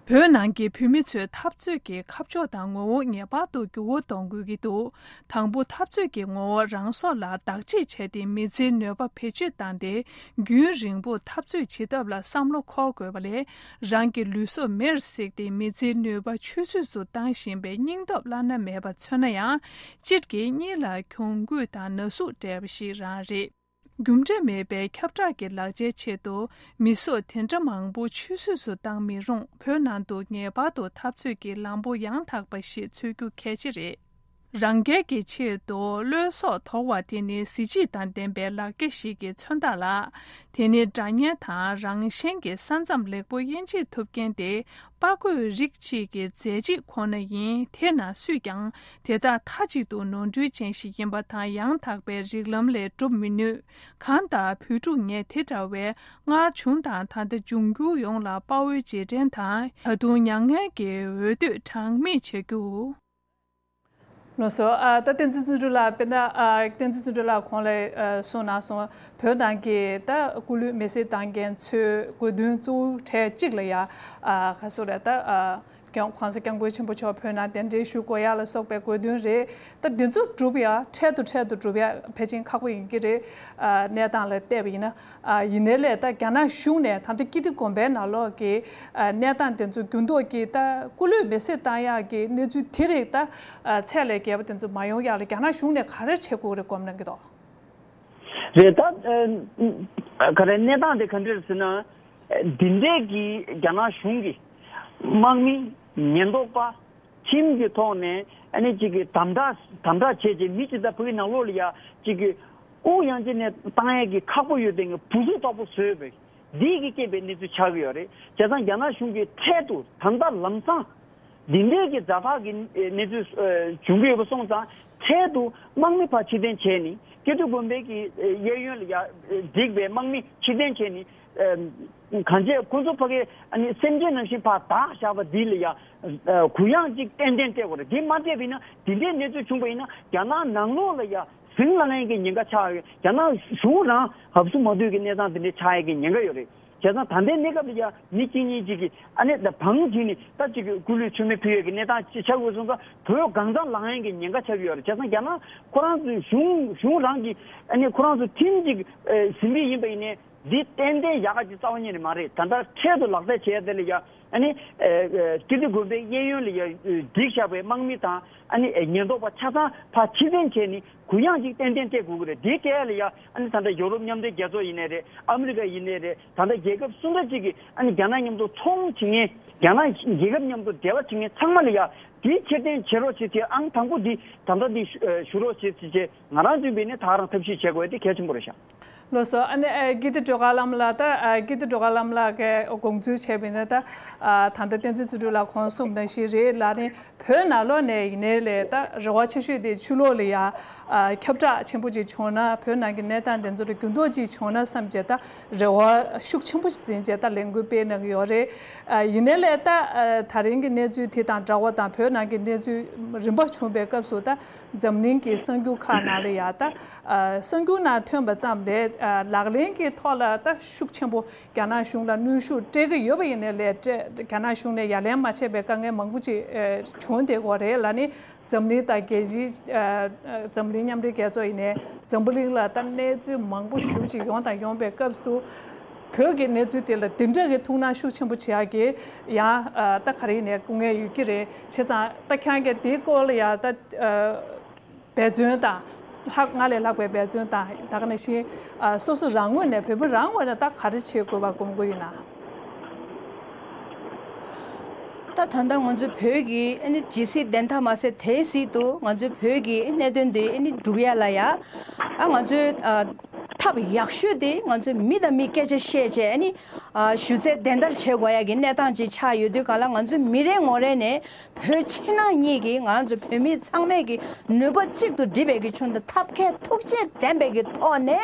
བོད་ནང་གི་བོད་མི་ཚོས་འཐབ་རྩོད་ཀྱི་ཁ་ཕྱོགས་དང་ངོ་བོ་ངེས་པར་དུ་འགྱུར་བ་གཏོང་དགོས་ཀྱི་འདུག་དང་པོ་འཐབ་རྩོད་ཀྱི་ངོ་བོ་རང་སྲོག་ལ་བདག་གཅེས་བྱས་ཏེ་མི་ཚེའི་ནུས་པ་བེད་སྤྱོད་བཏང་སྟེ་རྒྱུན་རིང་པོར་འཐབ་རྩོད་བྱེད་ཐབས་ལ་བསམ་བློ་འཁོར་དགོས་པ་ལས། རང་གི་ལུས་སྲོག་མེར་བསྲེགས་ཏེ་མི་ཚེའི་ནུས་པ་ཆུད་ཟོས་སུ་བཏང་བཞིན་པའི་སྙིང་སྟོབས་བླ་ན་མེད་པ་མཚོན་ན་ཡང་། གཅིག་གིས་གཉིས་ལ་གྱོང་གུད་དང་ན་ཟུག་སྤྲད་པ་ཞིག་རང་རེད། རྒྱུ་འབྲས་མེད་པའི་ཁྱབ་བསྒྲགས་ཀྱི་ལག་ཆའི་ཆེད་དུ་མི་སྲོག་དེ་འདྲ་མང་པོ་ཆུད་ཟོས་སུ་བཏང་མི་རུང་། བོད་ནང་དུ་ངེས་པར་དུ་འཐབ་རྩོད་ཀྱི་ལམ་བུ་ཡང་དག་པ་ཞིག་འཚོལ་རྒྱུ་གལ་ཆེ་རེད། རང་རྒྱལ་གྱི་ཆེད་དུ་བློས་སྲོག་དོར་བ་དེ་ནི་གཟི་བརྗིད་དང་ལྡན་པའི་ལག་རྒྱ་ཞིག་གི་མཚོན་རྟགས་ལགས། དེ་ནི་དགྲ་གཉེན་དང་རང་གཞན་གྱི་ས་མཚམས་ལེགས་པོ་དབྱེ་འབྱེད་ཐུབ་མཁན་དེ་དཔའ་རྒོད་རིགས་གཅིག་གི་མཛད་རྗེས་ཁོ་ན་ཡིན། དེས་ན་སུས་ཀྱང་དེ་དག་མཐའ་གཅིག་ཏུ་ནོར་འཁྲུལ་ཅན་ཞིག་ཡིན་པ་དང་ཡང་དག་པའི་རིགས་ལམ་ལས་སྒྲུབ་མི་ནུས། གང་ལྟར་བོད་ཕྲུག་ངས་དེ་འདྲ་བའི་སྔར་བྱུང་དང་ད་ལྟ་འབྱུང་འགྱུར་ཡོངས་ལ་དཔའ་བོའི་རྗེས་དྲན་དང་། ད་དུང་མྱ་ངན་གྱི་འོས་བསྡུ་གྲངས་མེད་བྱ་རྒྱུ། ལགས་སོ། ཨ་ད་བསྟན་འཛིན་བརྩོན་འགྲུས་ལགས། དཔེར་ན་ཨ་བསྟན་འཛིན་བརྩོན་འགྲུས་ལགས་གོང་ལ་ཨ་གསུངས་གནང་སོང་། བོད་ནང་གི་ད་སྐུ་ལུས་མེ་བསྲེགས་བཏང་མཁན་ཚོའི་དགོས་འདུན་གཙོ་བོ་གྲས་གཅིག་ལ་ཡ་ཨ་ག་སོ་རེད། ད་ཨ་ ༸གོང་ས་༸སྐྱབས་མགོན་ཆེན་པོ་མཆོག་བོད་ནང་གདན་འདྲེན་ཞུ་དགོས་ཡག་ལ་སོགས་པའི་དགོས་འདུན་རེད། ད་འདི་ཚོ་སྒྲུབ་ཡག་འཕྲལ་དུ་འཕྲལ་དུ་སྒྲུབ་ཡག་ཕལ་ཆེར་ཁག་པོ་ཡིན་གྱི་རེད། ཨ་གནས་སྟངས་ལ་བལྟས་པ་ཡིན་ན། ཨ་ཡིན་ནའི་ལས་ད་རྒྱ་ནག་གཞུང་ནས་ད་ལྟ་ཀིརྟི་དགོན་པའི་ནང་ལོགས་ཀྱི་ཨ་གནས་སྟངས་དེ་ཚོ་འགྱུར་ལྡོག་གི་ད་སྐུ་ལུས་མེ་སྲེག་བཏང་ཡག་གི་གནས་ཚུལ་དེ་རིགས་ད་ཨ་ཚད་ལས་བརྒལ་བ་དེ་ཚོ་མ་ཡོང་ཡག་ལ་རྒྱ་ནག་གཞུང་ནས་ག་རེ་བྱེད་དགོས་རེད་དགོངས་གནང་གི་འདུག་རེད་ད། ཨ་ག་རེ་གནས་སྟངས་དེ་ག་འདྲ་རེད་ཟེར་ན། འདི་འདྲས་ཀྱི་རྒྱ་ནག་གཞུང་གི་དམག་མི་ཉེན་རྟོག་པ་ཁྲིམས་ཀྱི་ཐོག་ནས་ཨ་ནི་གཅིག་གི་དམ་དྲག་དམ་དྲག་བྱས་རྗེས་མི་གཅིག་ད་བོད་ཀྱི་ནང་ལོགས་ལ་ཡ་གཅིག་གི་དབུགས་ཡང་ཅིག་ནས་བཏང་ཡས་ཀྱི་ཁག་པོ་ཡོད་དེ་ངས་བུ་གཟུགས་ལྟ་བུ་བཟོས་པའི་འདི་གི་སྐྱེས་པའི་གནས་ཚུལ་ཆགས་ཀྱི་ཡོད་རེད། བྱས་ཙང་རྒྱ་ནག་གཞུང་གིས་འཕྲལ་དུ་ད་ལྟ་ལམ་སང་འདི་འདྲས་ཀྱི་ཛ་དྲག་གི་གནས་ཚུལ་བྱུང་གི་ཡོད་པ་སོང་ཙང་འཕྲལ་དུ་དམག་མི་ཕར་ཕྱིར་འཐེན་བྱས་ནས་ཀིརྟི་དགོན་པའི་གི་གཡས་གཡོན་ལ་ཡ་བསྒྲིགས་པའི་དམག་མི་ཕྱིར་འཐེན་བྱས་ནས། གང་བྱས་ཁོ་ཚོ་ཕ་གི་ཨ་ནི་སེམས་ཅན་ནང་བཞིན་ཕར་བདག་བཞག་པ་འདི་ལ་ཡ་གུ་ཡངས་ཅིག་ཏན་ཏན་སྤྲད་དགོས་རེད། འདི་མ་སྤྲད་པ་ཡིན་ན་འདི་འདྲའི་གནས་ཚུལ་བྱུང་བ་ཡིན་ན་རྒྱ་ནག་ནང་ལོགས་ལ་ཡ་ཟིང་ལ་ལེན་གྱི་ཉེན་ཁ་ཆགས་ཡོད། རྒྱ་ནག་གཞུང་རང་ཧབ་སུ་མ་སྡོད་ཀྱི་གནས་སྟངས་འདི་འདྲའི་ཆགས་ཡས་ཀྱི་ཉེན་ཁ་ཡོད་རེད། བྱས་ཙང་ད་ལྟའི་གནས་སྐབས་ལ་ཡ་མི་གཅིག་གཉིས་གཅིག་གིས་ཨ་ནི་ད་བང་བྱིན་ནས་ད་ཅིག་སྐུ་ལུས་མཆོད་མེ་ཕུལ་ཡས་ཀྱི་གནས་སྟངས་ཅིག་ཆགས་དགོས་སོང་ཙང་བོད་གང་ཟག་ལངས་ཡས་ཀྱི་ཉེན་ཁ་ཆགས་ཀྱི་ཡོད་རེད། བྱས་ཙང་རྒྱ་ནག་ཁོ་རང་ཚོའི་གཞུང་གཞུང་རང་གིས་ཨ་ནི་ཁོ་རང་ཚོ་ཁྲིམས་ཅིག་ཟིན་པ་ཡིན་པ་ཡིན་ནའི། འདི་ཏན་ཏན་ཡག་ག་ཅིག་རྩ་བ་ཉིད་ནས་མ་རེད། ད་ལྟ་འཕྲལ་དུ་ལག་བསྟར་བྱས་དེ་ལ་ཡ་ཨ་ནི་ཀིརྟི་དགོན་པའི་གཡས་གཡོན་ལ་ཡ་སྒྲིག་བཞག་པའི་དམག་མི་དང་ཨ་ནི་ཉེན་རྟོག་པ་ཆ་ཚང་ཕར་ཕྱིར་འཐེན་བྱས་ནས་གུ་ཡངས་ཅིག་ཏན་ཏན་སྤྲད་དགོས་ཀྱི་རེད། འདི་སྤྲད་ཡ་ལ་ཡ་ཨ་ནི་ད་ལྟ་ཡོ་རོབ་མཉམ་འབྲེལ་རྒྱལ་ཚོགས་ཡིན་ནའི་རེད། ཨ་མི་རི་ཀ་ཡིན་ནའི་རེད། ད་ལྟ་རྒྱལ་ཁབ་སུ་འདྲ་ཅིག་གིས་ཨ་ནི་རྒྱ་ནག་མཉམ་དུ་ཚོང་བྱེད་མཁན་རྒྱ་ནག་རྒྱལ་ཁབ་མཉམ་དུ་འབྲེལ་བ་བྱེད་མཁན་ཚང་མ་ལ་ཡ་འདི་ཕྱིར་འཐེན་བྱེད་རོགས་བྱེད་དེ་ཨང་དང་པོ་འདི་ད་ལྟ་འདི་ཞུ་རོགས་བྱེད་ཅེས་ང་རང་ཚོའི་འབད་ནས་ད་ག་རང་ཐབས་ཤེས་བྱེད་དགོས་དེ་གལ་ཆེན་པོ་རེད་ཤག་ལགས་སོ། ཨ་ནི་ཨ་ཀིརྟི་སྒྲོལ་དཀར་བླ་མ་ལགས་ད་ཨ་ཀིརྟི་སྒྲོལ་དཀར་བླ་མ་ལགས་ཀྱིས་དགོངས་ཚུལ་བྱས་པ་ཡིན་ན་ད་ཨ་ད་ལྟ་བསྟན་འཛིན་བརྩོན་འགྲུས་ལགས་གོང་གསུངས་ནང་བཞིན་རེད་ལ་ནི་བོད་ནང་ལོགས་ནས་ཡིན་ནའི་ལས་ད་རེ་བ་ཆེ་ཤོས་དེ་ཕྱི་ལོགས་ལ་ཡ་ཨ་ཁྱབ་བསྒྲགས་ཆེན་པོ་ཅིག་བྱུང་ན་བོད་ནང་གི་གནས་སྟངས་དེ་ཚོ་ལ་འགྱུར་ལྡོག་ཅིག་བྱུང་ན་བསམ་བྱས་ད་རེ་བ་ཤུགས་ཆེན་པོ་ཞིག་འཛིན་བྱས་ད་ལས་འགུལ་སྤེལ་གནང་གི་ཡོད་རེད། ཨ་ཡིན་ནའི་ལས་ད་ཨ་ད་རིང་གི་གནས་ཚུལ་དེ་དང་འདྲ་བ་དང་བོད་ནང་གི་གནས་ཚུལ་རིམ་པ་བྱུང་བའི་སྐབས་སུ་ད་འཛམ་གླིང་གི་གསར་འགྱུར་ཁག་ནང་ལ་ཡ་ད་ཨ་གསར་འགྱུར་ནང་ཐོན་པ་ཙམ་ལས་ཨ་ལག་ལེན་གྱི་ཐོག་ལ་ད་ཤུགས་ཆེན་པོ་རྒྱ་ནག་གཞུང་ལ་གནོན་ཤུགས་སྤྲད་ཀྱི་ཡོད་པ་ཡིན་ནའི་ལས་སྤྲད་རྒྱ་ནག་གཞུང་ནས་ཡ་ལན་མ་བྱས་པའི་དཀའ་ངལ་མང་པོ་ཅིག་ཨ་བྱུང་བསྡད་ཀྱི་ཡོད་རེད་ལ་ནི། འཛམ་གླིང་དང་རྒྱལ་སྤྱིའི་ཨ་ཨ་འཛམ་གླིང་མཉམ་འབྲེལ་རྒྱལ་ཚོགས་ཡིན་ནའི་འཛམ་བུ་གླིང་ལ་ད་གནས་ཚུལ་མང་པོ་ཞེ་པོ་ཅིག་ཡོང་དང་ཡོང་པའི་སྐབས་སུ་བོད་ཀྱི་གནས་ཚུལ་དེ་ལ་དེ་འདྲ་གི་ཐུགས་སྣང་ཤུགས་ཆེན་པོ་བྱེད་ཡག་གི་ཡང་ཨ་ད་ག་རེ་ཡིན་ནའི་སྐུ་ངལ་ཡོད་ཀྱི་རེད། བྱས་ཙང་ད་ཁྱེད་རང་གིས་དེའི་སྐོར་ལ་ཡང་ད་ཨ་འབད་བརྩོན་དང་ལྷག་སྔར་ལས་ལྷག་པའི་འབད་བརྩོན་དང་ད་ག་ནང་བཞིན་ཨ་སོ་སོ་རང་ངོས་ནས་བོད་མི་རང་ངོས་ནས་ད་ག་རེ་བྱེད་དགོས་པ་དགོངས་ཀྱི་ཡོད་ན། ད་ད་ལྟ་ང་ཚོ་བོད་ཀྱི་ཨ་ནི་ཇི་སྲིད་བདེན་མཐའ་མ་གསལ་དེ་སྲིད་དུ་ང་ཚོའི་བོད་ཀྱི་གནད་དོན་འདི་ཨ་ནི་སྒྲུབ་ཡ་ལ་ཡ་ཨ་ང་ཚོའི་ཨ་ཐབས་ཡག་ཤོས་དེ་ང་ཚོའི་མི་དང་མི་སྐད་ཆ་བཤད་བྱས་ཨ་ནི་ཨ་ཞུ་ཚད་བདེན་བརྡར་བྱེད་དགོས་ཡ་གི་གནས་སྟངས་ཅིག་ཆགས་ཡོད་དུས་ག་ལ་ང་ཚོ་མི་རེ་ངོ་རེ་ནས་བོད་ཕྱི་ནང་གཉིས་ཀྱི་ང་རང་ཚོ་བོད་མི་ཚང་མས་ཀྱི་ནུས་པ་གཅིག་ཏུ་བསྒྲིལ་བའི་གི་ཆུ་མདའ་ཐབས་མཁས་ཐུགས་རྗེ་ལྡན་པའི་གི་ཐོག་ནས།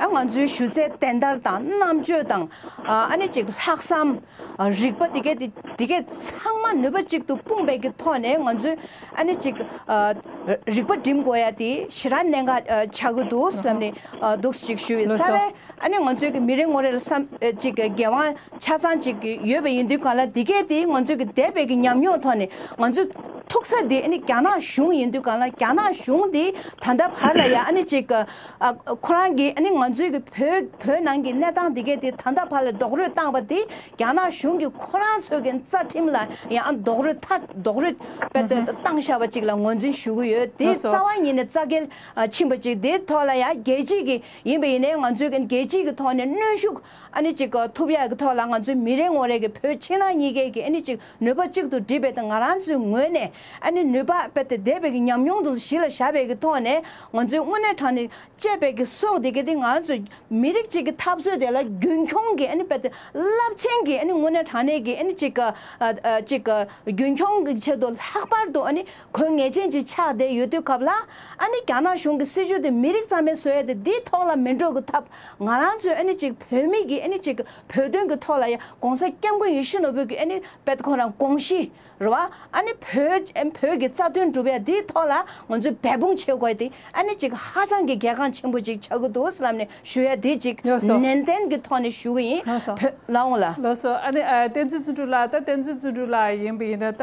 ཨ་ང་ཚོའི་ཞུ་ཚད་བདེན་བརྡར་དང་རྣམ་དཔྱོད་དང་ཨ་ཨ་ནི་ཅིག་ལྷག་བསམ་ཨ་རིག་པ་དེ་གས་དེ་དེ་གས་ཚང་མ་ནུས་པ་གཅིག་ཏུ་སྤུངས་པའི་གི་ཐོག་ནས་ང་ཚོས་ཨ་ནི་ཅིག་ཨ་རིག་པ་སྒྲིམ་དགོས་ཡ་དེ་ཞེ་དྲག་གནད་འགག་ཨ་ཆགས་ཀྱི་འདུག་ལབ་ནས་ཨ་འདུག་ཅིག་ཞུ་ཡོད། ལགས་སོ། རྩ་བའི་ཨ་ནི་ང་ཚོའི་གི་མི་རེ་ངོ་རེ་ལ་བསམ་ཨ་ཅིག་གི་འགན་དབང་ཆ་ཚང་ཅིག་ཡོད་པ་ཡིན་དུས་གང་ལ་དེ་གས་དེ་ང་ཚོའི་གི་འདས་པའི་གི་ཉམས་མྱོང་ཐོག་ནས་ང་ཚོ་ཐུག་ས་དེ་ཨ་ནི་རྒྱ་ནག་གཞུང་ཡིན་དུས་གང་ལ་རྒྱ་ནག་གཞུང་དེ་ད་ལྟ་བར་ལ་ཡ་ཨ་ནི་ཅིག་གི་ཨ་ཁོ་རང་གིས་ཨ་ནི་ང་ཚོའི་གི་བོད་བོད་ནང་གི་གནས་སྟངས་དེ་གས་དེ་ད་ལྟ་བར་ལ་རྡོག་རོལ་བཏང་བ་དེ་རྒྱ་ནག་གཞུང་གིས་ཁོ་རང་ཚོའི་གི་རྩ་ཁྲིམས་ལ་ཡང་རྡོག་རོལ་ཐ་རྡོག་རོལ་དཔེ་དེ་བཏང་བཞག་པ་ཅིག་ལ་ངོས་འཛིན་ཞུ་གི་ཡོད། དེ་ལགས་སོ། རྩ་བ་ཉིད་ནས་རྩ་འགལ་ཨ་ཕྱིན་པ་ཅིག་དེའི་ཐོག་ལ་ཡང་རྒྱལ་སྤྱི་གི་ཡིན་པ་ཡིན་ནའི་ང་ཚོའི་གི་རྒྱལ་སྤྱི་གི་ཐོག་ནས་གནོན་ཤུགས་ཨ་ནི་ཅིག་གི་ཐུབ་ཡག་གི་ཐོག་ལ་ང་ཚོའི་མི་རེ་ངོ་རེ་གི་བོད་ཕྱི་ནང་གཉིས་ཀའི་གི་ཨ་ནི་ཅིག་ནུས་པ་གཅིག་ཏུ་བསྒྲིལ་བའི་དང་ང་རང་ཚོའི་ངོས་ནས་ཨ་ནི་ནུས་པ་དཔེ་དེ་འདས་པའི་གི་ཉམས་མྱོང་དུ་གཞི་ལ་བཞག་པའི་གི་ཐོག་ནས་ང་ཚོའི་དངོས་གནས་དྲང་གནས་གཅེས་པའི་གི་སྲོག་དེ་གི་དེ་ང་ཚོ་མི་རིགས་གཅིག་གི་འཐབ་རྩོད་དེ་ལ་རྒྱུན་འཁྱོངས་ཀྱི་ཨ་ནི་དཔེ་དེ་རླབས་ཆེན་གྱི་ཨ་ནི་དངོས་གནས་དྲང་གནས་ཀྱི་ཨ་ནི་ཅིག་ག་ཨ་ཨ་ཅིག་ག་རྒྱུན་འཁྱོངས་ཀྱི་ཆེད་དུ་ལྷག་པར་དུ་ཨ་ནི་དགོས་ངེས་ཅན་ཅིག་ཆགས་བསྡད་ཡོད་དུས་སྐབས་ལ་ཨ་ནི་རྒྱ་ནག་གཞུང་གི་སྲིད་བྱུས་དེ་མི་རིགས་རྩ་མེད་བཟོ་ཡས་དེ་འདིའི་ཐོག་ལ་མི་འགྲོ་གི་ཐབས་ང་རང་ཚོས་ཨ་ནི་ཅིག་བོད་མི་གི་ཨ་ནི་ཅིག་བོད་དོན་གྱི་ཐོག་ལ་ཡ་༸གོང་ས་༸སྐྱབས་མགོན་ཡིད་བཞིན་ནོར་བུ་གི་ཨ་ནི་དཔེ་ཁོ་རང་དགོངས་གཞི། རེད་བ། ཨ་ནི་བོད་ཨ་བོད་ཀྱི་རྩ་དོན་སྒྲུབ་ཡ་འདིའི་ཐོག་ལ་ང་ཚོས་འབད་འབུངས་བྱེད་དགོས་ཏེ་ཨ་ནི་ཅིག་ཧ་ཅང་གི་གལ་འགངས་ཆེན་པོ་ཅིག་ཆགས་ཀྱི་འདུག་ཟེར་ལབ་ནས་ཞུ་ཡ་དེ་ཅིག་ཡོད་སོ། ནན་ཏན་གྱི་ཐོག་ནས་ཞུ་གི་ཡིན། ལགས་སོ། བོད་ལགས་འོང་ལ། ལགས་སོ། ཨ་ནི་ཨ་བསྟན་འཛིན་བརྩོན་འགྲུས་ལགས། ད་བསྟན་འཛིན་བརྩོན་འགྲུས་ལགས་ཡིན་པ་ཡིན་ན་ད་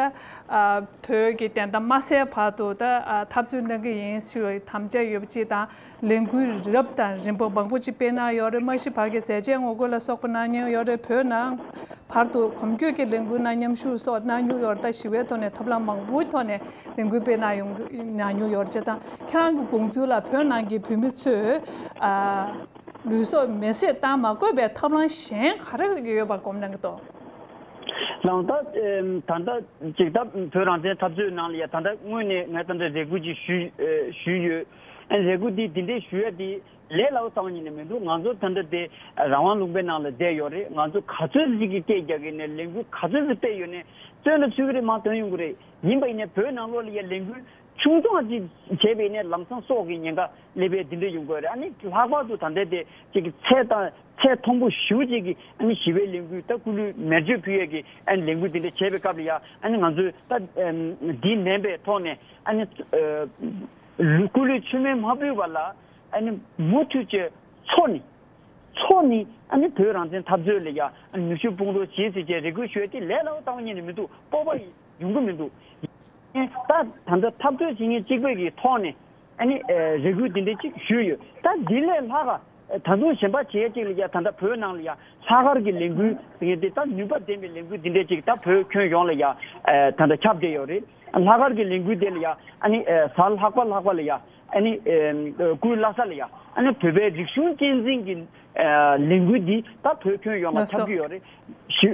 ཨ་བོད་ཀྱི་བདེན་མཐའ་མ་གསལ་བར་དུ་ད་ཨ་འཐབ་རྩོད་གནང་གི་ཡིན་ཞུ་བའི་དམ་བཅའ་ཡོད་པ་ཅིག་དང་། ལས་འགུལ་རབ་དང་རིམ་པ་མང་པོ་ཅིག་སྤེལ་གནང་ཡོད་རེད། མ་གཞི་བར་གྱི་ཟས་བཅད་ངོ་རྒོལ་ལ་སོགས་པ་གནང་མྱོང་ཡོད་རེད། བོད་ནང་བར་དུ་གོམ་བགྲོད་ཀྱི་ལས་འགུལ་ནང་མཉམ་ཞུགས་སོགས་གནང་མྱོང་ཡོད་རེད། ད་ཞི་བའི་ཐོག་ནས་ཐབས་ལམ་མང་པོའི་ཐོག་ནས་ལས་འགུལ་སྤེལ་གནང་ཡོང་གནང་མྱོང་ཡོད་རེད། བྱས་ཙང་ཁྱེད་རང་གི་དགོངས་ཚུལ་ལ་བོད་ནང་གི་བོད་མི་ཚོས་ཨ་ལུས་སྲོག་མེ་བསྲེགས་བཏང་མ་དགོས་པའི་ཐབས་ལམ་གཞན་ག་རེ་ཡོད་པ་སྒོམ་གནང་གི་འདུག་ལགས། ད་ད་ལྟ་ཅིག་ད་བོད་རང་བཙན་འཐབ་རྩོད་ནང་ལ་ཡ་ད་ལྟ་དངོས་གནས་ངས་ད་ལྟ་རེ་སྐུལ་ཅིག་ཞུས་ཞུས་ཡོད། ཨ་རེ་སྐུལ་འདི་འདི་འདྲའི་ཞུ་ཡ་འདི་ལས་སླ་བོ་ཙམ་ཡིན་ནི་མི་འདུག་ང་ཚོ་ད་ལྟ་དེ་རང་དབང་ལུང་པའི་ནང་ལ་བསྡད་ཡོད་རེད། ང་ཚོ་ག་ཚོད་ཅིག་གི་སྐད་རྒྱག་གི་ནས་ལས་འགུལ་ག་ཚོད་ཅིག་སྤེལ་ཡོད་ནས་བཙོན་ལ་ཚུད་ཀྱི་རེད། མར་ཐོན་ཡོང་གི་རེད། ཡིན་པ་ཡིན་ནས་བོད་ནང་ལོགས་ལ་ཡ་ལས་འགུལ་ཆུང་ཆུང་ཅིག་བྱས་པ་ཡིན་ནས་ལམ་སང་སྲོག་གི་ཉེན་ཁ་སླེབས་པའི་འདི་འདྲ་ཡོང་གི་རེད། ཨ་ནི་ལྷག་པར་དུ་ད་ལྟ་དེ་ཅིག་ཚད་དང་ཚད་མཐོན་པོ་ཞེ་པོ་ཅིག་གི་ཨ་ནི་ཞི་བའི་ལས་འགུལ་ད་སྐུ་ལུས་མེ་མཆོད་ཕུལ་ཡས་ཀྱི་ཨ་ནི་ལས་འགུལ་འདི་འདྲ་བྱས་པའི་སྐབས་ལ་ཡ་ཨ་ནི་ང་ཚོས་ད་འདི་མིན་པའི་ཐོག་ནས་ཨ་ནི་སྐུ་ལུས་མཆོད་མེ་མ་ཕུལ་བ་ལ་ཨ་ནི་མུ་མཐུད་ཀྱི་འཚོ་ནི་འཚོ་ནི་ཨ་ནི་བོད་རང་བཙན་འཐབ་རྩོད་ལ་ཡ་ཨ་ནི་ནུས་ཤུགས་སྤུངས་རོགས་བྱེད་ཟེར་བྱས་རེ་སྐུལ་ཞུ་ཡས་དེ་ལས་སླ་བོ་ཙམ་ཡིན་ནི་མི་འདུག་སྤོབས་པ་ཡོང་གི་མི་འདུག་ད་ད་ལྟ་འཐབ་རྩོད་བྱེད་མཁན་གཅིག་པོའི་གི་ཐོག་ནས་ཨ་ནི་རེ་སྐུལ་འདི་འདྲ་ཅིག་ཞུས་ཡོད། ད་འདི་ལས་ལྷག་ག་ད་དུང་གཞན་པ་བྱེད་ཡས་ཅིག་ལ་ཡ་ད་ལྟ་བོད་ནང་ལ་ཡ་ལྷག་དཀར་གྱི་ལས་འགུལ་ཟེར་མཁན་དེ་ད་ནུས་པ་ལྡན་པའི་ལས་འགུལ་འདི་འདྲ་ཅིག་ད་བོད་ཁྱོན་ཡོངས་ལ་ཡ་ད་ལྟ་ཁྱབ་བསྡད་ཡོད་རེད། ལྷག་དཀར་གྱི་ལས་འགུལ་དེ་ལ་ཡ་ཨ་ནི་གཟའ་ལྷག་པ་ལྷག་པ་ལ་ཡ་ཨ་ནི་སྐུའི་བླ་གཟའ་ལ་ཡ་ཨ་ནི་བོད་པའི་རིག་གཞུང་གཅེས་འཛིན་གྱི་ལས་འགུལ་འདི་ད་བོད་ཁྱོན་ཡོངས་ལ་ཁྱབ་ཀྱི་ཡོད་རེད།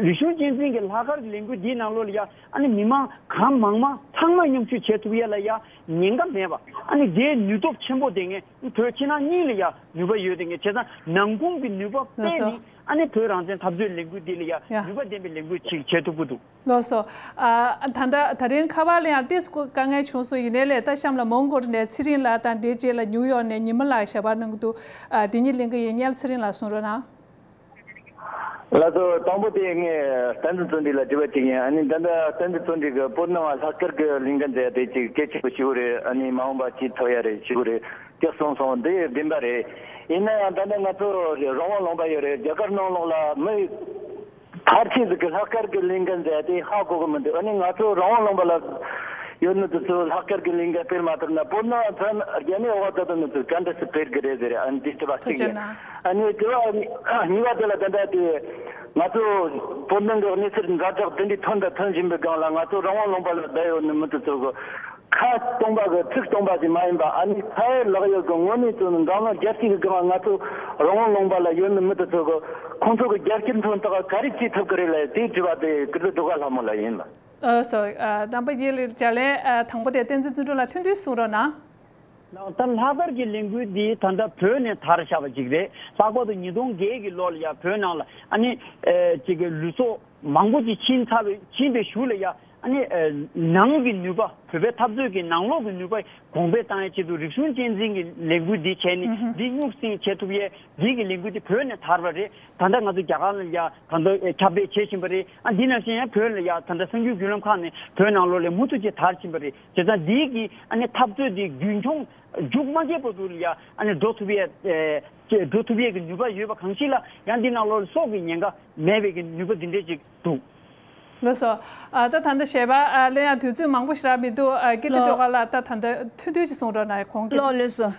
རིག་གཞུང་གཅེས་འཛིན་གྱི་ལྷག་དཀར་གྱི་ལས་འགུལ་འདིའི་ནང་ལོགས་ལ་ཡ་ཨ་ནི་མི་མང་གང་མང་མང་ཚང་མ་མཉམ་ཞུགས་བྱེད་ཐུབ་ཡས་ལ་ཡ་ཉེན་ཁ་མེད་པ། ཨ་ནི་དེའི་ནུས་སྟོབས་ཆེན་པོ་ལྡན་མཁན་བོད་ཕྱི་ནང་གཉིས་ལ་ཡ་ནུས་པ་ཡོད་ལྡན་མཁན། བྱས་ཙང་ནང་ཁུལ་གྱི་ནུས་པ་སྤེལ་ནས་ཨ་ནི་བོད་རང་བཙན་འཐབ་རྩོད་ལས་འགུལ་འདི་ལ་ཡ་ཡ་ནུས་པ་ལྡན་པའི་ལས་འགུལ་ཅིག་བྱེད་ཐུབ་ཀྱི་འདུག་ལགས་སོ། ཨ་ད་ལྟ་ད་རིང་ཁ་པར་ལ་ཡང་ཏོག་ཙམ་དཀའ་ངལ་བྱུང་སོང་། ཡིན་ནའི་ལས་ད་གཤམ་ལ་མོན་གྷོ་ནས་ཚེ་རིང་ལགས་དང་དེའི་རྗེས་ལ་ནིའུ་ཡོག་ནས་ཉི་མ་ལགས་ཞལ་པར་གནང་གི་འདུག་ཨ་དེ་གཉིས་ལེན་གི་ཡིན། སྔོན་ལ་ཚེ་རིང་ལགས་གསུང་རོགས་གནང་། ལགས་སོ། དང་པོ་དེ་ངས་བསྟན་འཛིན་བརྩོན་འགྲུས་ལ་དྲི་བ་དྲིས་ཡིན། ཨ་ནི་ད་ལྟ་བསྟན་འཛིན་བརྩོན་འགྲུས་ཀྱིས་བོད་ནང་ལྷག་དཀར་གྱི་ལས་འགུལ་མཛད་དེ་ཅིག་གལ་ཆེན་པོ་ཞིག་རེད། ཨ་ནི་མ་འོངས་པ་ཅིག་ཐོབ་ཡ་རེད་ཞིག་རེད་ཅེས་གསུངས་སོང་། འདི་བདེན་པ་རེད། ཡིན་ན་ཡང་ད་ལྟ་ང་ཚོ་རང་དབང་ལུང་པ་ཡོད་རེད། རྒྱ་གར་ནང་ལོགས་ལ་མི་མཐར་ཕྱིན་ཟིག་གི་ལྷག་དཀར་གྱི་ལས་འགུལ་མཛད་དེ་ཧ་གོ་གི་མི་འདུག་ཨ་ནི་ང་ཚོ་རང་དབང་ལུང་པ་ལ་ཡོད་ནི་དེ་ཚོ་ལྷག་དཀར་གྱི་ལས་འགུལ་སྤེལ་མ་ཐུབ་ན་བོད་ནང་ཚང་རྒྱ་མིའི་འོག་ཏུ་དུ་ནི་ཚོ་ག་འདྲ་སེ་སྤེལ་གི་རེད་ཟེར། ཨ་ནི་དེ་དྲི་བ་གཅིག་ཡིན། ཨ་ནི་དྲི་བ་གཉིས་པ་དེ་ལ་ད་ལྟ་དེ་ང་ཚོ་བོད་ནང་གི་གནས་ཚུལ་ཛ་དྲག་དེ་འདྲའི་ཐོན་དང་ཐོན་བཞིན་པའི་སྒང་ལ་ང་ཚོ་རང་དབང་ལུང་པ་ལ་བསྡད་ཡོད་ནི་མི་དེ་ཚོ་གི་ཁ་སྟོང་པ་གི་ཚིག་སྟོང་པ་ཞིག་མ་ཡིན་པ། ཨ་ནི་ཕ་ཡུལ་ལག་ཡོད་གི་དངོས་གནས་བཙོན་འཛམ་གླིང་རྒྱལ་སྤྱི་གི་སྒང་ང་ཚོ་རང་དབང་ལུང་པ་ལ་ཡོད་ནི་མི་དེ་ཚོ་གི་ཁོང་ཚོ་གི་རྒྱལ་སྤྱིའི་མཚོན་རྟགས་ག་རེ་བྱེད་ཐུབ་གི་རེད་ལ། དེའི་དྲི་བ་དེ་ཀིརྟི་སྒྲོལ་དཀར་ལྷ་མོ་ལ་ཡིན་ལ། ཨ་སོ། ཨ་རྣམ་པ་གཉིས་ལ་ལྗགས་ལན། ཨ་དང་པོ་དེ་བསྟན་འཛིན་བརྩོན་འགྲུས་ལགས་ཐུང་ཐུང་གསུང་རོགས་གནང་། ལགས། ད་ལྷག་དཀར་གྱི་ལས་འགུལ་འདི་ད་ལྟ་བོད་ནས་དར་བཞག་པ་ཅིག་རེད། ལྷག་པར་དུ་ཉིས་སྟོང་བརྒྱད་ཀྱི་ལོ་ལ་ཡ་བོད་ནང་ལ་ཨ་ནི་ཨེ་ཅིག་གི་ལུས་སྲོག་མང་པོ་ཅིག་ཕྱིན་ཚར་བའི་ཕྱིན་པའི་གཞུག་ལ་ཡ་ཨ་ནི་ཨེ་ནང་གི་ནུས་པ། བོད་པའི་འཐབ་རྩོད་ཀྱི་ནང་ལོགས་ཀྱི་ནུས་པ་གོང་འཕེལ་བཏང་ཡའི་ཆེད་དུ་རིག་གཞུང་གཅེས་འཛིན་གྱི་ལས་འགུལ་འདི་བྱས་ནས་ཨུ་ཧུ། འདི་སྨྱུག་སྲིང་བྱེད་ཐུབ་ཡས་འདི་གི་ལས་འགུལ་འདི་བོད་ནས་དར་བ་རེད། ད་ལྟ་ང་ཚོ་རྒྱ་གར་ལ་ཡ་ད་ལྟ་ཁྱབ་སྤེལ་བྱེད་བཞིན་པ་རེད། ཨ་འདི་ནང་བཞིན་ཡང་བོད་ལ་ཡ་ད་ལྟ་གསར་འགྱུར་བརྒྱུད་ལམ་ཁག་ནས་བོད་ནང་ལོགས་ལ་མུ་མཐུད་ཅིག་དར་བཞིན་པ་རེད། བྱས་ཙང་འདི་གི་ཨ་ནི་འཐབ་རྩོད་འདི་རྒྱུན་འཁྱོངས་མཇུག་མ་རྒྱག་བར་དུ་ལ་ཡ་ཨ་ནི་འགྲོ་ཐུབ་ཡས་ཨེ་ཅེ་འགྲོ་ཐུབ་ཡས་ཀྱི་ནུས་པ་ཡོད་པ་གང་ཞིག་ལ་ཡང་འདི་ནང་ལོགས་ལ་སྲོག་གི་ཉེན་ཁ་མེད་པའི་གི་ནུས་པ་འདི་འདྲས་ཅིག་འདུག་ལགས་སོ། ཨ་ད་ད་ལྟ་ཞལ་པར་ཨ་ལེན་ཡ་དུས་ཚོད་མང་པོ་ཞིག་རག་མི་འདུག་ཨ་ཀིརྟི་ལགས། སྒྲོལ་དཀར་ལགས་ད་ད་ལྟ་ཐུང་ཐུང་ཞིག་གསུང་རོགས་གནང་། ཁོང་ཀིརྟི། ལགས་ལགས་སོ།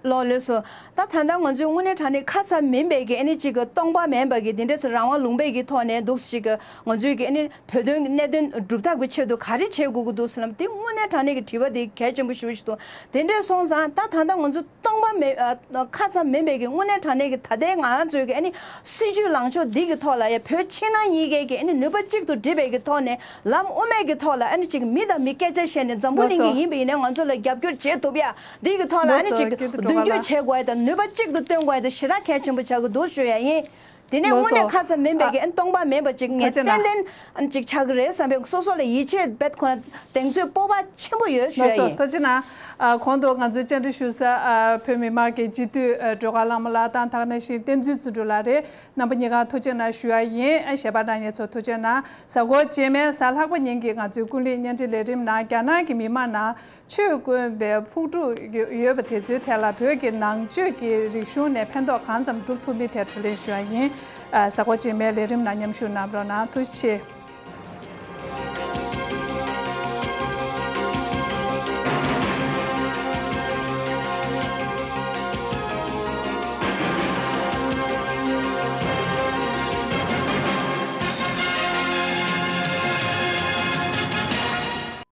ལགས་ལགས་སོ། ད་ད་ལྟ་ང་ཚོའི་དངོས་གནས་དྲང་གནས་ཁ་ཙ་མིན་པའི་གི་ཨ་ནི་གཅིག་གི་སྟོང་པ་མིན་པ་གི་དེ་འདྲས་ཚོ་རང་དབང་ལུང་པའི་གི་ཐོག་ནས་འདུག་ཅིག་གི་ང་ཚོའི་གི་ཨ་ནི་བོད་དོན་གྱི་གནད་དོན་སྒྲུབ་ཐབས་ཀྱི་ཆེད་དུ་ག་རེ་བྱེད་དགོས་ཀྱི་འདུག་ཟེར་ལབ་དེ་དངོས་གནས་དྲང་གནས་ཀྱི་དྲི་བ་དེ་གལ་ཆེན་པོ་ཞེ་པོ་ཞིག་འདུག་དེ་འདྲས་སོང་ཙང་ད་ད་ལྟ་ང་ཚོ་སྟོང་པ་མེད་ཨ་ཁ་ཙ་མིན་པའི་གི་དངོས་གནས་དྲང་གནས་ཀྱི་ད་ལྟའི་ང་རང་ཚོའི་གི་ཨ་ནི་སྲིད་བྱུས་ལངས་ཕྱོགས་འདི་གི་ཐོག་ལ་ཡ་བོད་ཕྱི་ནང་གཉིས་ཀའི་གི་ཨ་ནི་ནུས་པ་གཅིག་ཏུ་སྒྲིལ་བའི་གི་ཐོག་ནས་ལམ་དབུ་མའི་གི་ཐོག་ལ་ཨ་ནི་ཅིག་མི་དང་མི་སྐད་ཆ་བཤད་ནས་འཛམ་བུ་གླིང་གི་ཡིན་པ་ཡིན་ན་ང་ཚོ་ལ་རྒྱབ་སྐྱོར་བྱེད་ཐུབ་ཡ་འདི་གི་ཐོག་ལ་ཨ་ནི་ཅིག་མདུན་སྐྱོད་བྱེད་དགོས་ཡ་དང་ནུས་པ་གཅིག་ཏུ་བཏོན་དགོས་ཡ་དེ་ཞེ་དྲག་གལ་ཆེན་པོ་ཆགས་ཀྱི་འདུག་ཞུ་ཡ་ཡིན། དེ་ནས་དངོས་གནས་ཁ་ཙམ་མིན་པའི་གི་ཨ་སྟོང་པ་མིན་པ་ཅིག་ངས་ཏན་ཏན་ཅིག་ཆགས་ཀྱི་རེད་བསམ་པའི་སོ་སོ་ལ་ཡིད་ཆེས་རྦད་ཁོ་ན་གདེང་ཚོད་སྤོབས་པ་ཆེན་པོ་ཡོད་ཞུ་ཡ་ཡིན། ཐུགས་རྗེ་གནང་། ཨ་གོང་དུ་ང་ཚོའི་བཅར་འདྲི་ཞུ་ས་ཨ་བོད་མི་མང་གི་སྤྱི་འཐུས་ཨ་སྒྲོལ་དཀར་ལྷ་མོ་ལགས་དང་དེ་ནང་བཞིན་བསྟན་འཛིན་བརྩོན་འགྲུས་ལགས་རེད། རྣམ་པ་གཉིས་ཀར་ཐུགས་རྗེ་གནང་ཞུ་ཡ་ཡིན། ཨ་གཞས་པ་རྣམ་གཉིས་ཚོ་ཐུགས་རྗེ་གནང་། གཟའ་འཁོར་རྗེས་མའི་གཟའ་ལྷག་པ་ཉིན་གྱི་ང་ཚོའི་ཀུན་གླེང་བརྙན་འཕྲིན་ལས་རིམ་ནང་རྒྱ་ནག་གི་མི་མང་ནང་ཆོས་དགོན་པའི་ཕུག་ཕྲུག་ཡོད་པ་དེ་ཚོའི་ཐད་ལ་བོད་ཀྱི་ནང་ཆོས་ཀྱི་རིག་གཞུང་ནས་ཕན་ཐོགས་གང་ཙམ་སྒྲུབ་ཐུབ་མིན་ཐད་བགྲོ་གླེང་ཞུ་ཡ་ཡིན། ཨ་གཟའ་འཁོར་རྗེས་མའི་ལས་རིམ་ནང་མཉམ་ཞུགས་གནང་རོགས་གནང་། ཐུགས་རྗེ་ཆེ།